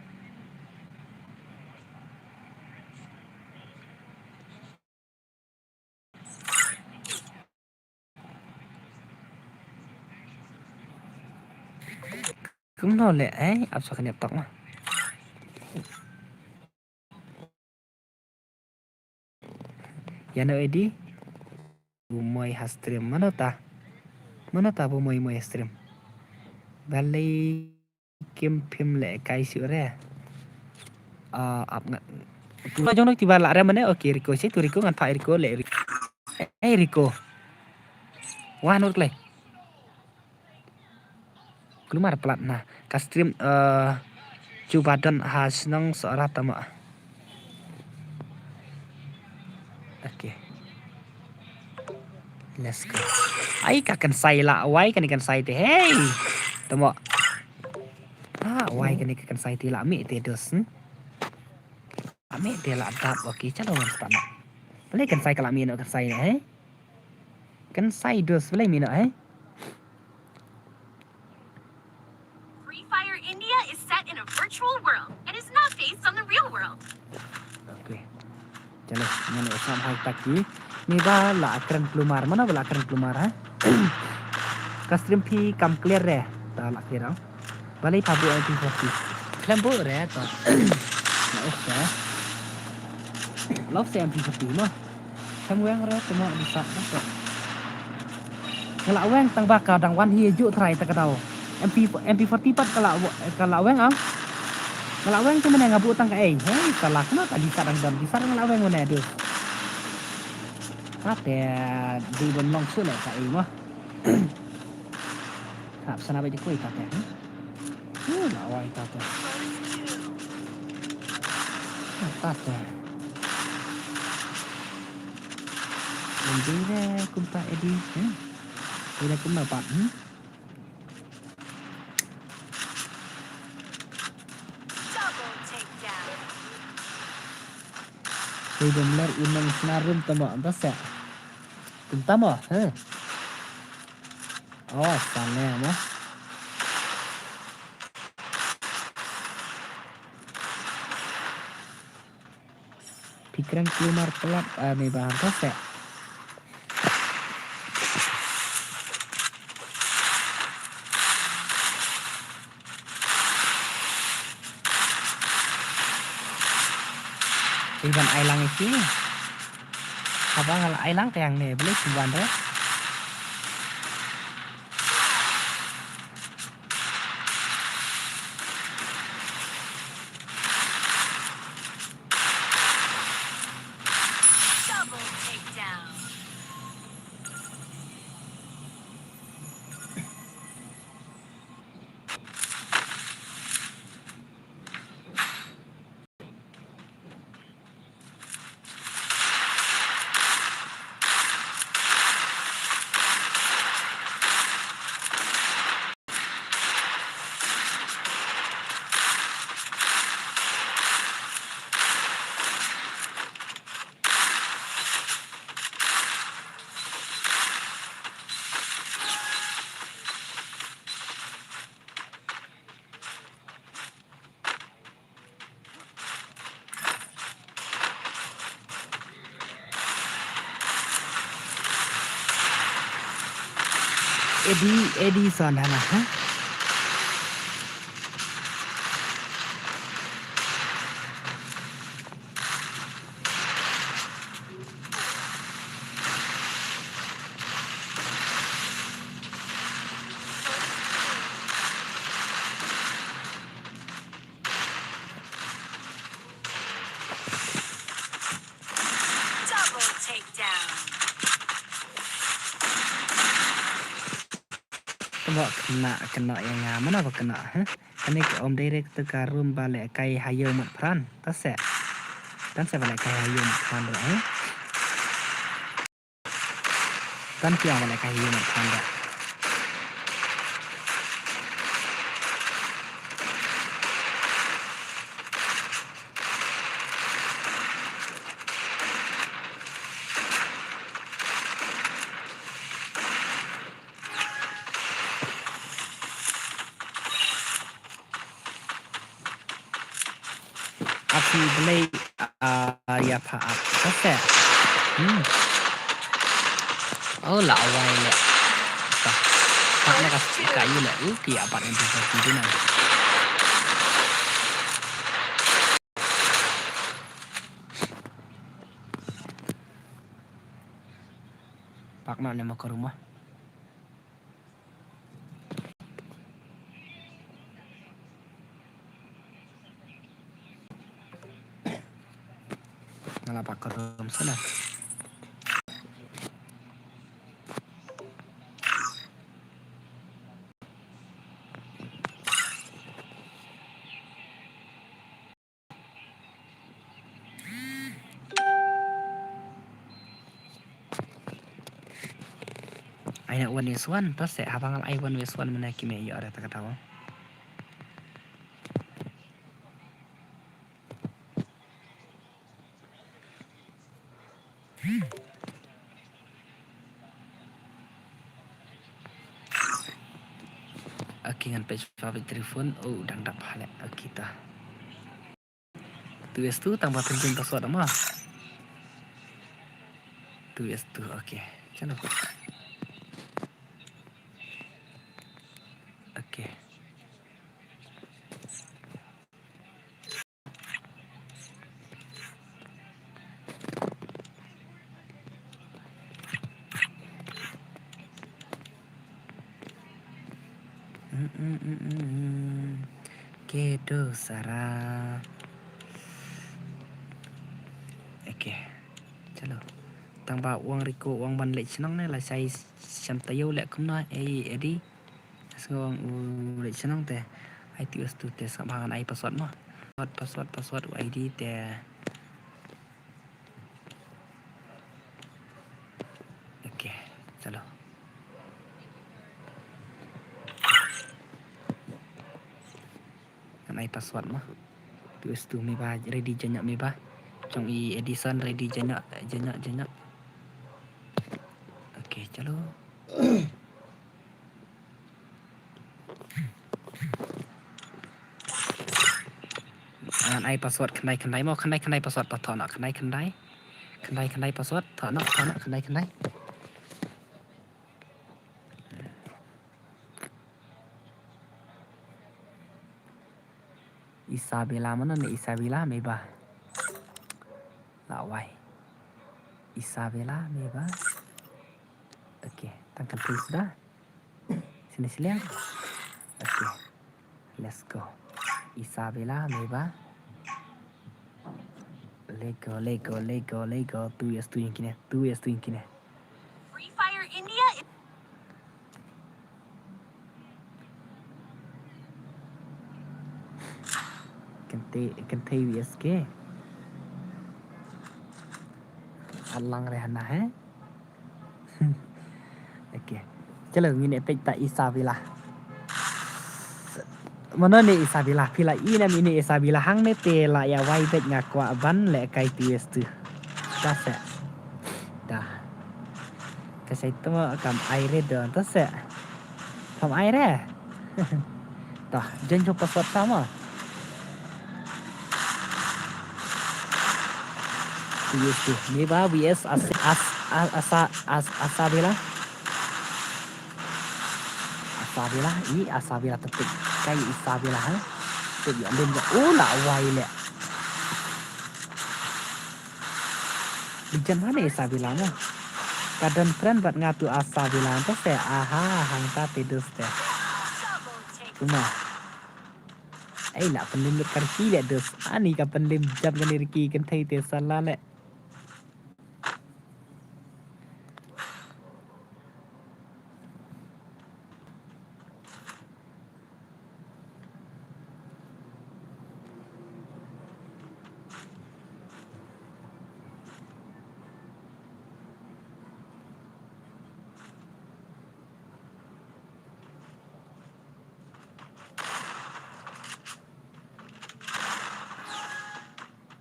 Kumno le, eh, ap sa kane tok ma. Ïa no Edi. Bu moi ha stream mano ta. Mano ta bu moi moi ha stream. Balei kim phim le kai shu re. Ah, ap nga. Tu jong nok tiba la re mane, okay, Riko si tu Riko ngan pha Riko le Riko. Eh, Riko. Wah, nur klai. Klumar plat na. Ka stream, eh, Cuba don ha shnong Sohra tama. Okay. Let's go. Ai ka kynsai la wai kane kynsai te. Hey. Tama. Ah, wai kane ka kynsai te la mi te dos. Hmm? Ame te la dap, okay, chalo ngan start. Balei kynsai ka la mih noh kynsai noh, eh? Kynsai dos balei mih noh, eh? Free Fire India is set in a virtual world and is not based on the real world. Okay. Chalo, ngan ïa sam hai taki. Ni ba la kren klumar, mana ba la kren klumar, ha? Ka stream phi kam clear re, ta la clear ang. Balei pha buh M P forty? Khlem buh re to. La off se. La off se M P forty mo. Khlem weng re to mo di sat to. Ka la weng tang ba ka dang wan hi ju trai ta ka daw. M P, M P forty pat ka la, ka la weng am. Ka la weng tu mane nga buh tang ka ei. Hei, ka la kena ta di sat dang don. Di sat dang la weng mane dus. Kate di ban long su le ka ei mo. Hap sana ba je koi tate, hmm? Uh, la wai tate. Ah, tate. Ende re kumta Edi, hmm? Ende kumta pat, hmm? Double takedown. Koi bym ler i nong sna rum tamo, anta se. Kumta mo, he. Oh, sane mo. Phi kren klumar palat, ah, me ba hangta se. Phi ban ai lang ïa ki. Haba nga la ai lang ka ïa ngne, balei phi wan re? Double takedown. Edi, Edi son hana, ha? Double takedown. Kaba kena, kena ïa nga, mana ba kena, ha? Kane ka om direct te ka room ba leh kai ha ïew mat pran, ta se. Tan se ba leh kai ha ïew mat pran ro, ha? Kan pia ba leh kai ha ïew mat pran ro. Api blei, ah, ïa pha ap. Ka se. Hmm. Oh, la wai le. Ka. Na ka ka yu le u ki apat en tu ki dina. Pak na ne ma ka rumah. Nga la pak ka rum sana. Ai na one vs one, to se haba ngal ai one vs one mena ki me ïoh re ta ka daw. Okay, ngan page public telephone. Oh, dang dap hale. Okay, ta. Two vs two, tang ba pynjin password ama. Two vs two, okay. Chalo. Okay. Mm, mm, mm, mm, mm. Kedo Sara. Okay. Chalo. Tang ba wang riko wang ban leh chnong ne la sai shan tayo leh kumno ei edi. Sngewbha u leh chnong te. Ai ti us tu te sngewbha ngan ai password mo. Password, password, password u I D te. Okay, chalo. Ngan ai password mo. Tu is tu me ba ready janya me ba. Chong i Edison ready janya, janya, janya. Okay, chalo. Ngan ai password khyndai khyndai mo, khyndai khyndai password to thoh noh, khyndai khyndai. Khyndai khyndai password, thoh noh, thoh noh, khyndai khyndai. Isabela mano ne Isabela me ba. La wai. Isabela me ba. Okay, tang kan tulis dah. Sini sini. Okay. Let's go. Isabela me ba. Lego, Lego, Lego, Lego. Tu ya tu yang kini. Tu ya tu yang kini. Free Fire India. Kynthei, kynthei V S K. Alang re hana he. Okay. Chalo ngin epic ta Isabela. Mano ne Isabela? Phi la i nam ine Isabela hangne te la ya wai bet nga kwah ban le kai P S tu. Ta se. Ta. Ka sai to kam ai re do ta se. Kam ai re. Ta, jen jo password sama. P S tu. Ni ba V S as as as as as Isabela. Isabela, i Isabela tetik. Kai Isabela ha. Tetik ya lim ya. Oh la wai le. Bijan mane Isabela mo. Ka don friend bad nga tu Isabela to se aha hangta te dus te. Kuma. Ai la pynlim lut karki le dus. Ani ka pynlim jam kani riki kynthei te sala le.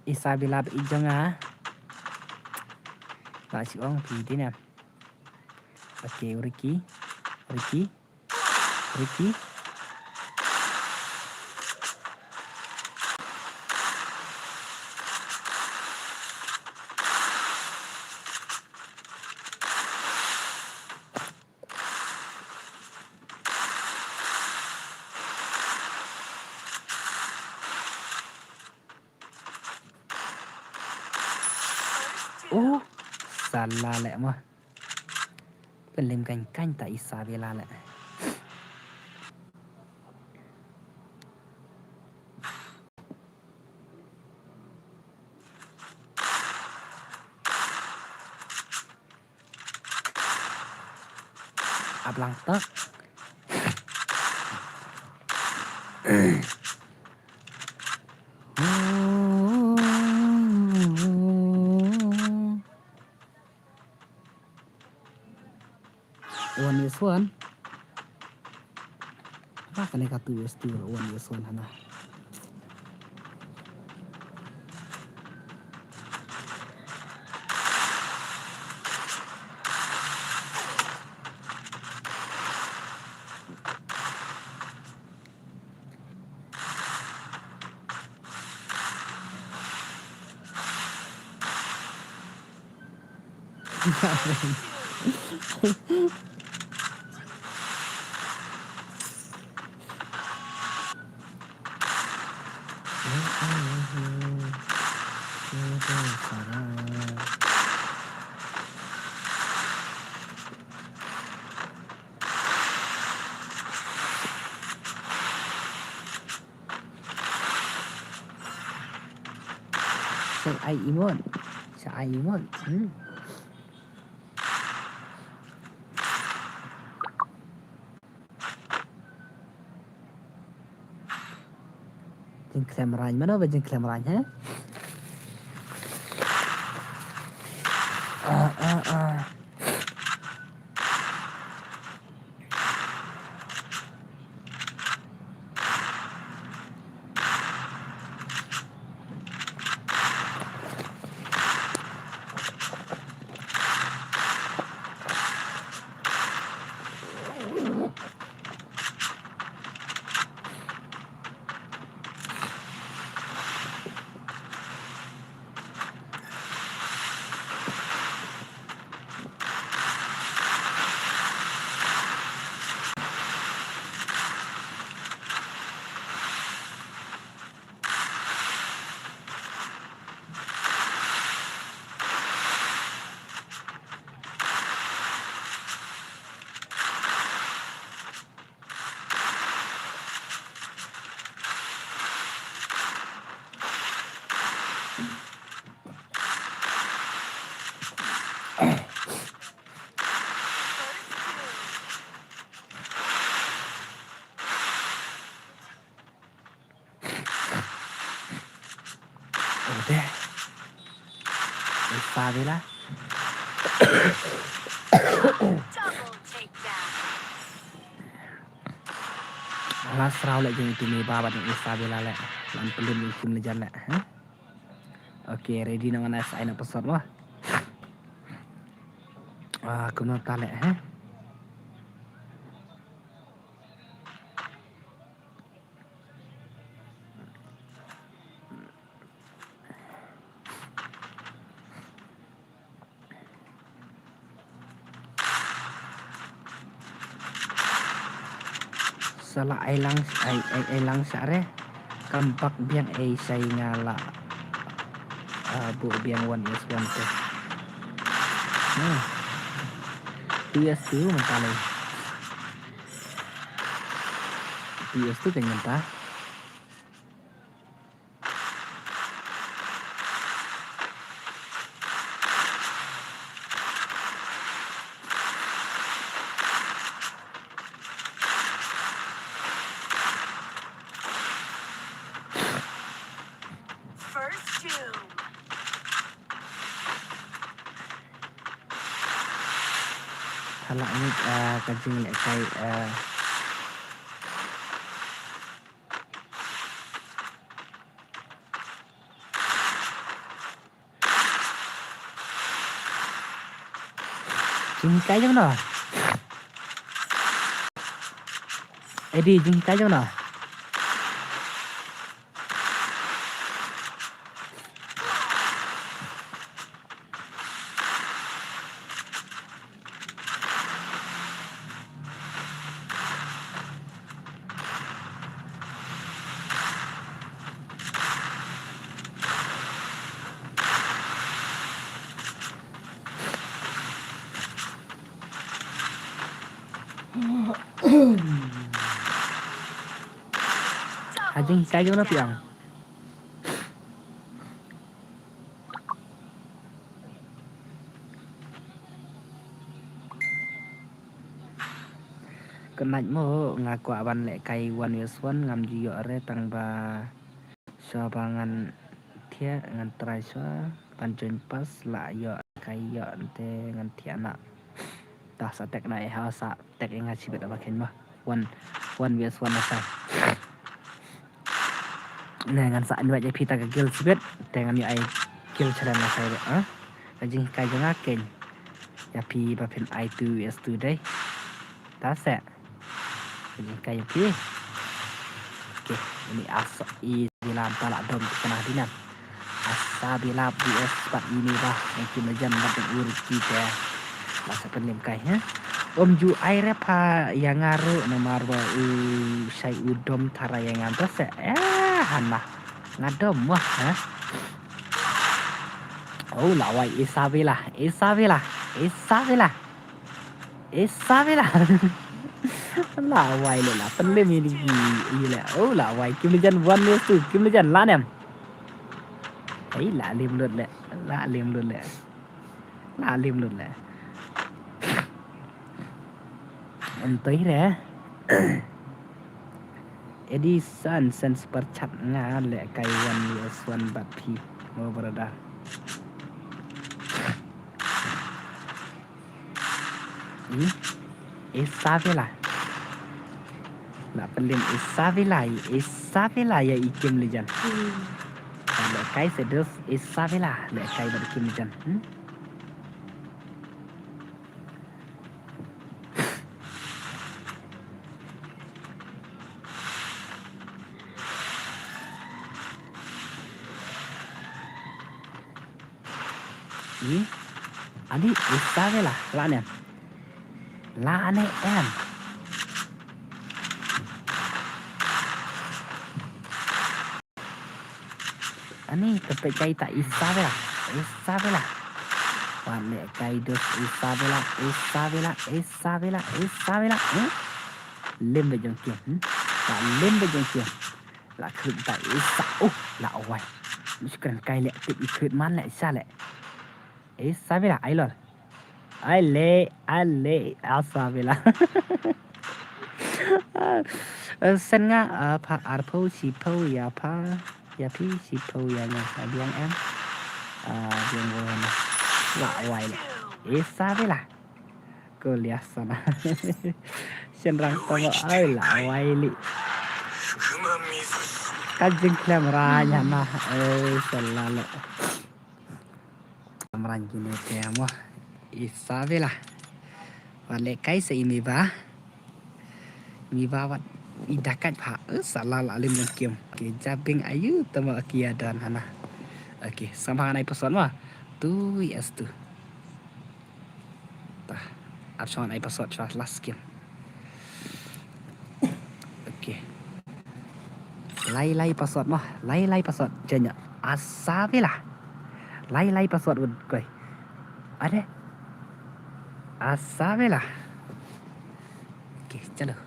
Isabela ba i jong nga. Ba shi ong pi di na. Okay, Ricky. Ricky. Ricky. Oh, salah leh mo. Pynlem kane kane ta Isabella leh. Ablang tak. One is one. Ba kane ka two is two, one is one hana. Sa ai emote. Sa ai emote. Hmm. Jingkhlem rain, mano ba jingkhlem rain, ha? Ah, ah, ah. Ode. Isabella. Double takedown. La sraw leh jong i Timi Ba bad jong i Isabella leh. Lan pynlem jong i Kim Lejan leh, ha? Okay, ready na nga na sa ai na episode mo. Ah, kumno ta leh, ha? Sa la ai lang, ai, ai, ai lang sha re. Kam bak biang ai shai nga la. Ah, buh biang one is one te. Hmm. Two is two mynta lei. Two is two kan mynta. First doom. Hala ngi, ah, ka jinglehkai, ah, Jinghikai jong no. Edi, jinghikai jong no. Jinghikai jong na piang. Kynait mo, nga kwah ban lehkai one versus one, ngam ju ïoh re tang ba shuwa ba ngan thiah ngan try shuwa ban join pass la ïoh kai ïoh te ngan thiah na. Ta sa tek na e ha sa tek e nga shibit ba khein ma. One, one versus one na sa. Ne ngan sa invite ïa phi ta ka guild shibit te ngan ïoh ai guild challenge na sa ïa, ha? Ka jinghikai jong nga khein. Ïa phi ba phin ai two versus two dei. Ta se. Ka jinghikai ïa phi. Okay, ini asa i bila ta la dom kena dinan. Asa bila B S pat ini ba. Mungkin lejan bat deng ur kita. Masa pelim kai, ha? Om ju ai rep ha ïa nga ruh namar ba u shai u dom tharai ïa nga ta se. Eh, hana. Nga dom wah, ha? Oh, la wai Isabela, Isabela, Isabela. Isabela. La wai le la, pelim ini gi, ini le. Oh, la wai, Kim Lejan one versus two, Kim Lejan, la nem. Ei, la lim lut le, la lim lut le. La lim lut le. Entoi re. Edison sen super chat nga lehkai one versus one bad phi. Oh, brother. Hmm? Isabela. La pelim Isabela, Isabela ïa i Kim Lejan. Hmm. Lehkai sedus Isabela, lehkai bad Kim Lejan. Hmm? Hmm? Ani Isabela, la nem. La ne em. Ani, te peit kai ta Isabela. Isabela. Wat lehkai dos Isabela. Isabela. Isabela. Isabela. Hmm? Lim bad jong ki. Hmm? Wat lim bad jong ki. La khlem ta Isa. Oh, la wai. Mushkil kai leh tip i khlem man leh sha leh. Isabela, ai lol. Ai le, ai le, Isabela. Eh, sen nga, ah, pha arphew shiphew ïa pha, ïa phi shiphew ïa nga, ah, biang em. Ah, biang wo na. La wai le. Isabela. Ko liah sana. Shen rang tama ai la wai li. Ka jingkhlem rang hana. Eh, shalala. Amran kine te mo. Isabela. Wat lehkai sa i Miva. Miva wat i dakat pha. Eh, shalala lim jong Kim. Ki jabing ayu tama ki adan hana. Okay, sama ngan ai password mo. Two versus two. Ta. Ap shong ai password shuwa last game. Okay. Lai lai password mo. Lai lai password. Janya. Isabela. Lai lai password wud koi. Ade. Isabela. Okay, chalo.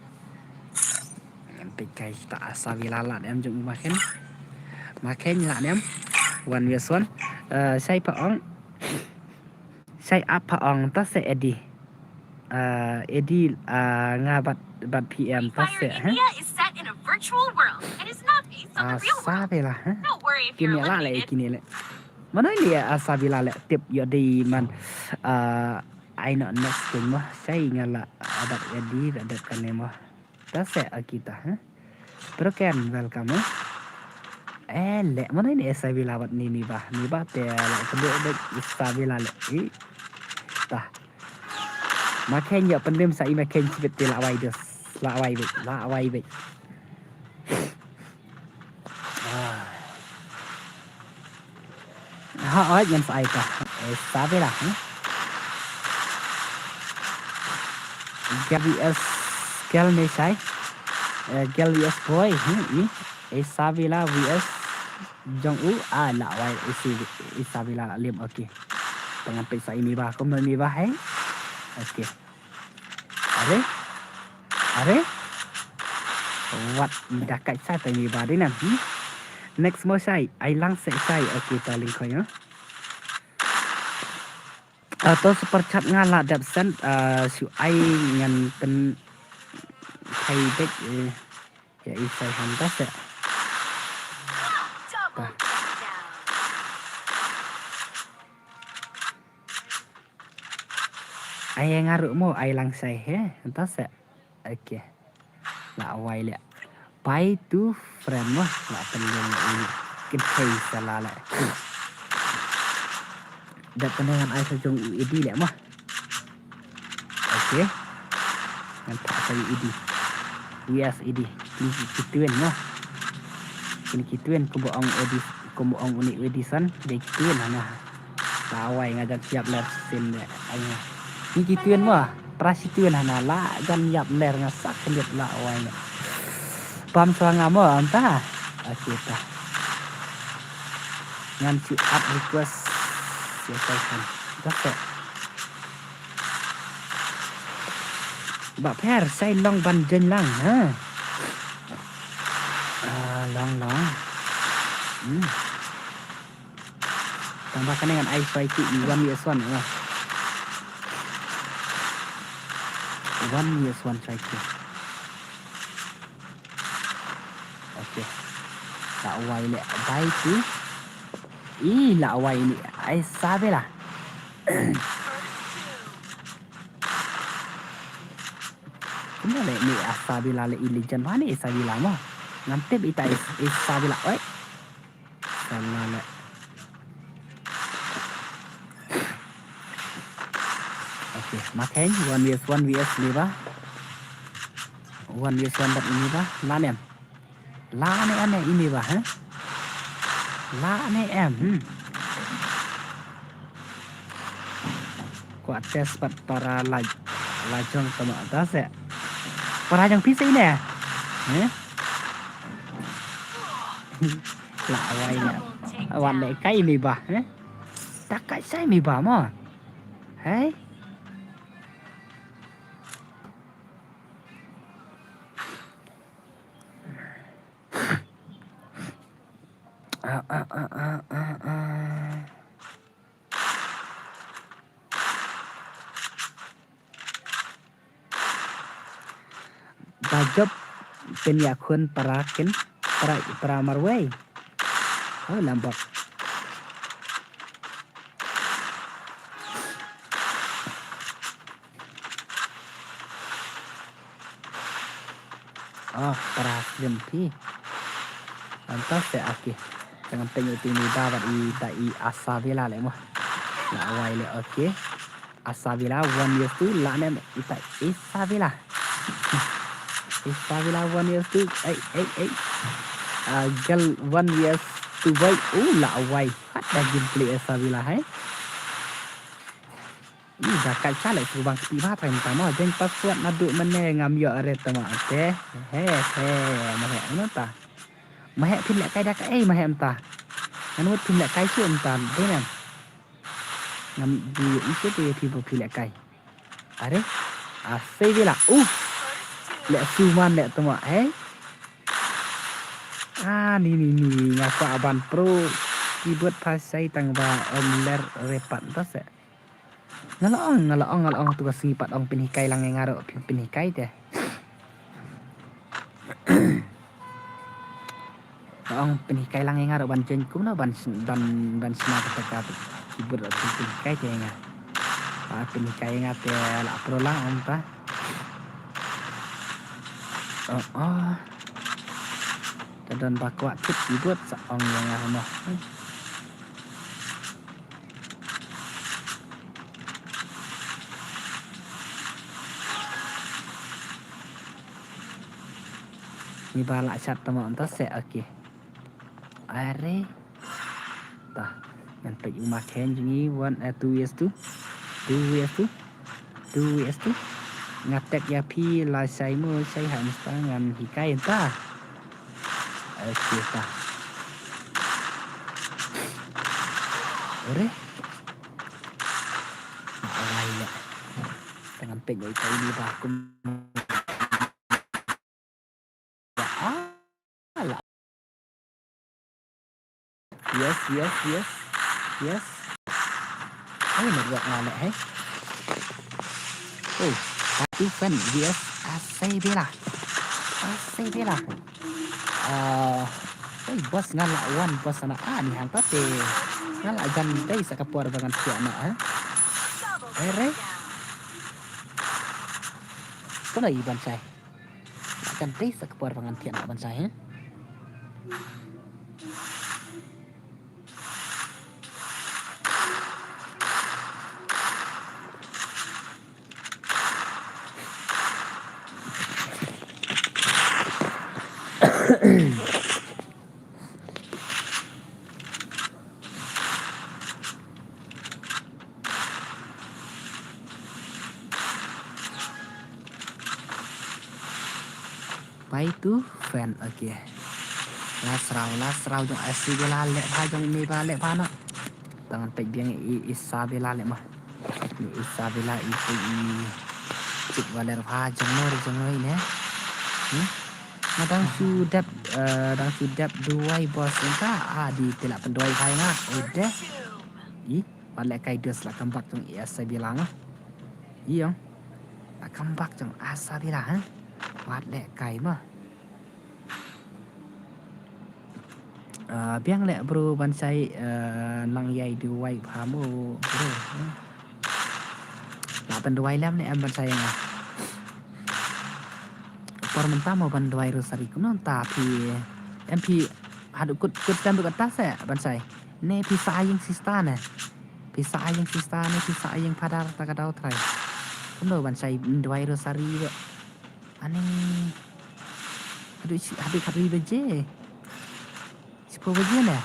Ngan peit kai ta Isabela la nem jong u Maken. Maken la nem. One versus one. Eh, shai pha ong. Shai ap pha ong ta se Eddie. Eh, Eddie, eh, nga bat, bat P M ta se, eh? Isabela, eh? Kine la le, kine le. Mano ini Isabela le tip ïa dei man. Eh, ai no next game mo. Shai nga la, eh, bat Eddie, bat kane mo. Ta se akita, ha? Broken, welcome, ha? Eh, le, mano ini Isabela bad ni Miva. Miva te la kedok dek Isabela le. I. Ta. Maken ïa pendem sa i Maken chibit te la wai des. La wai bit, la wai bit. Ah. Ha, oi, ngan sa ai ta. Isabela, hmm? Gal V S, gal me sai. Eh, gal V S boy, hmm, i. Isabela V S jong u, ah, la wai, isi, Isabela la lim, okay. Pangan pisa ini ba, kum ini ba, hey. Okay. Are? Are? Wat da kai sa te mi ba dei nan. Hmm? Next mo shai, ai lang se shai. Okay, ta ling ko ya. Ato super chat nga la dep send, ah, shu ai ngan pynthei bek, eh, ya i sai han ta se. Ta. Ai nga ruh mo ai lang sai he, ta se. Okay. La wai le. Buy two friend mo. La pynlong i kynthei sa la le. Dep kane ngan ai sa jong u Eddie le mo. Okay. Ngan phah sa u Eddie. Yes, Eddie. Kini ki twin mo. Kini ki twin kumba ong Eddie, kumba ong uni Eddie san, dei ki twin hana. La wai nga jan siap ler sin de. Ai nga. Ni ki twin mo, pra shi twin hana la jan yap ler nga sak kendit la wai nga. Pam swa nga mo anta. Aki ta. Ngan si add request. Ya sai kan. Dah se. Ba pher sai long ban jen lang ha. Ah, long long. Hmm. Tang ba kane ngan ai try ki one vs one lah. One vs one try ki. Okay. La wai le buy two. Ih, la wai ni ai sabe lah. Kumba le ni Isabela le i legend ba ni Isabela mo. Ngan tip ita Is-, Isabela oi. Sana le. Okay, makai one vs one vs ni ba. One vs one dot ini ba. Lanem. La ne em ini ba, ha? La ne em, hmm. Kwah test pat para la, la jong tama ta se. Para jong phi se ne. Ha? La wai ne. Wan le kai mi ba, ha? Ta kai sai mi ba mo. Hai. Ah, ah, ah, ah, ah, ah. Ba jop pynïakhun para kin, para, para marwei. Oh, lambok. Oh, para stream phi. Anta se aki. Jangan tengok tu ni dapat i ta i Isabela le mo. La wai le, okay. Isabela one vs two la ne i ta Isabela. Isabela one vs two. Ei, ei, ei. Ah, gal one vs two boy. Uh, la wai. Hat da gameplay Isabela hai. Ih, ba kai sa leh shu bang kti ba tang tamo. Jeng password naduh mynne ngam ïoh re tamo te. He he, ma he ano ta. Ma he phin leh kai da kai, ma he em ta. Ngan wut phin leh kai shu em ta. Dei ngan. Ngam di ïoh ïoh te phi phi leh kai. Are. Ase bila. Uh. Leh shu man leh tamo he. Ah, ni ni ni nga kwah ban pro. Keyboard pha sai tang ba om ler repat ta se. Nga la ong, nga la ong, nga la ong tu ka sngi pat ong pynhikai lang ïa nga ruh, pyn-, pynhikai te. Nga ong pynhikai lang ïa nga ruh ban join kumno ban sn-, ban, ban sna kata ka keyboard ruh pyn-, pynhikai te ïa nga. Ah, pynhikai ïa nga te la pro lang ong ta. Oh, oh. Te don ba kwah tip keyboard sa ong ïa nga mo. Ni ba la chat tama anta se, okay. Are. Ta. Ngan peit u ma khen jong ngi one, eh, two vs two. Two vs two. Two vs two. Nga tag ïa phi la shai mo shai ha Insta ngan hikai anta. Okay ta. Ore. Alai le. Ngan peit ïa i tai ni ba kum. Yes, yes, yes. Yes. Ai, network nga leh, hai. Oh, Paitu Fan V S Asai Bela. Asai Bela. Ah, oi, boss, nga la wan, boss, ana, ah, ni hangta te. Nga la jan dei sa ka por ba ngan thiah noh, ha. Ere. Kumno i Bansai. La jan dei sa ka por ba ngan thiah noh Bansai, ha. Paitu Fan, okay. La sraw, la sraw jong Asai Bela leh bha jong me ba leh bha noh. Tang peit biang i Asai Bela leh ma. Ni Asai Bela i tu i chik ba leh bha jong no jong no i ne. Hmm? Nga dang shu dep, eh, dang shu dep duwai boss nta, ah, di te la pynduwai bha nga. Oi de. I, wat leh kai dus la comeback jong i Asai Bela nga. Ïong. La comeback jong Asai Bela, ha? Wat leh kai ma. Ah, biang leh bro Bansai, ah, nang ïai duwai bha mo bro, ha? La pynduwai lem ne em Bansai nga. Por mynta mo ban duwai rosary kumno ta phi em phi haduh kut kut kan duk atas eh Bansai. Ne phi sa ïing sister ne. Phi sa ïing sister ne phi sa ïing father ta ka daw trai. Kumno Bansai duwai rosary ba. Ani. Haduh si, haduh khatwei baje. Shiphew baje ne.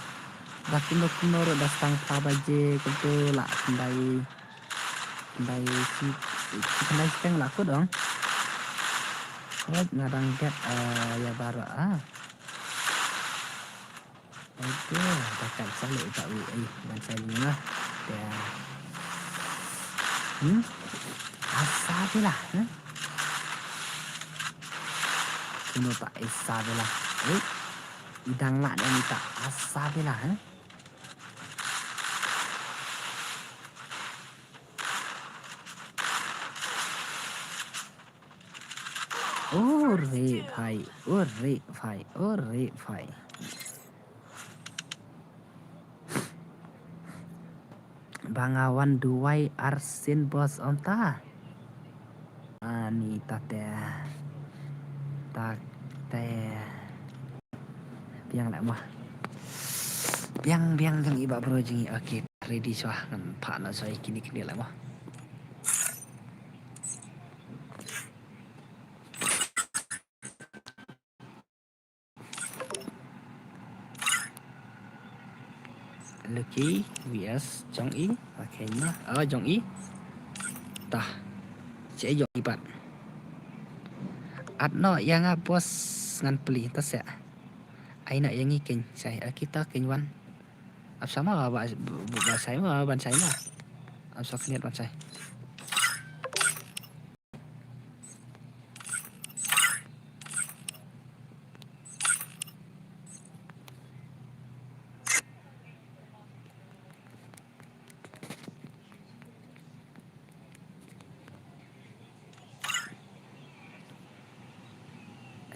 Da kumno kumno ruh da stang phra baje kumto la khyndai. Khyndai shi, shi khyndai shiteng la kut ong. Hooid nga dang dep, eh, ïa baroh ah. Oke, da kai sa leh ita u ei ban sai leh nga. Te. Hmm? Asai Bela, hmm? Kumno ta Asai Bela. Eh? I dang lah ne ita Asai Bela, hmm? Ore bhai, ore bhai, ore bhai. Ba nga wan duwai arsien boss ong ta. Ani tate. Tate. Biang lah mo. Biang, biang jong i bah bro jong i. Okay, ready shuwa ngan phah noh shuwa ïa kine kine lah mo. Lucky V S Jong I. Okay, ma. Oh, Jong I. Tah. Che Jong I pat. At noh ïa nga boss ngan plie ta seh. Ai noh ïa ngi keiñ sai. Okay, ta keiñ wan. Ap sama ba ba ba sai ma ban sai ma. Ap sa khniat ban sai.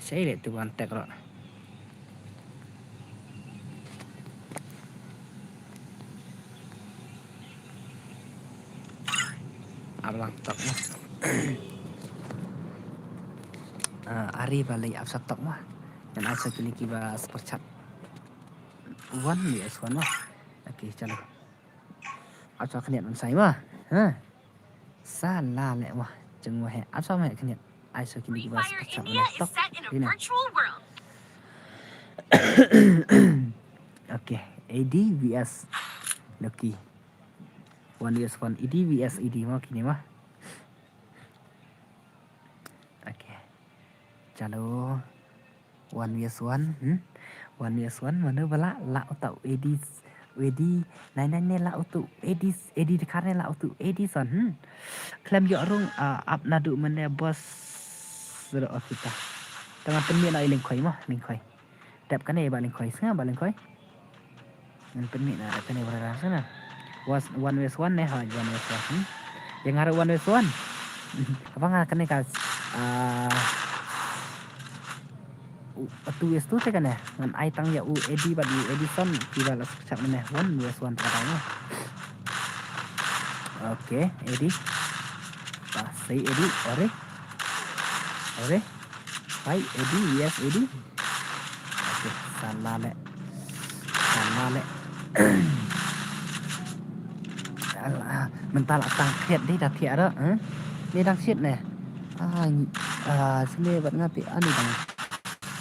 Sai le tu ban tek ro. Ablang tok mo. Ah, ari ba lei ap sa tok mo. Ngan ai sa kine kiba super chat. One yes one mo. Okay, chalo. Ap sa khniat ban sai mo. Ha. Sa la le mo. Jong mo he. Ap sa mo he khniat. Ai sa kine kiba super chat mo. Tok. Dina. Okay, A D V S Lucky. One V S one, A D V S A D mo kine mo. Okay. Chalo. One V S one, hmm? One V S one, mano ba lah, lah uta u A D, u A D, nine nine ne lah uta u A D, A D Dkhar ne lah uta u A D son, hmm? Khlem ïoh rung, ah, ap naduh mynne boss. Zero off kita. Tang pynmih na i Lyngkhoi mo, Lyngkhoi. Dep kane ba Lyngkhoi, snga ba Lyngkhoi. Ngan pynmih na kane brother sana. Was one vs one ne ha one vs one. Hmm? Ïa nga ruh one vs one. Kaba nga kane ka ah u- two vs two te kane. Ngan ai tang ïa u Eddie bad u Edison kiba la suk chak mane one vs one te kata. Okay, Eddie. Ba sei Eddie, ore. Ore. Hai Eddie, yes Eddie. Okay, salah leh. Salah leh. Alah, mynta la tang thiat dei da thiat ruh, eh? Ni dang shit ne. Ah, ah, sini bad nga te ani dang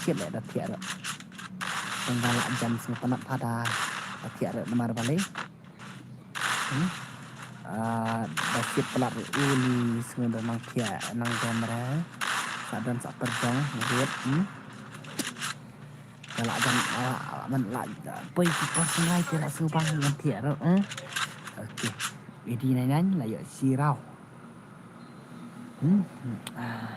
shit leh da thiat ruh. Tang da la jam sngewtynnat pada da thiat ruh namar balei. Hmm? Ah, da shit palat u ni sngewdon nang thiah nang dom re. Sa don sa pyrjong ngit. Hmm? Da la jan ah, man la poi ki pas ngai te la sngewbang ngan thiah ro. Hmm? Okay. Edi nai nai la ïoh shi raw. Hmm? Hmm. Ah.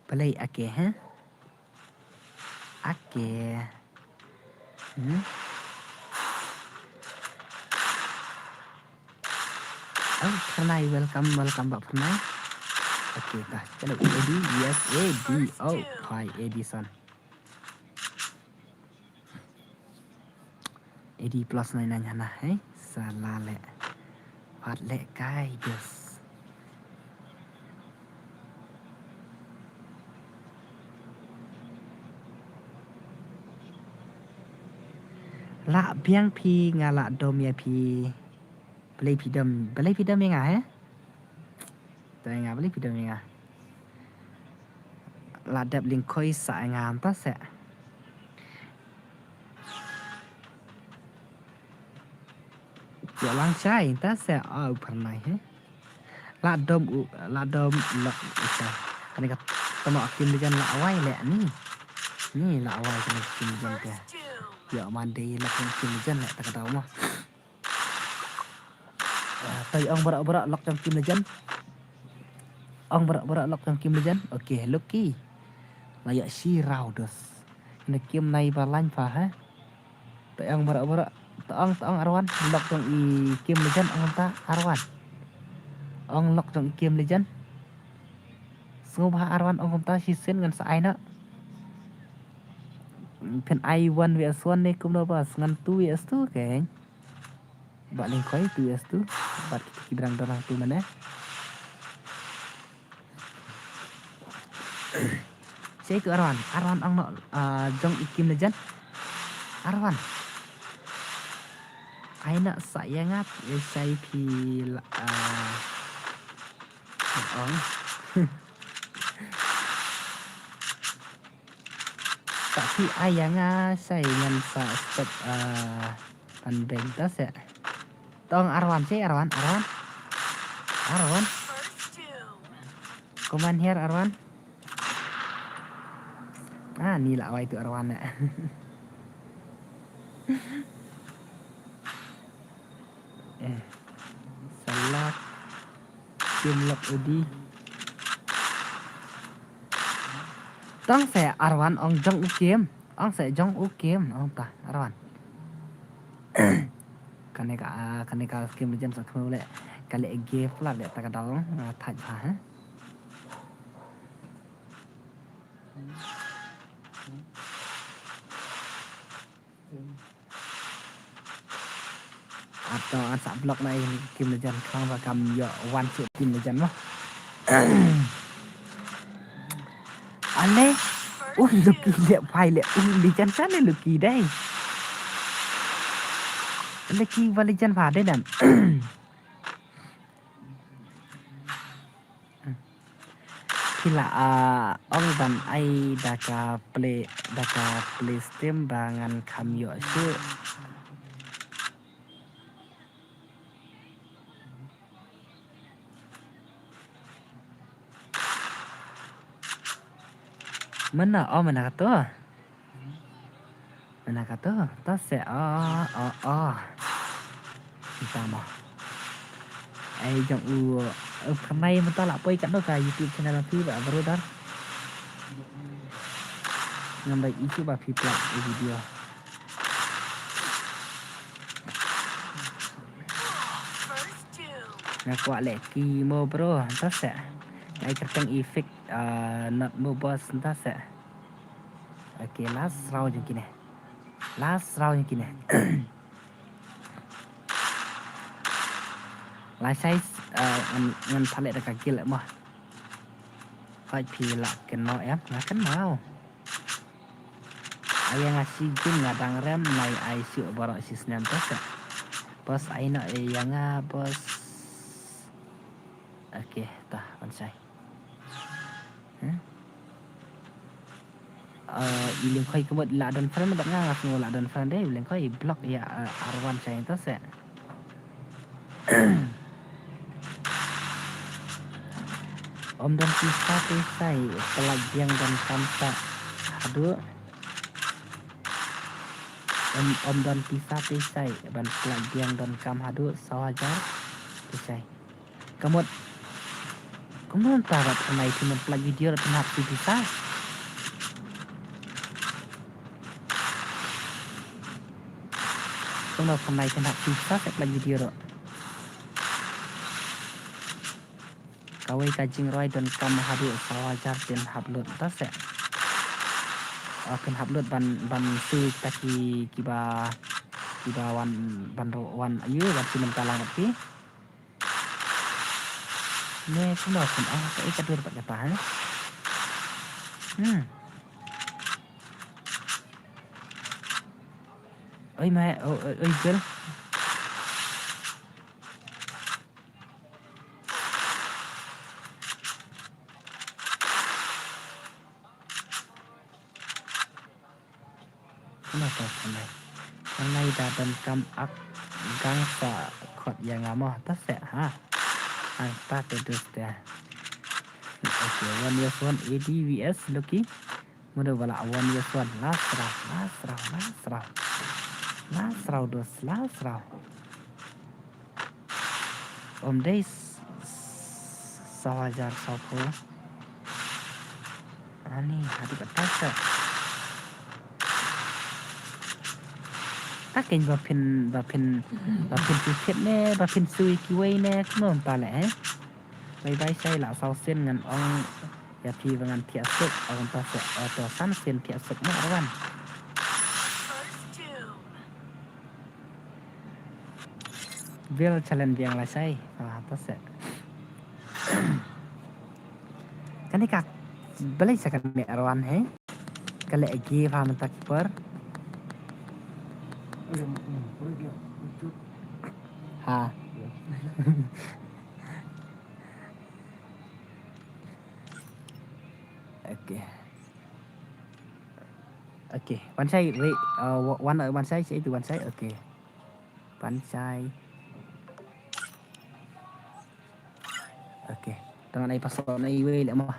Balei ake, ha? Ake. Hmm? Oh, Pernai, welcome, welcome back Pernai. Okay, ta, chalo, Eddie, yes, Eddie, oh, hi, Edison. Edi plus nai nai hana, hei? Salah leh. Pat leh kai dus. Lah biang phi nga lah dom ïa phi. Balei phi dom, balei phi dom ïa nga, hei? Te nga balei phi dom ïa nga. La dep lyngkhoi sa ïa nga mynta se. Ïa lang shai mynta se, ah, u Pernai, he. La dom u, la dom lok u sa. Kane ka tama kim lijan la awai le ni. Ni la awai kane kim lijan te. Ïa man dei lok kim lijan le ta ka dau mo. Ah, toi ong barak-barak lok jong kim lijan. Ong barak-barak lok jong kim lijan. Okay, lucky. La ïa shi raw dos. Ina kim nai ba lain pha, ha. Toi ong barak-barak. Tong, tong Arwan. Lok jong i kim lijan ong ta Arwan. Ong lok jong i kim lijan. Sngewbha Arwan ong kumta shisien ngan sa ai na. Phin ai one vs one ne kumno bas ngan two vs two keng. Ba lyngkhoi two vs two. Bad kita ki brang dorang tu mane. Sei tu Arwan, Arwan ong no, ah, jong i kim lijan. Arwan. Ai na sa ïa nga, eh, sei phi la, ah, ong. Sa phi ai ïa nga, sei ngan sa stop, ah, pan beng ta se. Tong Arwan, sei Arwan, Arwan. Arwan. Come on here, Arwan. Ah, ni la wai tu Arwan na. Eh, salak. Kim lok udi. Tang se Arwan ong jong u kim. Ong se jong u kim. Ong ta Arwan. Kane ka, ah, kane ka kim lijan sa khmu le. Ka le ge pla le ta ka dal, ah, thaj pha, ha. Ato an sa block na ini kim lijan khang ba kam yo wan su kim lijan mo. Ale, uh, lucky le pai le, uh, lijan sa le lucky dai. Lucky ba lijan ba dai dan. Phi la, ah, ong ban ai da ka Play, da ka Play Store ba ngan kham ïoh shuh. Mynno, oh, mynno kato. Mynno kato, to se, oh, oh, oh. Kita mo. Ai jong u, u Phyrnai mynta la poi katno ka YouTube channel phi ba brother. Ngam dei issue ba phi play u video. Nga kwah leh ki mo bro, to se. Ai kyrteng efek, ah, not mo boss, to se. Okay, last round jong kine. Last round jong kine. Lashai, eh, ngan, ngan pynleh da ka guild mo. Hooid phi lah kynnoh em, nga kynnoh. Ai ïa nga shi jing nga dang rem, nai ai shuh baroh shi snem, to se. Boss ai noh ïa nga, boss. Okay, ta, ban shai. Huh? Eh, i Lyngkhoi ka mut lah don friend bad nga, nga sngew lah don friend de, i Lyngkhoi i block ïa, eh, R one shai, to se. Ym don pisa te shai, pynlait biang donkam sa haduh. Ym, ym don pisa te shai, ban pynlait biang donkam haduh saw hajar te shai. Ka mut. Kumno mynta ba Phyrnai phin ym pynlait video ruh phin hap siew pisa. Kumno Phyrnai phin hap siew pisa seh pynlait video ruh. Kawei ka jingrwai donkam haduh saw hajar phin hap lut, to se. Ah, phin hap lut ban, ban siew kita ki, kiba, kiba wan, ban ro-, wan aiu, ban shim bynta lang bad phi. Ne kumno kumno, ah, kaei ka dur bad kata, ha? Hmm. Oi, mai, oi, oi, oi, girl. Kumno to Phyrnai. Phyrnai da donkam ak gang sa khot ïa nga mo, to se ha. Hangta te dus te. Okay, one versus one A D V S Lucky. Mano ba lah one versus one. Last round, last round, last round. Last round, dos, last round. Ym dei s-, s-, saw hajar saw phew. Ani, haduh katta sa. Ta keiñ ba phin, ba phin, ba phin siew thied ne, ba phin siew kiwei ne, kumno mynta leh, eh? Bye bye shai, la saw sien ngan ong ïa phi ba ngan thiah suk, ong to seh, oh to san sien thiah suk mo, Arwan. Bill challenge biang lashai, ah, to seh. Kane ka balei sa kane Arwan he? Ka leh agi ha mynta ki por. Ha. Okay. Okay, wan shai, wei, uh, wa-, wan, wan shai, shai tu wan shai, okay. Wan shai. Okay. Tang ngan ai password na iwei leh mo.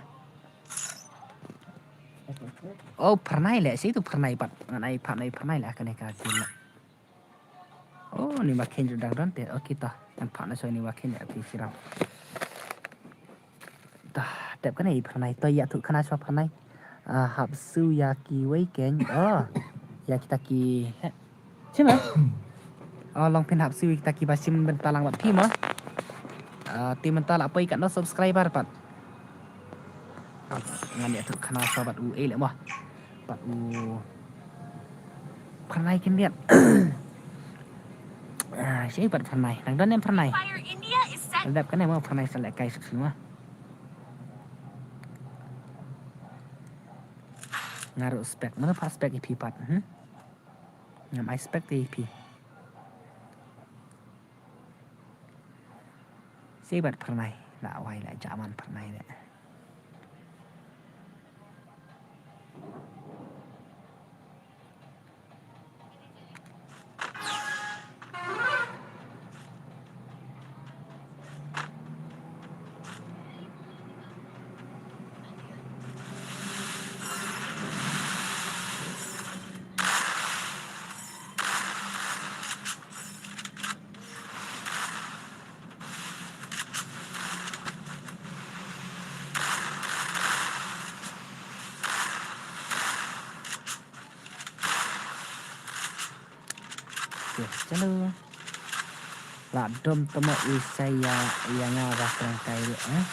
Oh, Phyrnai leh, shai tu Phyrnai pat. Ngan ai pat na i Phyrnai leh kane ka game leh. Oh, ni ma khein ju dang don te. Okay to. Ngan phah na shuwa ni ma khein ïa ki shiram. To, dep kane i Phyrnai to ïathuh khana shuwa Phyrnai. Ah, hap siew ïa kiwei keiñ. Oh, ïa kita ki. Shim eh? Oh, long phin hap siew ïa kita kiba shim bynta lang bad phi mo. Ah, te mynta la poi katno subscriber pat. Ngan ïathuh khana shuwa bad u ei leh mo. Bad u Phyrnai khyndiat. Ah, shai bad Phyrnai. Nang don em Phyrnai. Fire India is set. Dep kane mo Phyrnai sa leh kai suk suk mo. Nga ruh spek. Mano pat spek ïa phi pat, hmm? Ngam ai spek te ïa phi. Shai bad Phyrnai. La wai la jaman Phyrnai leh. Te chalo. La dom tamo u shai ïa, ïa nga ba krang kai ruh, eh.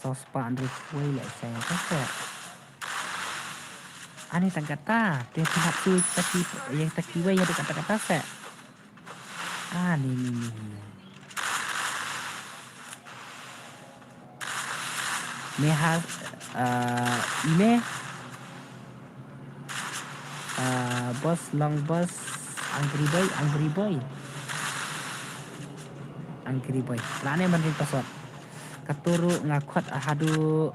Saw spah hynriew wei la shai ka se. Ani tang kata, te pynhap tu taki, ïa taki wei ïa kata kata se. Ani ni ni ni. Meha, ah, ine. Ah, boss, long boss, angry boy, angry boy. Angry boy. Lane man ring password. Katuru nga khot haduh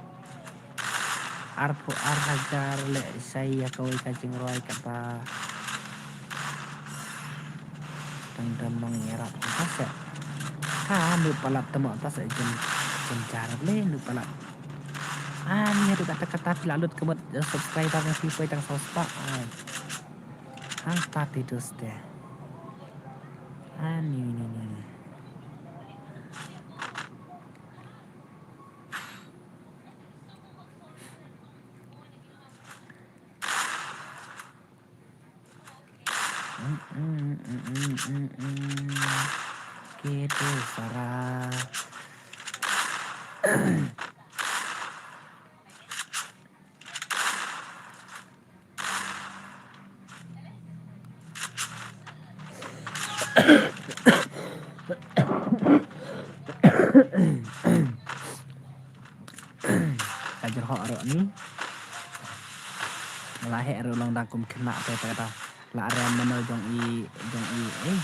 arphew ar hajar le shai ïa kawei ka jingrwai kata. Dang dang nong ïarap ta se. Ha, nu palat tamo ta se jin, jin jar ble nu palat. Ah, ni haduh kata kata phi la lut kemut, eh, subscriber ngi phi poi tang saw spah. Ai. Hang ta ti dus te. Ah, ni, ni, ni, ni. Kitu sara. Ka jyrhoh ruh ni. La heh ruh long dang kum khynnah te ta kata. La rem mano jong i, jong i, eh.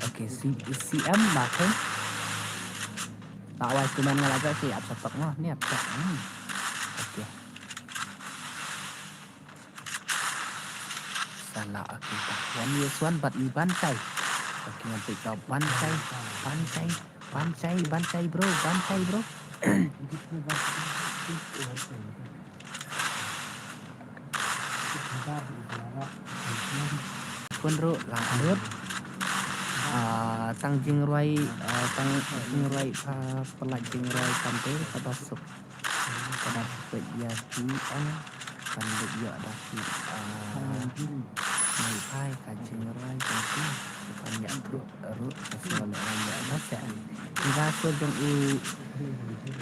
Okay, C, C M makin. Tak wai kuman nga lagi si ap setok noh, ni ap tok. Hmm. Okay. Salah aku tak. One yes one but ni bantai. Okay, nanti kau bantai, bantai, bantai, bantai bro, bantai bro. Kun ruh la lut. Ah, tang jingrwai, ah, tang jingrwai, ah, pala jingrwai sampai kaba suk. Kaba suk ya ti ang kan lut ya da ti, ah, mai phai ka jingrwai ka ti kan ya tu. Ruh ka sngewbha ïa ka se. Ngi ba sur jong u,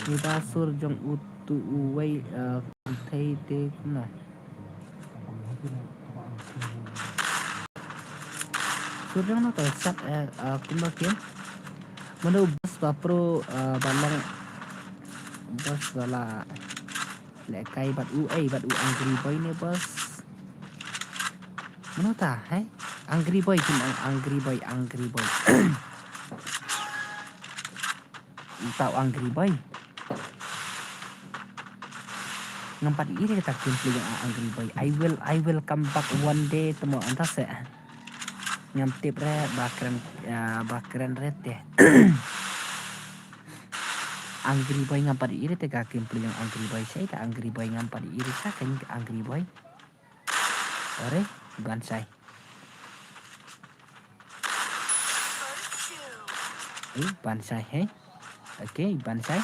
ngi ba sur jong u tu uwei, eh, kynthei te kumno. Sur jong no to sat, eh, eh, kumno ke. Mano boss ba pro, eh, ba long boss ba la lehkai bad u, eh, bad u angry boy ne boss. Mano ta, hai? Angry boy, kim ang-, angry boy, angry boy. Tau angry boy. Ngam pat iri kata kim pli ang angry boy. I will, I will come back one day tamo anta se. Ngam tip re ba kren, ah, ba kren re te. Angry boy ngam pat iri te ka kim pli ang angry boy. Sai ta angry boy ngam pat iri ta kan angry boy. Ore, bansai. Eh, bansai, he. Okay, bansai.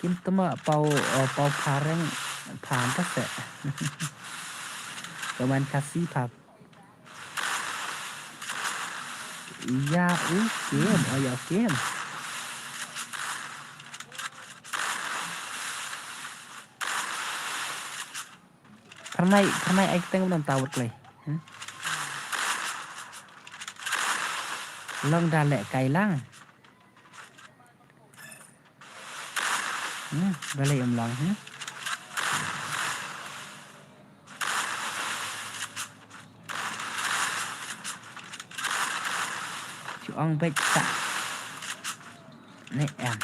Kim tama pau, eh, pau phareng pha ta se. Kaman kasi pha. Ïa u kem, oh ïa u kem. Kharnai, kharnai ai teng nam tawat klei. Hmm? Long da leh kai lang. Hmm, balei em long, hmm? Shu ong beit sa. Ne em.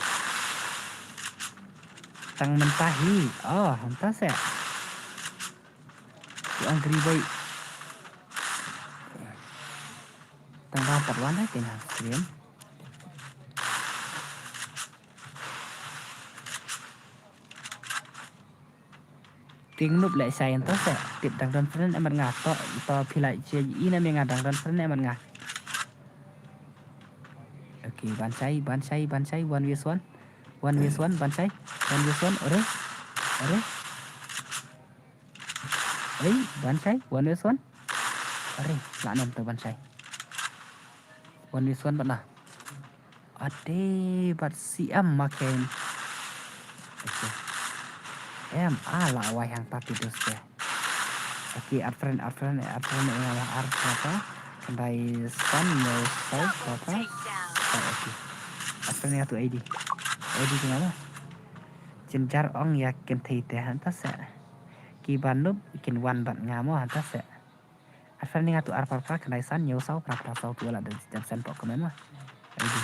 Tang mynta hi. Oh, mynta se. Shu angry beit. Ba pat wan dei tin ha stream. Ting nup leh shai ento se tip dang don friend em nga to to phi lai che i na me nga dang don friend em nga. Okay, ban shai, ban shai, ban shai, one vs one. One vs one, ban shai. One vs one, ore. Ore. Ei, ban shai, one vs one. Ore, la nem to ban shai. One vs one bad na. Ade bad C M ma ken. Okay. Em a la wai hang ta pidus ke. Okay, ar friend, ar friend, ar friend ïa la ar papa. Khyndai san ne sai papa. Sai, okay. Ar friend ïa tu I D. I D tu nama. Jinjar ong ïa ken thei te hanta se. Ki ban nup kin wan bad nga mo hanta se. Ar friend nga tu ar par par khyndai san hynñiew saw phra phra saw tu la da jam sen pok comment ma. Aidi.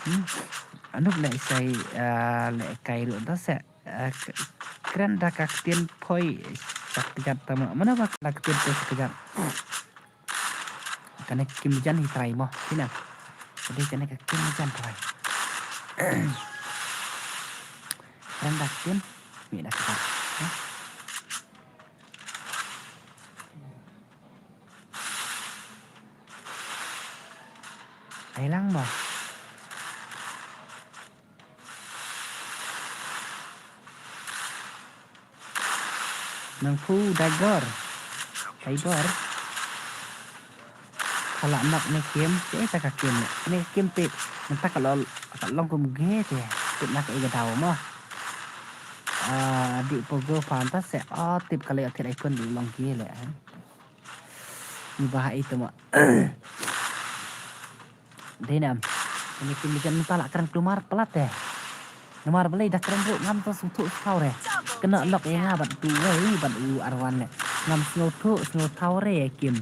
Hmm. Anup leh sai, ah, leh kai ruh da se, ah, k-, kren da ka ktien phoi sak kjat tama. Mana ba ka ktien phoi sak kjat. Kane kim jan hi trai mo. Kina. Jadi kane ka kim jan trai. Kren da ktien. Mi da kjat. Ai lang mo. Nang phu dai gor. Dai gor. Kala nak ne kem, te ta ka kem ne. Ne kem te, nang ta ka lol, ka long kum ge te. Te nak e ga daw mo. Ah, di pogo phanta se, ah, tip kala ya thir ai kun di long ge le. Ni ba ha ito mo. Dei nam. Ini kim bijan mynta la kren klumar palat te. Namar balei da kren ruh ngam to sngewthuh sngewthaw re. Kena lok ïa nga bad tu wei bad u arwan le. Ngam sngewthuh sngewthaw re ïa kim.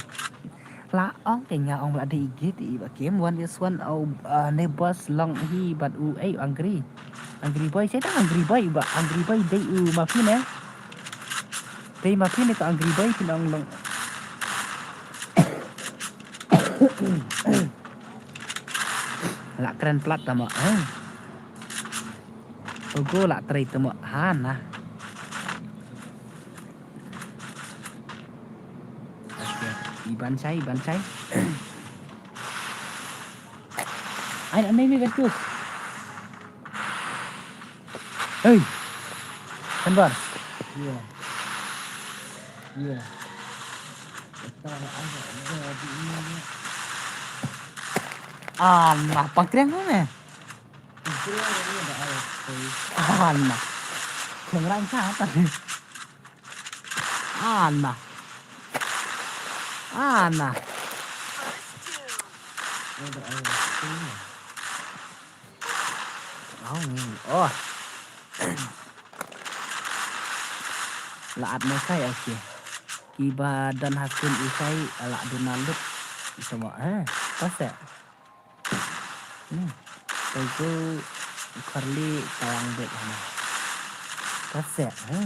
La ong ke nga ong ba la dei igi te i ba kim wan ïa swan au, ah, ne bos long hi bad u ei angry. Angry boy, sai tang angry boy ba angry boy dei u ma phi ne. Dei ma phi ne ka angry boy phi nong long. La kren plat tama, eh. Ogo la trei tama, hana. Okay, iban sai, iban sai. Ai, anai mi gatus. Hei. Sabar. Iya. Iya. Alah, pangkriang mana? Alah. Krengrang siapa ni? Alah. Alah. Oh. La at mo sai, okay. Kiba don hasin isai la duna lut. Isama, ha? Pase. Hmm. Tengku Carly tawang bet hana. Pase, ha?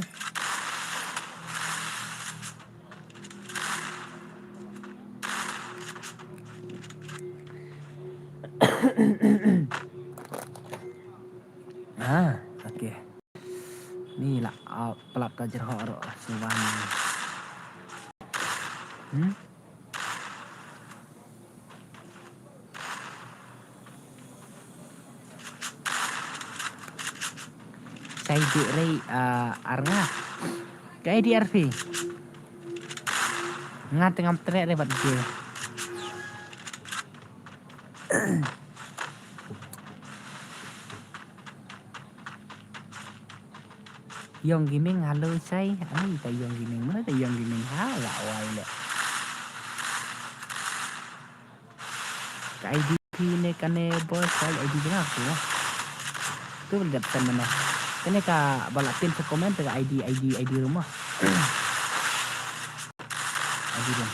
Ah, okay. Ni la, ah, pelap ka jerhok ro suwan. Hmm? Sai di rei, ah, ar nga. Ka I D R P. Nga tengam trek re bat je. Young Gaming, hello sai. Ani ta Young Gaming, mana ta Young Gaming ha la wai le. Ka I D phi ne kane bos, ka I D jong nga phi ne. Tu boleh dep send mana. Kane ka ba la pin sa comment ka I D, I D, I D rumah. I D rum.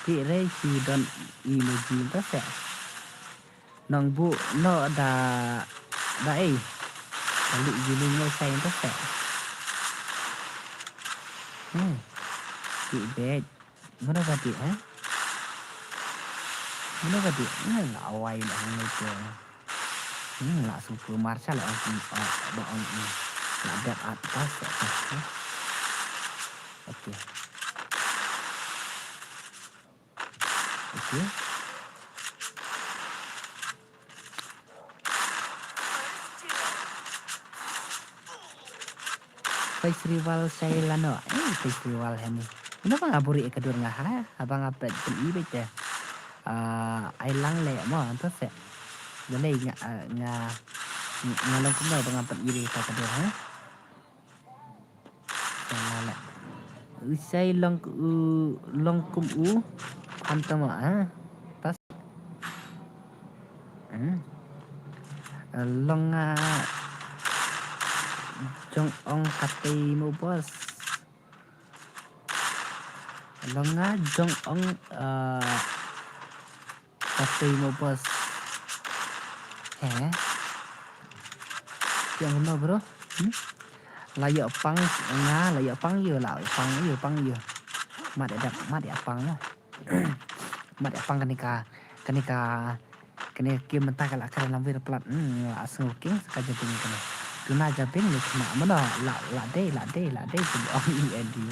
Ti rei si don emoji ta se. Nong bu no da da ei. Kali gini mo sai ta se. Hmm. Ki bej. Mano ba dih, eh? Mano ba dih? Hmm, la wai la hangne te. Hmm, la sngewkhlem mar sha la ong, ong, ba ong, hmm. La dep at pas, eh. Okay. Okay. Face reveal shai lano. Eh, face reveal hani. Ino ba nga buri ka dur nga ha. Haba nga pet pun i bete. Ah, ai lang le mo anto se. Dale nga, ah, nga, nga long kumno ba nga pet i re ka dur ha. Sa la. U shai long u, long kum u. Anto mo ha. Tas. Hmm. Long, ah, jong ong katei mo boss. Long, ah, jong ong, ah, katei mo boss. He. Jong no bro. Hmm? La ïoh pang nga, la ïoh pang ïoh, la pang ïoh, pang ïoh. Mat ïa dap, mat ïa pang mo. Mat ïa pang kane ka, kane ka, kane ka kim mynta ka la kren lam wir plat. Hmm, la sngew king sa ka jabing kane. Duna jabing ni kena mano, la, la dei, la dei, la dei, shu ong i edi.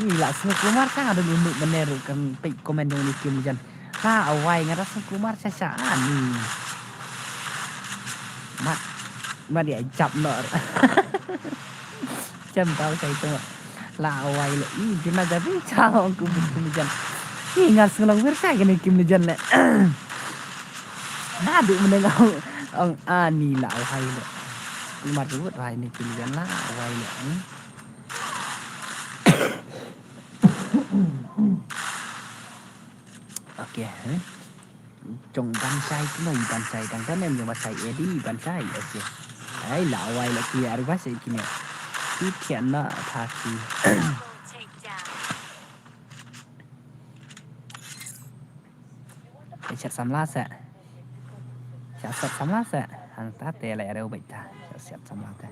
Ni la sngew kumar ka nga don unuk mane ruh kan peit komen jong ni kim jan. Ha, awai nga da sngew kumar sha sha ani. Mat, mat ïa jap nor. Jam tau sa itu. La awai le i juna jabi cha ong ku bu jam. Ni ngan sngewlong wir sa kene kim le jan le. Na du mene ngau ong ani la awai le. Mar tu wai ni kim le jan la awai le. Hmm. Okay, hmm. Jong ban chai kumno i ban chai dang kan em jong ban chai edi ban chai. Okay. Ai la wai la ki ar ba sai kine. Ki kian na pha ki. Ai chat samla sa. Chat sat samla sa. Hang ta te la reu bai ta. Chat sat samla ta.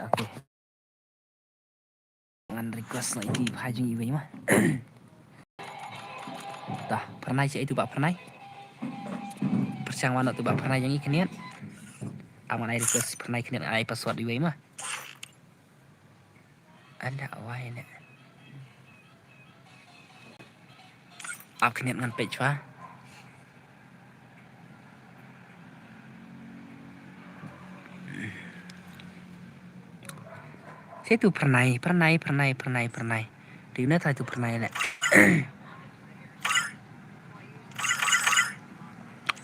Okay. Ngan request noh iti bha jong iwei ma. Tah, pyrnai sha itu ba pyrnai. Pyrshang wan noh tu ba pyrnai jong i khyndiat. Am ngan ai request pyrnai khyndiat, ai password iwei ma. Anda wai ne. Ap khyndiat ngan peit shuwa. Sa tu pyrnai, pyrnai, pyrnai, pyrnai, pyrnai. Te une sa tu pyrnai le.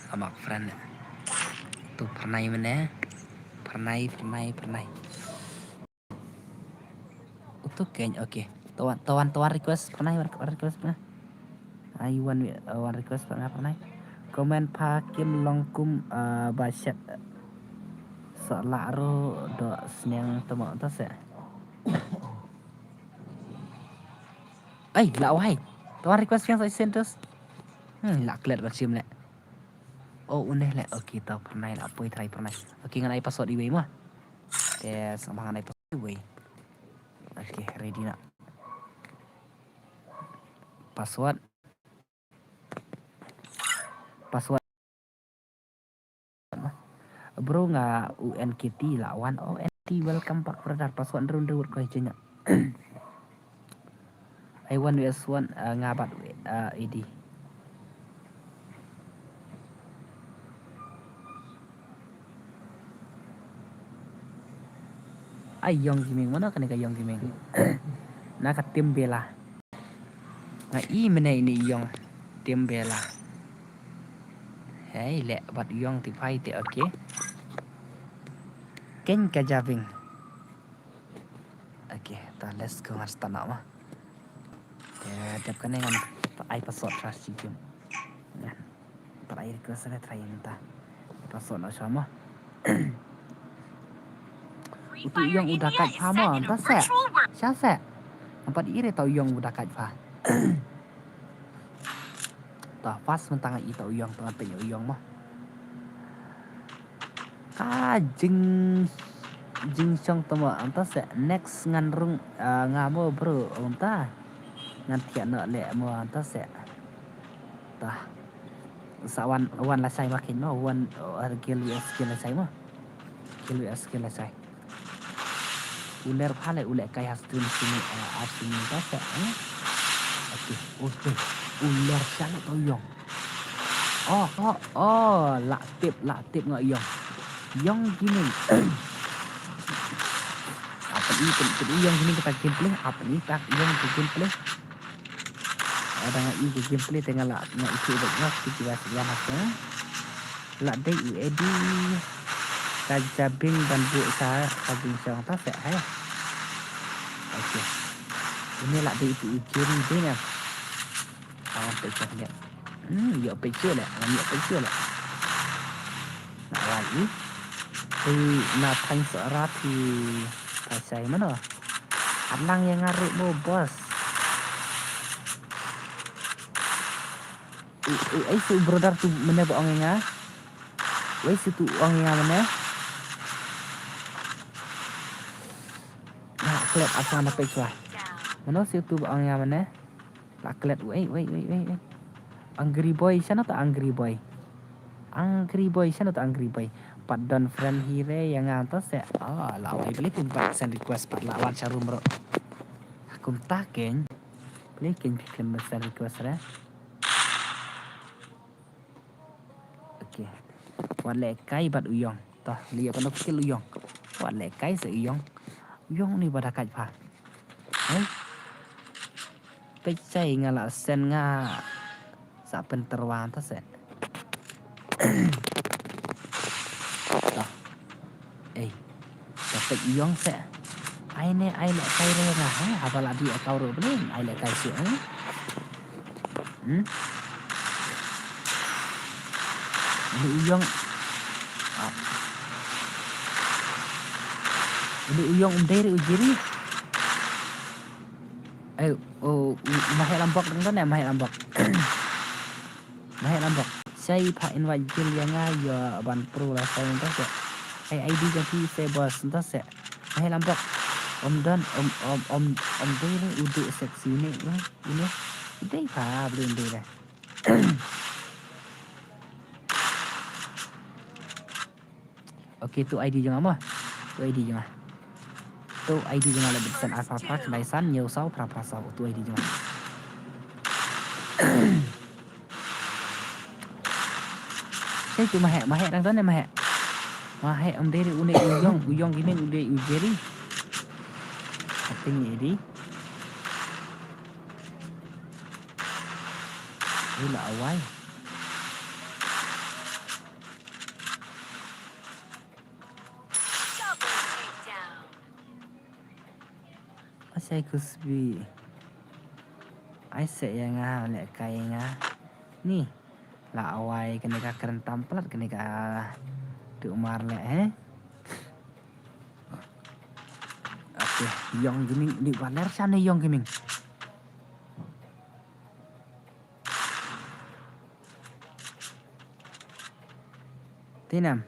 Sama friend le. Tu pyrnai mane. Pyrnai, pyrnai, pyrnai. Utu keiñ, okay. Tawan, tawan, tawan request pernah, request pernah. Ai wan, wan request pernah, pernah. Comment pha kim long kum, uh, ba shet. Sa la ro do sneng temo ta se. Ai, la wai. Tawan request yang sa sentos. Hmm, la klet ba sim le. Oh, une le. Okay, ta pernah la poi try pernah. Okay, ngan ai password iwei ma. Te sngewbha ngan ai password iwei. Okay, ready na. Password. Password. Bro nga U N K T la wan. Oh, N T, welcome back brother. Password ndru ndru ko jenya. I one versus one, uh, nga bat, uh, A D. Ai Yong Gaming, mano kane ka Yong Gaming? Na ka Team Bella. Nga i mene ini Yong Team Bella. Hei le bat Yong ti phai te, okay. Ken ka Javing. Okay, ta let's go ngan start noh ma. Te dep kane ngan ta ai password sha shi game. Ngan ta ai request ne try nta. Password noh sha ma. Utu Yong u da kait pha ma, nta se. Sha se. Nampat ire ta u Yong u da kait pha. Ta fast mentang i ta u Yong, ta pyn u Yong ma. Ka jing jingshong tama anta se next ngan rung, ah, nga mo bro anta. Ngan thiah noh leh mo anta se. Ta. Sa wan, wan lashai ma khein mo, wan, oh, ar gel wi ar gel lashai mo. Gel wi ar gel lashai. U ler pha leh u leh kai ha stream sini, eh, ar sini ta se, eh. Okay, okay. U ler sha leh to yong. Oh, oh, oh, la tip, la tip nga yong. Yong Gaming. Apa ni, tu, tu yong Gaming kita gameplay, apa ni tak yong tu gameplay. Ada nga i gameplay tengah la, nga i tu dah nga tu juga sebelah masa. La dei u Eddie ka jabieng ban buh sa ka jingshong ta se hai. Okay. Ini la dei itu u Jerry dei na. Awan picture dia. Hmm, yok picture le, awan yok picture le. Na wai i. Ei, na thang sa rati. Pasai mano. Atlang yang ngaru mo boss. U, u, ei, su brother tu mene ba ong nga. Wei, su tu ong nga mene. Na klet apa na pek swa. Mano su tu ba ong nga mene. La klet, wei, wei, wei, wei, wei. Angry Boy, shano ta Angry Boy? Angry Boy, shano ta Angry Boy? Pat don friend hi re yang nga ta se. Ah, la wai beli tin pat send request pat la wan sharum ro. Kum ta keng. Beli keng keng send request re. Okay. Wat leh kai bad u yong. Toh, liya pano kill u yong. Wat leh kai se u yong. U yong ni bada kai pha. Hei. Pechai nga la sen nga. Sa penterwa ta se. Toh. Ei. Dapat yong se. Ai ne ai leh kai re nga, ha? Haba la di akau ro bling, ai leh kai se, ha? Hmm? Ini u yong. Ah. Ini u yong um dei re u Jerry. Ai, oh, u, u mahe lambok dang don ya, mahe lambok. Mahe lambok. Sai pha invite jil ya nga ya ban pro la sai nta se. Ai I D jong phi se boss nta se. Mahe lambok. Om don, om, om, om, om dei ne u dei sexy ne, ne, ne. Dei pha, beli dei deh. Okay, tu I D jong nga mo. Tu I D jong nga. Tu I D jong nga la dep send ar phra phra khyndai san hynñiew saw phra phra saw. Tu I D jong nga. Sai tu mahe, mahe dang don ne mahe. Mahe um dei re une u yong, u yong Gaming u dei u Jerry. Ating I D. Ila awai. Double takedown. Asai kusbi. Ai se ya nga leh kai nga. Ni. La awai kane ka kren tam plat kane ka tu mar leh, eh. Okay, yong Gaming di waler sana yong Gaming. Tinam.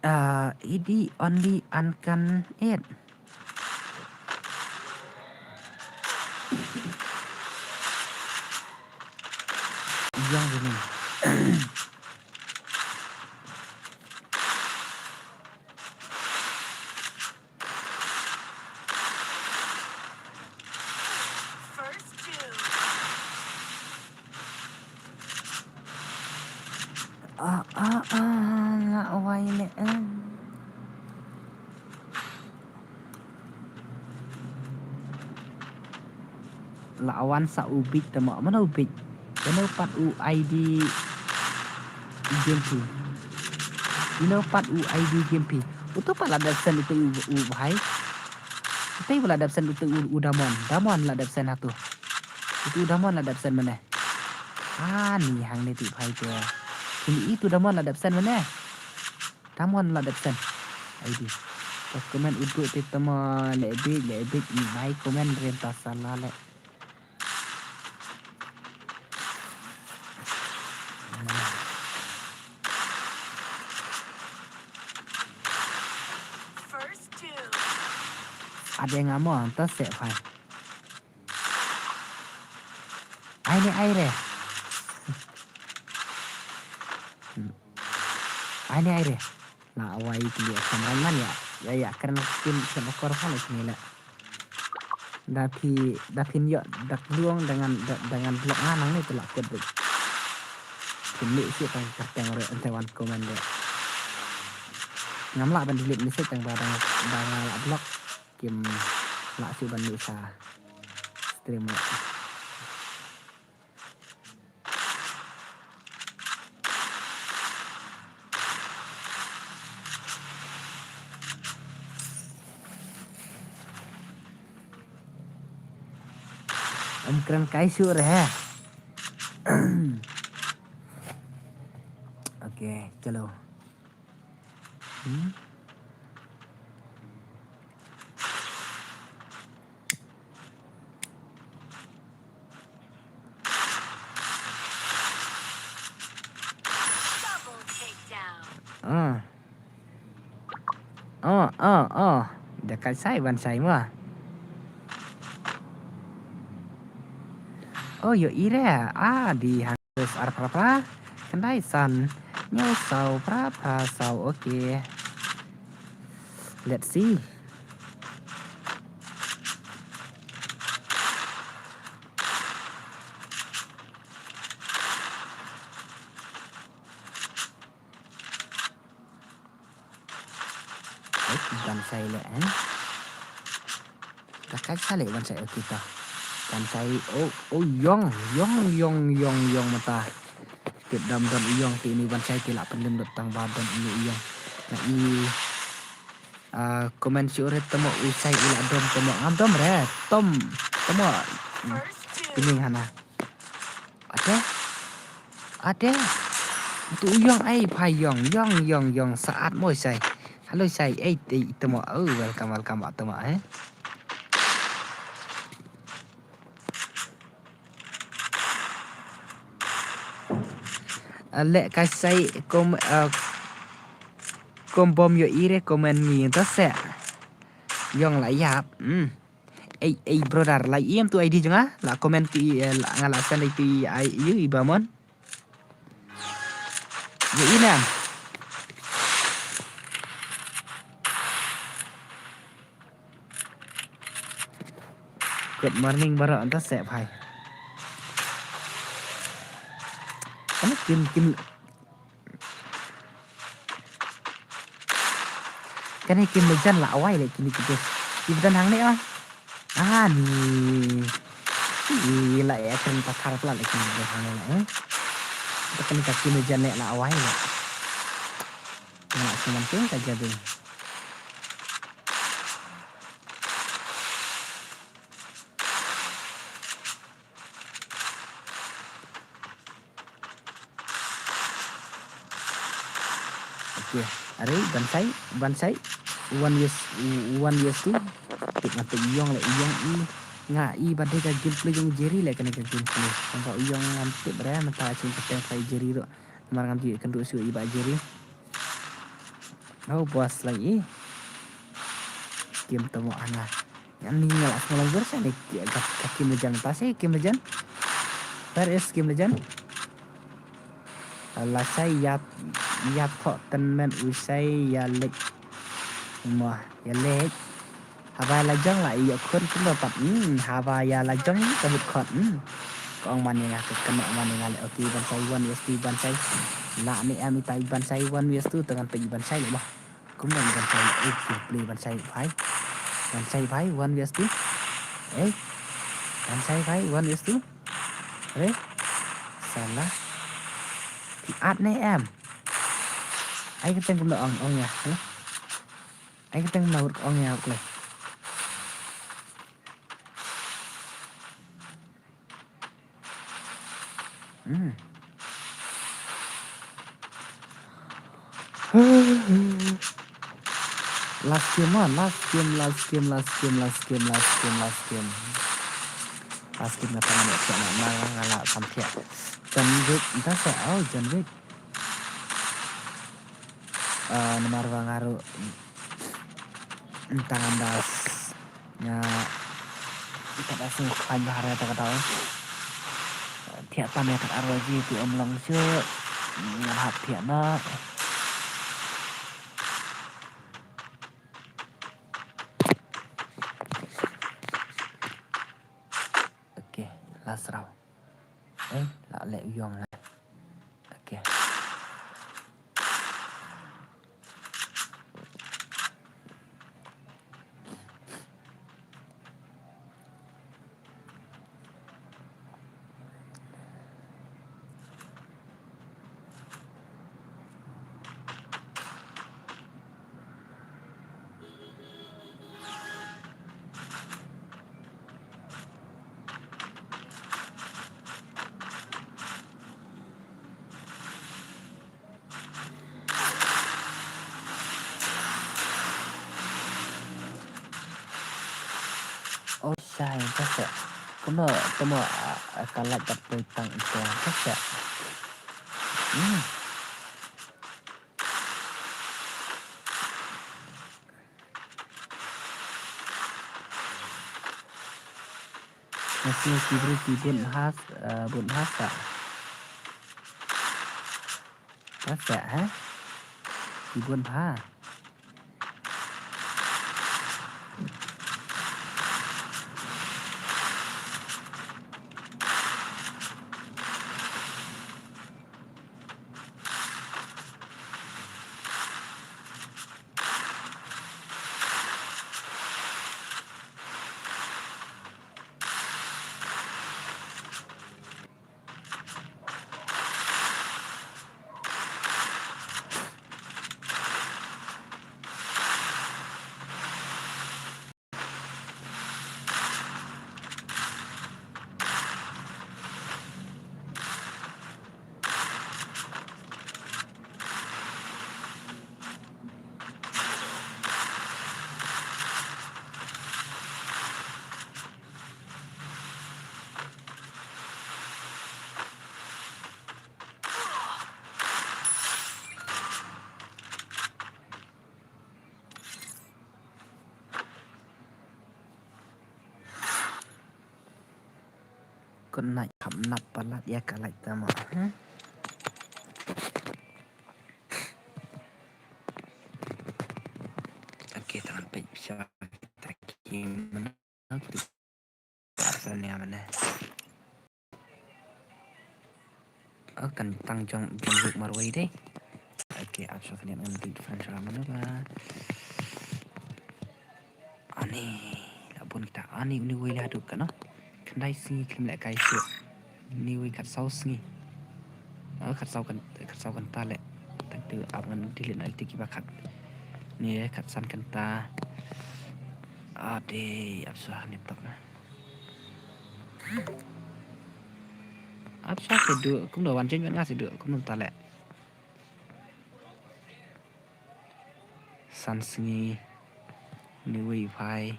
Ah, idi only ankan it. Yang ini. Ah, ah, ah, nga wai le, eh. La wan sa u bit tama, mana u bit? Ino pat u I D game phi? Ino pat u I D game phi? Uto pat la dep send uto u, u bhai. Uto la dep send uto u, u Damon. Damon la dep send hatu. Uto u Damon la dep send mane. Ani hangne ti bhai te. Ini itu Damon la dep send mane. Damon la dep send. I D. Te comment u duk te tama le bit, le bit, i bai comment rim ta sala le. First two. Ade nga mo ta se phai. Ai ne ai re. Ai ne ai re. La wai ki liya kamran man ya. Ya ya kren kim kim akor pha le kini la. Da phi da phin yo dak luong dengan da- dengan blok ngan nang ni tu la kut dek. Kim ni si tang kerteng re ente wan comment de. Ngam la ban delete message tang ba dang dang la blok. Kim la si ban ni sa stream re. Em kren kai shuh re ha. Okay, chalo. Hmm? Double takedown. Ah. Oh, oh, oh. Dekat sai ban sai mo. Oh, yo ire. Ah, di hang ar pra pra. Kendai san. Nyau sau pra pra sau. Okay. Let's see. Ban sai le eh. Ka kai sai le ban sai okay ta. Ban sai oh oh yong yong yong yong yong mata. Tip dam don yong ti ni ban sai ti la pendim dot tang ba don ni yong. Na i ah comment si ure temo u sai ila dom temo ngam dom re tom temo. Pining hana. Ate? Ate? Tu yong ai phai yong yong yong yong saat mo sai. Hello sai ai te temo oh welcome welcome ba temo eh. Lek ka sai kom kom bom yo ire comment ni ta se. Yong la yap. Hmm. Ei ei brother la em tu I D jong nga la comment tu i eh, la nga la send tu i ai yu i bamon. Ye ina. Good morning baro anta sep hai. Kane kim kim Kane kim lejan la awai le kini kike. Ki bedan hangne ah. Ah ni. Ila ya kren pathar pla le kini bedan hangne eh. Kane ka kim lejan le la awai le. Nga semantin ka jading. Okay. Are bansai bansai one vs one vs two. Tip nga tip yong le yong i nga i ba dei ka gameplay yong Jerry le kane ka gameplay. Tang ka yong ngam tip re mata chim ka teng kai Jerry ro. Mar ngam ji kan du su i ba Jerry. Oh bos lai i. Kim tomo ana. Ani nga la smalang ber sa ni ka Kim Lejan ta si Kim Lejan. Where is Kim Lejan? La sai yat yat kho ten men u sai ya lek. Mo ya lek. Haba la jong la ïa khun kum da pat. Hmm, haba ïa la jong ka bit khot. Hmm. Kong mane nga ka kena mane nga le. Okay, bansai one vs two bansai. La ni am itai bansai one vs two tengan pegi bansai le bah. Kum da bansai le. Eh, play bansai bhai. Bansai bhai one vs two. Eh. Bansai bhai one vs two. Eh. Salah. Ti at ne em. Ai ka teng kum da ong ong ya. Eh. Ai ka teng na ur ong ya kle. Hmm. Last game mo, last game, last game, last game, last game, last game, last game. Last game nga tang ïa thiah namar nga la sam thiah. John Wick, ynda sa, oh, John Wick. Ah, namar ba nga ruh tang ynda nga ynda sngewkhlaiñ bha ïa kata ka daw. Thiah tam ïa kat arwei ji tu em long shuh. Nga hap thiah noh. Okay, last round. Eh, la leh u ïong la. Okay. Oh, shai, ka seh. Kumno, kumno, ah, ah, ka lait ka poi tang ito, ka seh. Hmm. Nasi ki briew ki bun bha, eh, bun bha sa. Ka seh, ha? Ki bun bha. Kon nai kham nap palat ïa ka lait ta ma, hmm? Okay, tangan peit sha kita ki mana. Arsa nia mana. Oh, kan tang jong John Wick marwei dei. Okay, ap sha khniat ngan dei different sha mana ba. Ani, la bun kita. Ani uni wei la duk kano. Khyndai sngi khlem leh kai shuh. Ni wei khatsaw sngi. Oh, khatsaw kan, khatsaw kynta leh. Tang tu ap ngan delete na iti kiba khat. Ni khatsan kynta. Ade, ap sha ni tok na. Ap sha se du, kumno wan jen nga se du, kumno ta leh. San sngi, ni wei phai.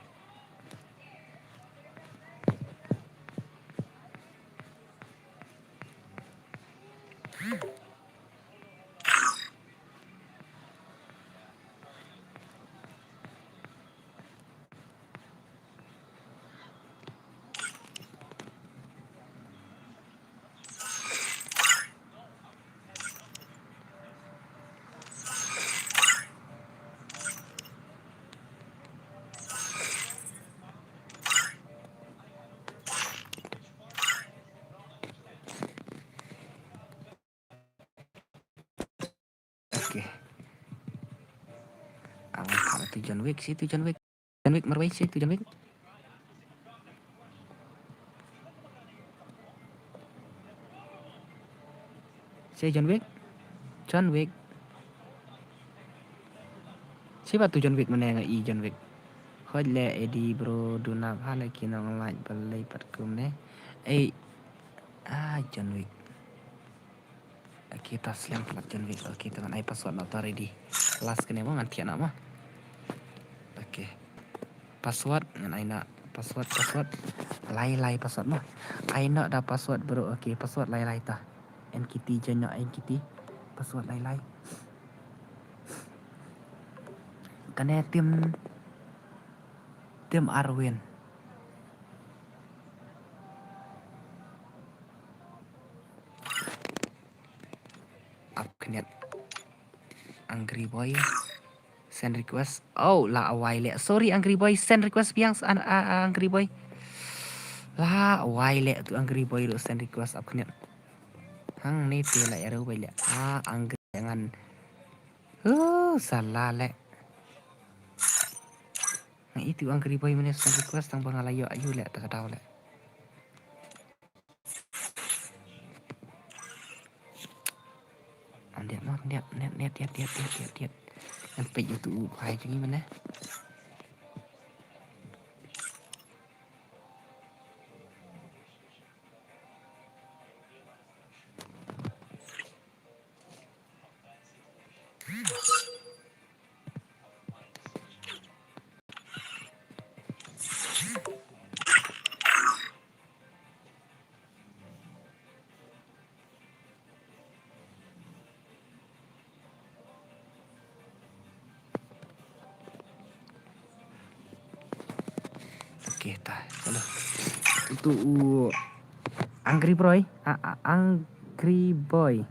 Okay. Awan khala tu John Wick, si tu John Wick. John Wick marwei, si tu John Wick. Si John Wick. John Wick. Si ba tu John Wick mane nga i John Wick. Hoj le Eddie bro duna bha le ki nong lait balei pat kumne. Ei. Ah, John Wick. Okay, ta slem plat John Wick. Okay, ta ngan ai password na ta ready. Last kane mo ngan thiah na mo. Okay. Password ngan ai noh. Password, password. Lai lai password mo. Ai noh da password bro. Okay, password lai lai ta. N K T jong noh N K T. Password lai lai. Kane Tim, Tim Arwin. Ap khyndiat. Angry Boy. Send request. Oh, la wai leh. Sorry Angry Boy, send request biang an, a, a, Angry Boy. La wai leh tu Angry Boy ruh send request ap khyndiat. Hangne te la ïa ruh wai leh. Ah, Angry ngan. Uh, salah leh. Nga itu Angry Boy mane send request tang ba nga la ïoh ayu leh ta ka daw leh. An diat mo, an diat, an diat, an diat, an diat, an diat, an diat, an diat. Ngan peit ïa utu u phai jong ngi mane. Okay, ta. Hello. Itu u Angry Boy. A, a, Angry Boy.